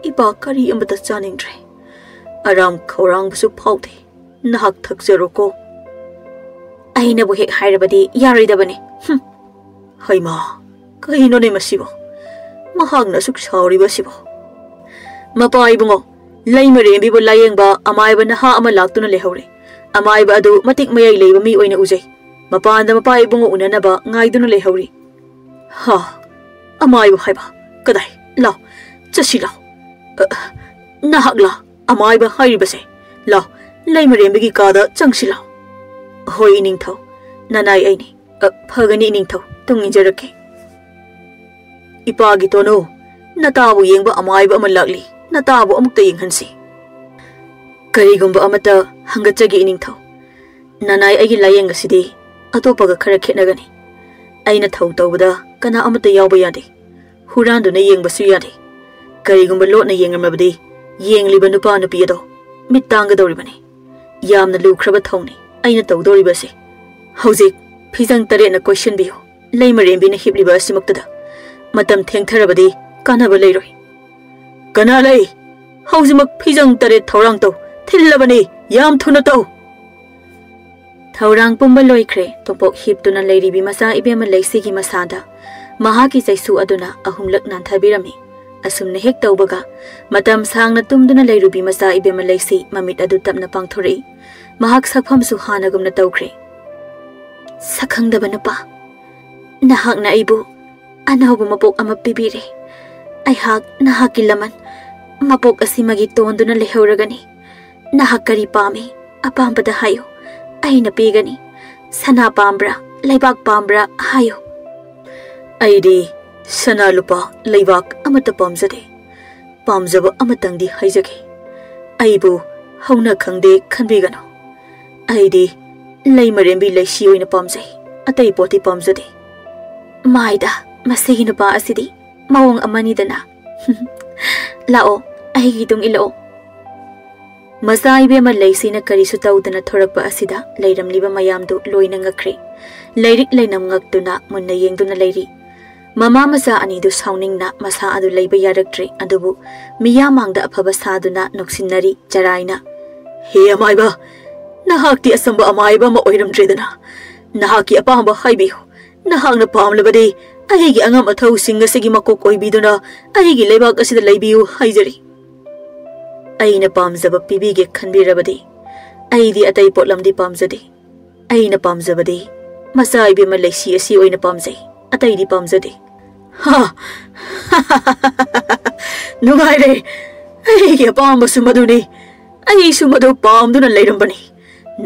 ꯏꯄꯥ ꯀꯔꯤ ꯑꯃꯠꯇ ꯆꯥꯅꯤꯡꯗ꯭ꯔꯦ꯫ ꯑꯔꯥꯝ ꯈꯧꯔꯥꯡꯕꯁꯨ ꯐꯥꯎꯗꯦ꯫ ꯅꯍꯥꯛ ꯊꯛꯆꯔꯣꯀꯣ꯫" "ꯑꯩꯅꯕꯨ ꯍꯦꯛ ꯍꯥꯏꯔꯕꯗꯤ ꯌꯥꯔꯣꯏꯗꯕꯅꯤ꯫" "ꯍꯨꯝ꯫ ꯍꯩꯃꯥ, ꯀꯩꯅꯣꯅꯦ ꯃꯁꯤꯕꯣ? ꯃꯍꯥꯛꯅ ꯑꯁꯨꯛ ꯁꯥꯎꯔꯤꯕ ꯑꯁꯤꯕꯣ?" "ꯃꯄꯥ ꯏꯕꯨꯡꯉꯣ, ꯂꯩꯃꯔꯦꯝꯕꯤꯕꯨ ꯂꯥꯌꯦꯡꯕ ꯑꯃꯥꯏꯕ ꯅꯍꯥ ꯑꯃ ꯂꯥꯛꯇꯨꯅ ꯂꯩꯍꯧꯔꯦ꯫ ꯑꯃꯥꯏꯕ ꯑꯗꯨ ꯃꯇꯤꯛ ꯃꯌꯥꯏ ꯂꯩꯕ ꯃꯤ ꯑꯣꯏꯅ ꯎꯖꯩ꯫ ꯃꯄꯥꯟꯗ ꯃꯄꯥ ꯏꯕꯨꯡꯉꯣ ꯎꯅꯅꯕ ꯉꯥꯏꯗꯨꯅ ꯂꯩꯍꯧꯔꯤ꯫" "ꯍꯥ? ꯑꯃꯥꯏꯕ ꯍꯥꯏꯕ? ꯀꯗꯥꯏ? ꯂꯥꯎ, ꯆꯠꯁꯤ ꯂꯥꯎ꯫" "ꯑ, ꯅꯍꯥꯛꯂꯥ ꯑꯃꯥꯏꯕ ꯍꯥꯏꯔꯤꯕꯁꯦ? ꯂꯥꯎ, ꯂꯩꯃꯔꯦꯝꯕꯤꯒꯤ ꯀꯥꯗ ꯆꯪꯁꯤ ꯂꯥꯎ꯫" "ꯍꯣꯏ ꯏꯅꯤꯡꯊꯧ, ꯅꯅꯥꯏ ꯑꯩꯅꯤ꯫ ꯑ, ꯐꯒꯅꯤ ꯏꯅꯤꯡꯊꯧ, ꯇꯨꯡ ꯏꯟꯖꯔꯛꯀꯦ꯫" "ꯏꯄꯥꯒꯤ ꯇꯣꯅꯨ, ꯅꯇꯥꯕꯨ ꯌꯦꯡꯕ ꯑꯃꯥꯏꯕ ꯑꯃ ꯂꯥꯛꯂꯤ꯫ ꯅꯇꯥꯕꯨ ꯑꯃꯨꯛꯇ ꯌꯦꯡꯍꯟꯁꯤ꯫" "ꯀꯔꯤꯒꯨꯝꯕ ꯑꯃꯠꯇ ꯍꯪꯒꯠꯆꯒꯦ ꯏꯅꯤꯡꯊꯧ꯫ ꯅꯅꯥꯏ ꯑꯩꯒꯤ ꯂꯥꯌꯦꯡ ꯑꯁꯤꯗꯤ ꯑꯇꯣꯞꯄꯒ ꯈꯔ ꯈꯦꯠꯅꯒꯅꯤ꯫ ꯑꯩꯅ ꯊꯧ ꯇꯧꯕꯗ ꯀꯅꯥ ꯑꯃꯠꯇ ꯌꯥꯎꯕ ꯌꯥꯗꯦ꯫ ꯍꯨꯔꯥꯟꯗꯨꯅ ꯌꯦꯡꯕꯁꯨ ꯌꯥꯗꯦ꯫ ꯀꯔꯤꯒꯨꯝꯕ ꯂꯣꯠꯅ ꯌꯦꯡꯂꯝꯂꯕꯗꯤ ꯌꯦꯡꯂꯤꯕ ꯅꯨꯄꯥ ꯅꯨꯄꯤ ꯑꯗꯣ ꯃꯤꯠ ꯇꯥꯡꯒꯗꯧꯔꯤꯕꯅꯤ꯫ ꯌꯥꯝꯅ ꯂꯨꯈ꯭ꯔꯕ ꯊꯧꯅꯤ ꯑꯩꯅ ꯇꯧꯗꯧꯔꯤꯕꯁꯦ꯫ ꯍꯧꯖꯤꯛ ꯐꯤꯖꯪ ꯇꯔꯦꯠꯅ ꯀꯣꯏꯁꯤꯟꯕꯤꯌꯨ꯫ ꯂꯩꯃꯔꯦꯝꯕꯤꯅ ꯍꯤꯞꯂꯤꯕ ꯑꯁꯤꯃꯛꯇꯗ꯫ ꯃꯇꯝ ꯊꯦꯡꯊꯔꯕꯗꯤ ꯀꯥꯟꯅꯕ ꯂꯩꯔꯣꯏ꯫" "ꯀꯅꯥ ꯂꯩ? ꯍꯧꯖꯤꯛꯃꯛ ꯐꯤꯖꯪ ꯇꯔꯦꯠ ꯊꯧꯔꯥꯡ ꯇꯧ꯫ ꯊꯤꯜꯂꯕꯅꯤ, ꯌꯥꯝ ꯊꯨꯅ ꯇꯧ꯫" ꯊꯧꯔꯥꯡ ꯄꯨꯝꯕ ꯂꯣꯏꯈ꯭ꯔꯦ꯫ ꯇꯣꯝꯄꯣꯛ ꯍꯤꯞꯇꯨꯅ ꯂꯩꯔꯤꯕꯤ ꯃꯆꯥ ꯏꯕꯦꯝꯃ ꯂꯩꯁꯤꯒꯤ ꯃꯁꯥꯗ ꯃꯍꯥꯛꯀꯤ ꯆꯩꯁꯨ ꯑꯗꯨꯅ ꯑꯍꯨꯝꯂꯛ ꯅꯥꯟꯊꯕꯤꯔꯝꯃꯤ꯫ ꯑꯁꯨꯝꯅ ꯍꯦꯛ ꯇꯧꯕꯒ, ꯃꯇꯝ ꯁꯥꯡꯅ ꯇꯨꯝꯗꯨꯅ ꯂꯩꯔꯨꯕꯤ ꯃꯆꯥ ꯏꯕꯦꯝꯃ ꯂꯩꯁꯤ ꯃꯃꯤꯠ ꯑꯗꯨ ꯇꯞꯅ ꯄꯥꯡꯊꯣꯔꯛꯏ꯫ ꯃꯍꯥꯛ ꯁꯛꯐꯝꯁꯨ ꯍꯥꯟꯅꯒꯨꯝꯅ ꯇꯧꯈ꯭ꯔꯦ꯫ "ꯁꯛꯈꯪꯗꯕ ꯅꯨꯄꯥ, ꯅꯍꯥꯛꯅ ꯑꯩꯕꯨ ꯑꯅꯧꯕ ꯃꯄꯣꯛ ꯑꯃ ꯄꯤꯕꯤꯔꯦ꯫ ꯑꯩꯍꯥꯛ ꯅꯍꯥꯛꯀꯤ ꯂꯃꯟ꯫ ꯃꯄꯣꯛ ꯑꯁꯤꯃꯒꯤ ꯇꯣꯟꯗꯨꯅ ꯂꯩꯍꯧꯔꯒꯅꯤ꯫ ꯅꯍꯥꯛ ꯀꯔꯤ ꯄꯥꯝꯃꯤ? ꯑꯄꯥꯝꯕꯗ ꯍꯥꯏꯌꯨ, ꯑꯩꯅ ꯄꯤꯒꯅꯤ꯫ ꯁꯅꯥ ꯄꯥꯝꯕ꯭ꯔꯥ, ꯂꯩꯕꯥꯛ ꯄꯥꯝꯕ꯭ꯔꯥ ꯍꯥꯏꯌꯨ꯫" ꯑꯩꯗꯤ ꯁꯅꯥ ꯂꯨꯄꯥ ꯂꯩꯕꯥꯛ ꯑꯃꯠꯇ ꯄꯥꯝꯖꯗꯦ꯫ ꯄꯥꯝꯖꯕ ꯑꯃꯇꯪꯗꯤ ꯍꯥꯏꯖꯒꯦ꯫ ꯑꯩꯕꯨ ꯍꯧꯅ ꯈꯪꯗꯦ ꯈꯟꯕꯤꯒꯅꯨ꯫ ꯑꯩꯗꯤ ꯂꯩ ꯃꯔꯦꯝꯕꯤ ꯂꯩꯁꯤ ꯑꯣꯏꯅ ꯄꯥꯝꯖꯩ꯫ ꯑꯇꯩ ꯄꯣꯠꯇꯤ ꯄꯥꯝꯖꯗꯦ꯫ ꯃꯥꯏꯗ, ꯃꯁꯤꯒꯤ ꯅꯨꯄꯥ ꯑꯁꯤꯗꯤ ꯃꯑꯣꯡ ꯑꯃꯅꯤꯗꯅ꯫ ꯂꯥꯛꯑꯣ, ꯑꯩꯒꯤ ꯇꯨꯡ ꯏꯜꯂꯛꯑꯣ꯫ ꯃꯆꯥ ꯏꯕꯦꯝꯃ ꯂꯩꯁꯤꯅ ꯀꯔꯤꯁꯨ ꯇꯧꯗꯅ ꯊꯣꯔꯛꯄ ꯑꯁꯤꯗ ꯂꯩꯔꯝꯂꯤꯕ ꯃꯌꯥꯝꯗꯨ ꯂꯣꯏꯅ ꯉꯛꯈ꯭ꯔꯦ꯫ ꯂꯥꯏꯔꯤꯛ ꯂꯩꯅꯝ ꯉꯛꯇꯨꯅ ꯃꯨꯟꯅ ꯌꯦꯡꯗꯨꯅ ꯂꯩꯔꯤ꯫ ꯃꯃꯥ ꯃꯆꯥ ꯑꯅꯤꯗꯨ ꯁꯥꯎꯅꯤꯡꯅ ꯃꯁꯥ ꯑꯗꯨ ꯂꯩꯕ ꯌꯥꯔꯛꯇ꯭ꯔꯦ, ꯑꯗꯨꯕꯨ ꯃꯤꯌꯥꯝ ꯃꯥꯡꯗ ꯑꯐꯕ ꯁꯥꯗꯨꯅ ꯅꯣꯛꯁꯤꯟꯅꯔꯤ꯫ ꯆꯔꯥꯏꯅ, "ꯍꯦ ꯑꯃꯥꯏꯕ, ꯅꯍꯥꯛꯇꯤ ꯑꯆꯝꯕ ꯑꯃꯥꯏꯕ ꯑꯃ ꯑꯣꯏꯔꯝꯗ꯭ꯔꯦꯗꯅ꯫ ꯅꯍꯥꯛꯀꯤ ꯑꯄꯥꯝꯕ ꯍꯥꯏꯕꯤꯌꯨ꯫ ꯅꯍꯥꯛꯅ ꯄꯥꯝꯂꯕꯗꯤ ꯑꯩꯒꯤ ꯑꯉꯝ ꯑꯊꯧꯁꯤꯡ ꯑꯁꯤꯒꯤ ꯃꯀꯣꯛ ꯑꯣꯏꯕꯤꯗꯨꯅ ꯑꯩꯒꯤ ꯂꯩꯕꯥꯛ ꯑꯁꯤꯗ ꯂꯩꯕꯤꯌꯨ ꯍꯥꯏꯖꯔꯤ꯫" "ꯑꯩꯅ ꯄꯥꯝꯖꯕ ꯄꯤꯕꯤꯒꯦ ꯈꯟꯕꯤꯔꯕꯗꯤ ꯑꯩꯗꯤ ꯑꯇꯩ ꯄꯣꯠꯂꯝꯗꯤ ꯄꯥꯝꯖꯗꯦ꯫ ꯑꯩꯅ ꯄꯥꯝꯖꯕꯗꯤ ꯃꯆꯥ ꯏꯕꯦꯝꯃ ꯂꯩꯁꯤ ꯑꯁꯤ ꯑꯣꯏꯅ ꯄꯥꯝꯖꯩ, ꯑꯇꯩꯗꯤ ꯄꯥꯝꯖꯗꯦ꯫" "ꯍꯥ! ꯅꯨꯡꯉꯥꯏꯔꯦ꯫ ꯑꯩꯒꯤ ꯑꯄꯥꯝꯕꯁꯨ ꯃꯗꯨꯅꯤ꯫ ꯑꯩꯁꯨ ꯃꯗꯨ ꯄꯥꯝꯗꯨꯅ ꯂꯩꯔꯝꯕꯅꯤ꯫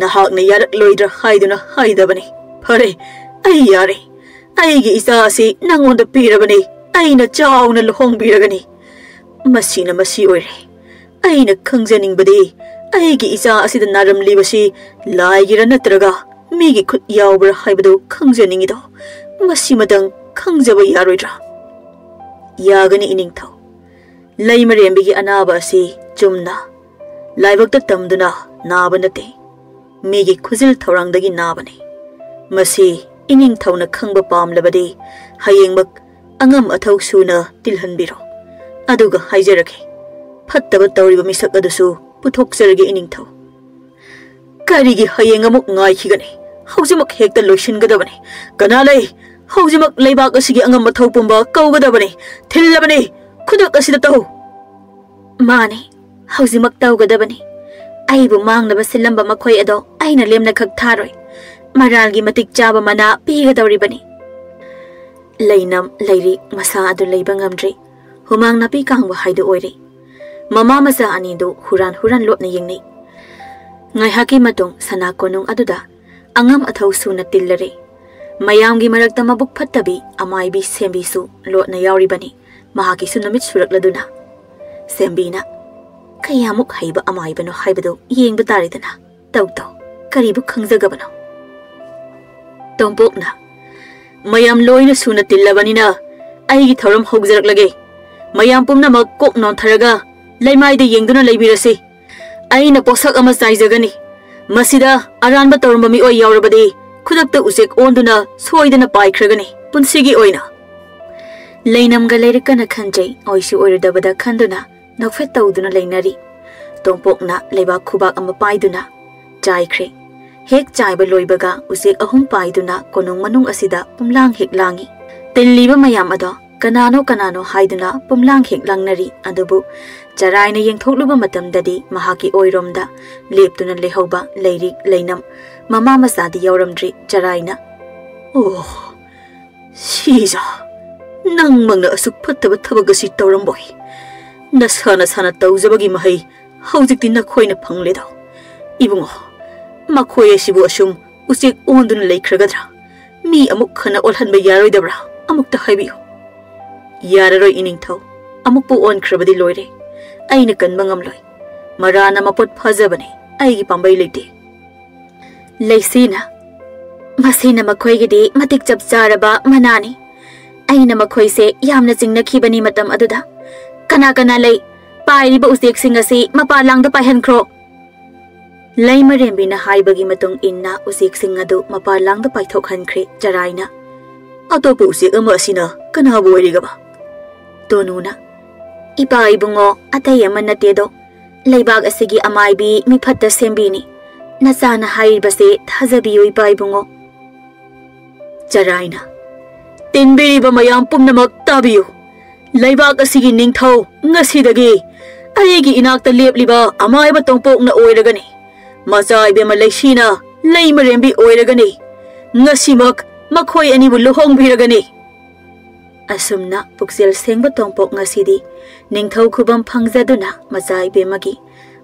ꯅꯍꯥꯛꯅ ꯌꯥꯔꯛꯂꯣꯏꯗ꯭ꯔꯥ ꯍꯥꯏꯗꯨꯅ ꯍꯥꯏꯗꯕꯅꯤ꯫ ꯐꯔꯦ, ꯑꯩ ꯌꯥꯔꯦ꯫ ꯑꯩꯒꯤ ꯏꯆꯥ ꯑꯁꯤ ꯅꯪꯉꯣꯟꯗ ꯄꯤꯔꯕꯅꯤ꯫ ꯑꯩꯅ ꯆꯥꯎꯅ ꯂꯨꯍꯣꯡꯕꯤꯔꯒꯅꯤ꯫ ꯃꯁꯤꯅ ꯃꯁꯤ ꯑꯣꯏꯔꯦ꯫ ꯑꯩꯅ ꯈꯪꯖꯅꯤꯡꯕꯗꯤ ꯑꯩꯒꯤ ꯏꯆꯥ ꯑꯁꯤꯗ ꯅꯥꯔꯝꯂꯤꯕꯁꯤ ꯂꯥꯏꯒꯤꯔ ꯅꯠꯇ꯭ꯔꯒ ꯃꯤꯒꯤ ꯈꯨꯠ ꯌꯥꯎꯕ꯭ꯔꯥ ꯍꯥꯏꯕꯗꯨ ꯈꯪꯖꯅꯤꯡꯉꯤꯗꯣ꯫ ꯃꯁꯤꯃꯇꯪ ꯈꯪꯖꯕ ꯌꯥꯔꯣꯏꯗ꯭ꯔꯥ?" "ꯌꯥꯒꯅꯤ, ꯏꯅꯤꯡꯊꯧ꯫ ꯂꯩꯃꯔꯦꯝꯕꯤꯒꯤ ꯑꯅꯥꯕ ꯑꯁꯤ ꯆꯨꯝꯅ ꯂꯥꯏꯕꯛꯇ ꯇꯝꯗꯨꯅ ꯅꯥꯕ ꯅꯠꯇꯦ꯫ ꯃꯤꯒꯤ ꯈꯨꯖꯤꯜ ꯊꯧꯔꯥꯡꯗꯒꯤ ꯅꯥꯕꯅꯤ꯫ ꯃꯁꯤ ꯏꯅꯤꯡꯊꯧꯅ ꯈꯪꯕ ꯄꯥꯝꯂꯕꯗꯤ ꯍꯌꯦꯡꯃꯛ ꯑꯉꯝ ꯑꯊꯧ ꯁꯨꯅ ꯇꯤꯜꯍꯟꯕꯤꯔꯣ꯫ ꯑꯗꯨꯒ ꯍꯥꯏꯖꯔꯒꯦ, ꯐꯠꯇꯕ ꯇꯧꯔꯤꯕ ꯃꯤꯁꯛ ꯑꯗꯨꯁꯨ ꯄꯨꯊꯣꯛꯆꯔꯒꯦ, ꯏꯅꯤꯡꯊꯧ꯫" "ꯀꯔꯤꯒꯤ ꯍꯌꯦꯡ ꯑꯃꯨꯛ ꯉꯥꯏꯈꯤꯒꯅꯤ? ꯍꯧꯖꯤꯛꯃꯛ ꯍꯦꯛꯇ ꯂꯣꯏꯁꯤꯟꯒꯗꯕꯅꯤ꯫ ꯀꯅꯥ ꯂꯩ? ꯍꯧꯖꯤꯛꯃꯛ ꯂꯩꯕꯥꯛ ꯑꯁꯤꯒꯤ ꯑꯉꯝ ꯑꯊꯧ ꯄꯨꯝꯕ ꯀꯧꯒꯗꯕꯅꯤ꯫ ꯊꯤꯜꯂꯕꯅꯤ꯫ ꯈꯨꯗꯛ ꯑꯁꯤꯗ ꯇꯧ꯫" "ꯃꯥꯅꯤ, ꯍꯧꯖꯤꯛꯃꯛ ꯇꯧꯒꯗꯕꯅꯤ꯫ ꯑꯩꯕꯨ ꯃꯥꯡꯅꯕ ꯁꯤꯜꯂꯝꯕ ꯃꯈꯣꯏ ꯑꯗꯣ ꯑꯩꯅ ꯂꯦꯝꯅ ꯈꯛ ꯊꯥꯔꯣꯏ꯫ ꯃꯔꯥꯜꯒꯤ ꯃꯇꯤꯛ ꯆꯥꯕ ꯃꯅꯥ ꯄꯤꯒꯗꯧꯔꯤꯕꯅꯤ꯫" ꯂꯩꯅꯝ ꯂꯩꯔꯤ ꯃꯁꯥ ꯑꯗꯨ ꯂꯩꯕ ꯉꯝꯗ꯭ꯔꯤ꯫ ꯍꯨꯃꯥꯡ ꯅꯥꯄꯤ ꯀꯥꯡꯕ ꯍꯥꯏꯗꯨ ꯑꯣꯏꯔꯦ꯫ ꯃꯃꯥ ꯃꯆꯥ ꯑꯅꯤꯗꯨ ꯍꯨꯔꯥꯟ ꯍꯨꯔꯥꯟ ꯂꯣꯠꯅ ꯌꯦꯡꯅꯩ꯫ ꯉꯥꯏꯍꯥꯛꯀꯤ ꯃꯇꯨꯡ ꯁꯅꯥ ꯀꯣꯅꯨꯡ ꯑꯗꯨꯗ ꯑꯉꯝ ꯑꯊꯧ ꯁꯨꯅ ꯇꯤꯜꯂꯔꯦ꯫ ꯃꯌꯥꯝꯒꯤ ꯃꯔꯛꯇ ꯃꯕꯨꯛ ꯐꯠꯇꯕꯤ ꯑꯃꯥꯏꯕꯤ ꯁꯦꯝꯕꯤꯁꯨ ꯂꯣꯠꯅ ꯌꯥꯎꯔꯤꯕꯅꯤ꯫ ꯃꯍꯥꯛꯀꯤꯁꯨ ꯅꯨꯃꯤꯠ ꯁꯨꯔꯛꯂꯗꯨꯅ ꯁꯦꯝꯕꯤꯅ ꯀꯌꯥꯃꯨꯛ ꯍꯩꯕ ꯑꯃꯥꯏꯕꯅꯣ ꯍꯥꯏꯕꯗꯨ ꯌꯦꯡꯕ ꯇꯥꯔꯦꯗꯅ꯫ ꯇꯧ ꯇꯧ, ꯀꯔꯤꯕꯨ ꯈꯪꯖꯒꯕꯅꯣ? ꯇꯣꯝꯄꯣꯛꯅ, "ꯃꯌꯥꯝ ꯂꯣꯏꯅ ꯁꯨꯅ ꯇꯤꯜꯂꯕꯅꯤꯅ ꯑꯩꯒꯤ ꯊꯧꯔꯝ ꯍꯧꯖꯔꯛꯂꯒꯦ꯫ ꯃꯌꯥꯝ ꯄꯨꯝꯅꯃꯛ ꯀꯣꯛ ꯅꯣꯟꯊꯔꯒ ꯂꯩꯃꯥꯏꯗ ꯌꯦꯡꯗꯨꯅ ꯂꯩꯕꯤꯔꯁꯤ꯫ ꯑꯩꯅ ꯄꯣꯠꯁꯛ ꯑꯃ ꯆꯥꯏꯖꯒꯅꯤ꯫ ꯃꯁꯤꯗ ꯑꯔꯥꯟꯕ ꯇꯧꯔꯝꯕ ꯃꯤꯑꯣꯏ ꯌꯥꯎꯔꯕꯗꯤ ꯈꯨꯗꯛꯇ ꯎꯆꯦꯛ ꯑꯣꯟꯗꯨꯅ ꯁꯣꯏꯗꯅ ꯄꯥꯏꯈ꯭ꯔꯒꯅꯤ ꯄꯨꯟꯁꯤꯒꯤ ꯑꯣꯏꯅ꯫" ꯂꯩꯅꯝꯒ ꯂꯩꯔꯛꯀꯅ ꯈꯟꯖꯩ, ꯑꯣꯏꯁꯨ ꯑꯣꯏꯔꯣꯏꯗꯕꯗ ꯈꯟꯗꯨꯅ ꯅꯣꯛꯐꯦꯠ ꯇꯧꯗꯨꯅ ꯂꯩꯅꯔꯤ꯫ ꯇꯣꯝꯄꯣꯛꯅ ꯂꯩꯕꯥꯛ ꯈꯨꯕꯥꯛ ꯑꯃ ꯄꯥꯏꯗꯨꯅ ꯆꯥꯏꯈ꯭ꯔꯦ꯫ ꯍꯦꯛ ꯆꯥꯏꯕ ꯂꯣꯏꯕꯒ ꯎꯆꯦꯛ ꯑꯍꯨꯝ ꯄꯥꯏꯗꯨꯅ ꯀꯣꯅꯨꯡ ꯃꯅꯨꯡ ꯑꯁꯤꯗ ꯄꯨꯝꯂꯥꯡ ꯍꯦꯛ ꯂꯥꯡꯉꯤ꯫ ꯇꯤꯜꯂꯤꯕ ꯃꯌꯥꯝ ꯑꯗꯣ ꯀꯅꯥꯅꯣ ꯀꯅꯥꯅꯣ ꯍꯥꯏꯗꯨꯅ ꯄꯨꯝꯂꯥꯡ ꯍꯦꯛ ꯂꯥꯡꯅꯔꯤ꯫ ꯑꯗꯨꯕꯨ ꯆꯔꯥꯏꯅ ꯌꯦꯡꯊꯣꯛꯂꯨꯕ ꯃꯇꯝꯗꯗꯤ ꯃꯍꯥꯛꯀꯤ ꯑꯣꯏꯔꯣꯝꯗ ꯂꯦꯞꯇꯨꯅ ꯂꯩꯍꯧꯕ ꯂꯩꯔꯤꯛ ꯂꯩꯅꯝ ꯃꯃꯥ ꯃꯆꯥꯗꯤ ꯌꯥꯎꯔꯝꯗ꯭ꯔꯤ꯫ ꯆꯔꯥꯏꯅ, "ꯑꯣ, ꯁꯤꯖ, ꯅꯪꯃꯛꯅ ꯑꯁꯨꯛ ꯐꯠꯇꯕ ꯊꯕꯛ ꯑꯁꯤ ꯇꯧꯔꯝꯕꯣꯏ꯫ ꯅꯁꯥ ꯅꯁꯥꯅ ꯇꯧꯖꯕꯒꯤ ꯃꯍꯩ ꯍꯧꯖꯤꯛꯇꯤ ꯅꯈꯣꯏꯅ ꯐꯪꯂꯦꯗꯣ꯫ ꯏꯕꯨꯡꯉꯣ, ꯃꯈꯣꯏ ꯑꯁꯤꯕꯨ ꯑꯁꯨꯝ ꯎꯆꯦꯛ ꯑꯣꯟꯗꯨꯅ ꯂꯩꯈ꯭ꯔꯒꯗ꯭ꯔꯥ? ꯃꯤ ꯑꯃꯨꯛ ꯍꯟꯅ ꯑꯣꯜꯍꯟꯕ ꯌꯥꯔꯣꯏꯗꯕ꯭ꯔꯥ? ꯑꯃꯨꯛꯇ ꯍꯥꯏꯕꯤꯌꯨ꯫" "ꯌꯥꯔꯔꯣꯏ ꯏꯅꯤꯡꯊꯧ, ꯑꯃꯨꯛꯄꯨ ꯑꯣꯟꯈ꯭ꯔꯕꯗꯤ ꯂꯣꯏꯔꯦ꯫ ꯑꯩꯅ ꯀꯟꯕ ꯉꯝꯂꯣꯏ꯫ ꯃꯔꯥꯅ ꯃꯄꯣꯠ ꯐꯖꯕꯅꯤ, ꯑꯩꯒꯤ ꯄꯥꯝꯕꯩ ꯂꯩꯇꯦ꯫" ꯂꯩꯁꯤꯅ, "ꯃꯁꯤꯅ ꯃꯈꯣꯏꯒꯤꯗꯤ ꯃꯇꯤꯛ ꯆꯞ ꯆꯥꯔꯕ ꯃꯅꯥꯅꯤ꯫ ꯑꯩꯅ ꯃꯈꯣꯏꯁꯦ ꯌꯥꯝꯅ ꯆꯤꯡꯅꯈꯤꯕꯅꯤ ꯃꯇꯝ ꯑꯗꯨꯗ꯫ ꯀꯅꯥ ꯀꯅꯥ ꯂꯩ? ꯄꯥꯏꯔꯤꯕ ꯎꯆꯦꯛꯁꯤꯡ ꯑꯁꯤ ꯃꯄꯥꯟ ꯂꯥꯡꯗ ꯄꯥꯏꯍꯟꯈ꯭ꯔꯣ꯫" ꯂꯩꯃꯔꯦꯝꯕꯤꯅ ꯍꯥꯏꯕꯒꯤ ꯃꯇꯨꯡ ꯏꯟꯅ ꯎꯆꯦꯛꯁꯤꯡ ꯑꯗꯨ ꯃꯄꯥꯟ ꯂꯥꯡꯗ ꯄꯥꯏꯊꯣꯛꯍꯟꯈ꯭ꯔꯦ꯫ ꯆꯔꯥꯏꯅ, "ꯑꯇꯣꯞꯄ ꯎꯆꯦꯛ ꯑꯃ ꯑꯁꯤꯅ ꯀꯅꯥꯕꯨ ꯑꯣꯏꯔꯤꯒꯕ?" ꯇꯣꯅꯨꯅ, "ꯏꯄꯥ ꯏꯕꯨꯡꯉꯣ, ꯑꯇꯩ ꯑꯃ ꯅꯠꯇꯦꯗꯣ, ꯂꯩꯕꯥꯛ ꯑꯁꯤꯒꯤ ꯑꯃꯥꯏꯕꯤ ꯃꯤꯐꯠꯇ ꯁꯦꯝꯕꯤꯅꯤ꯫ ꯅꯆꯥꯅ ꯍꯥꯏꯔꯤꯕꯁꯦ ꯊꯥꯖꯕꯤꯌꯨ ꯏꯄꯥ ꯏꯕꯨꯡꯉꯣ꯫" ꯆꯔꯥꯏꯅ, "ꯇꯤꯟꯕꯤꯔꯤꯕ ꯃꯌꯥꯝ ꯄꯨꯝꯅꯃꯛ ꯇꯥꯕꯤꯌꯨ꯫ ꯂꯩꯕꯥꯛ ꯑꯁꯤꯒꯤ ꯅꯤꯡꯊꯧ ꯉꯁꯤꯗꯒꯤ ꯑꯩꯒꯤ ꯏꯅꯥꯛꯇ ꯂꯦꯞꯂꯤꯕ ꯑꯃꯥꯏꯕ ꯇꯣꯝꯄꯣꯛꯅ ꯑꯣꯏꯔꯒꯅꯤ꯫ ꯃꯆꯥ ꯏꯕꯦꯝꯃ ꯂꯩꯁꯤꯅ ꯂꯩꯃꯔꯦꯝꯕꯤ ꯑꯣꯏꯔꯒꯅꯤ꯫ ꯉꯁꯤꯃꯛ ꯃꯈꯣꯏ ꯑꯅꯤꯕꯨ ꯂꯨꯍꯣꯡꯕꯤꯔꯒꯅꯤ꯫" ꯑꯁꯨꯝꯅ ꯄꯨꯛꯆꯦꯜ ꯁꯦꯡꯕ ꯇꯣꯝꯄꯣꯛ ꯉꯁꯤꯗꯤ ꯅꯤꯡꯊꯧ ꯈꯨꯕꯝ ꯐꯪꯖꯗꯨꯅ ꯃꯆꯥ ꯏꯕꯦꯝꯃꯒꯤ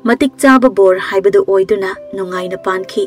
ꯃꯇꯤꯛ ꯆꯥꯕ ꯕꯣꯔ ꯍꯥꯏꯕꯗꯨ ꯑꯣꯏꯗꯨꯅ ꯅꯨꯡꯉꯥꯏꯅ ꯄꯥꯟꯈꯤ꯫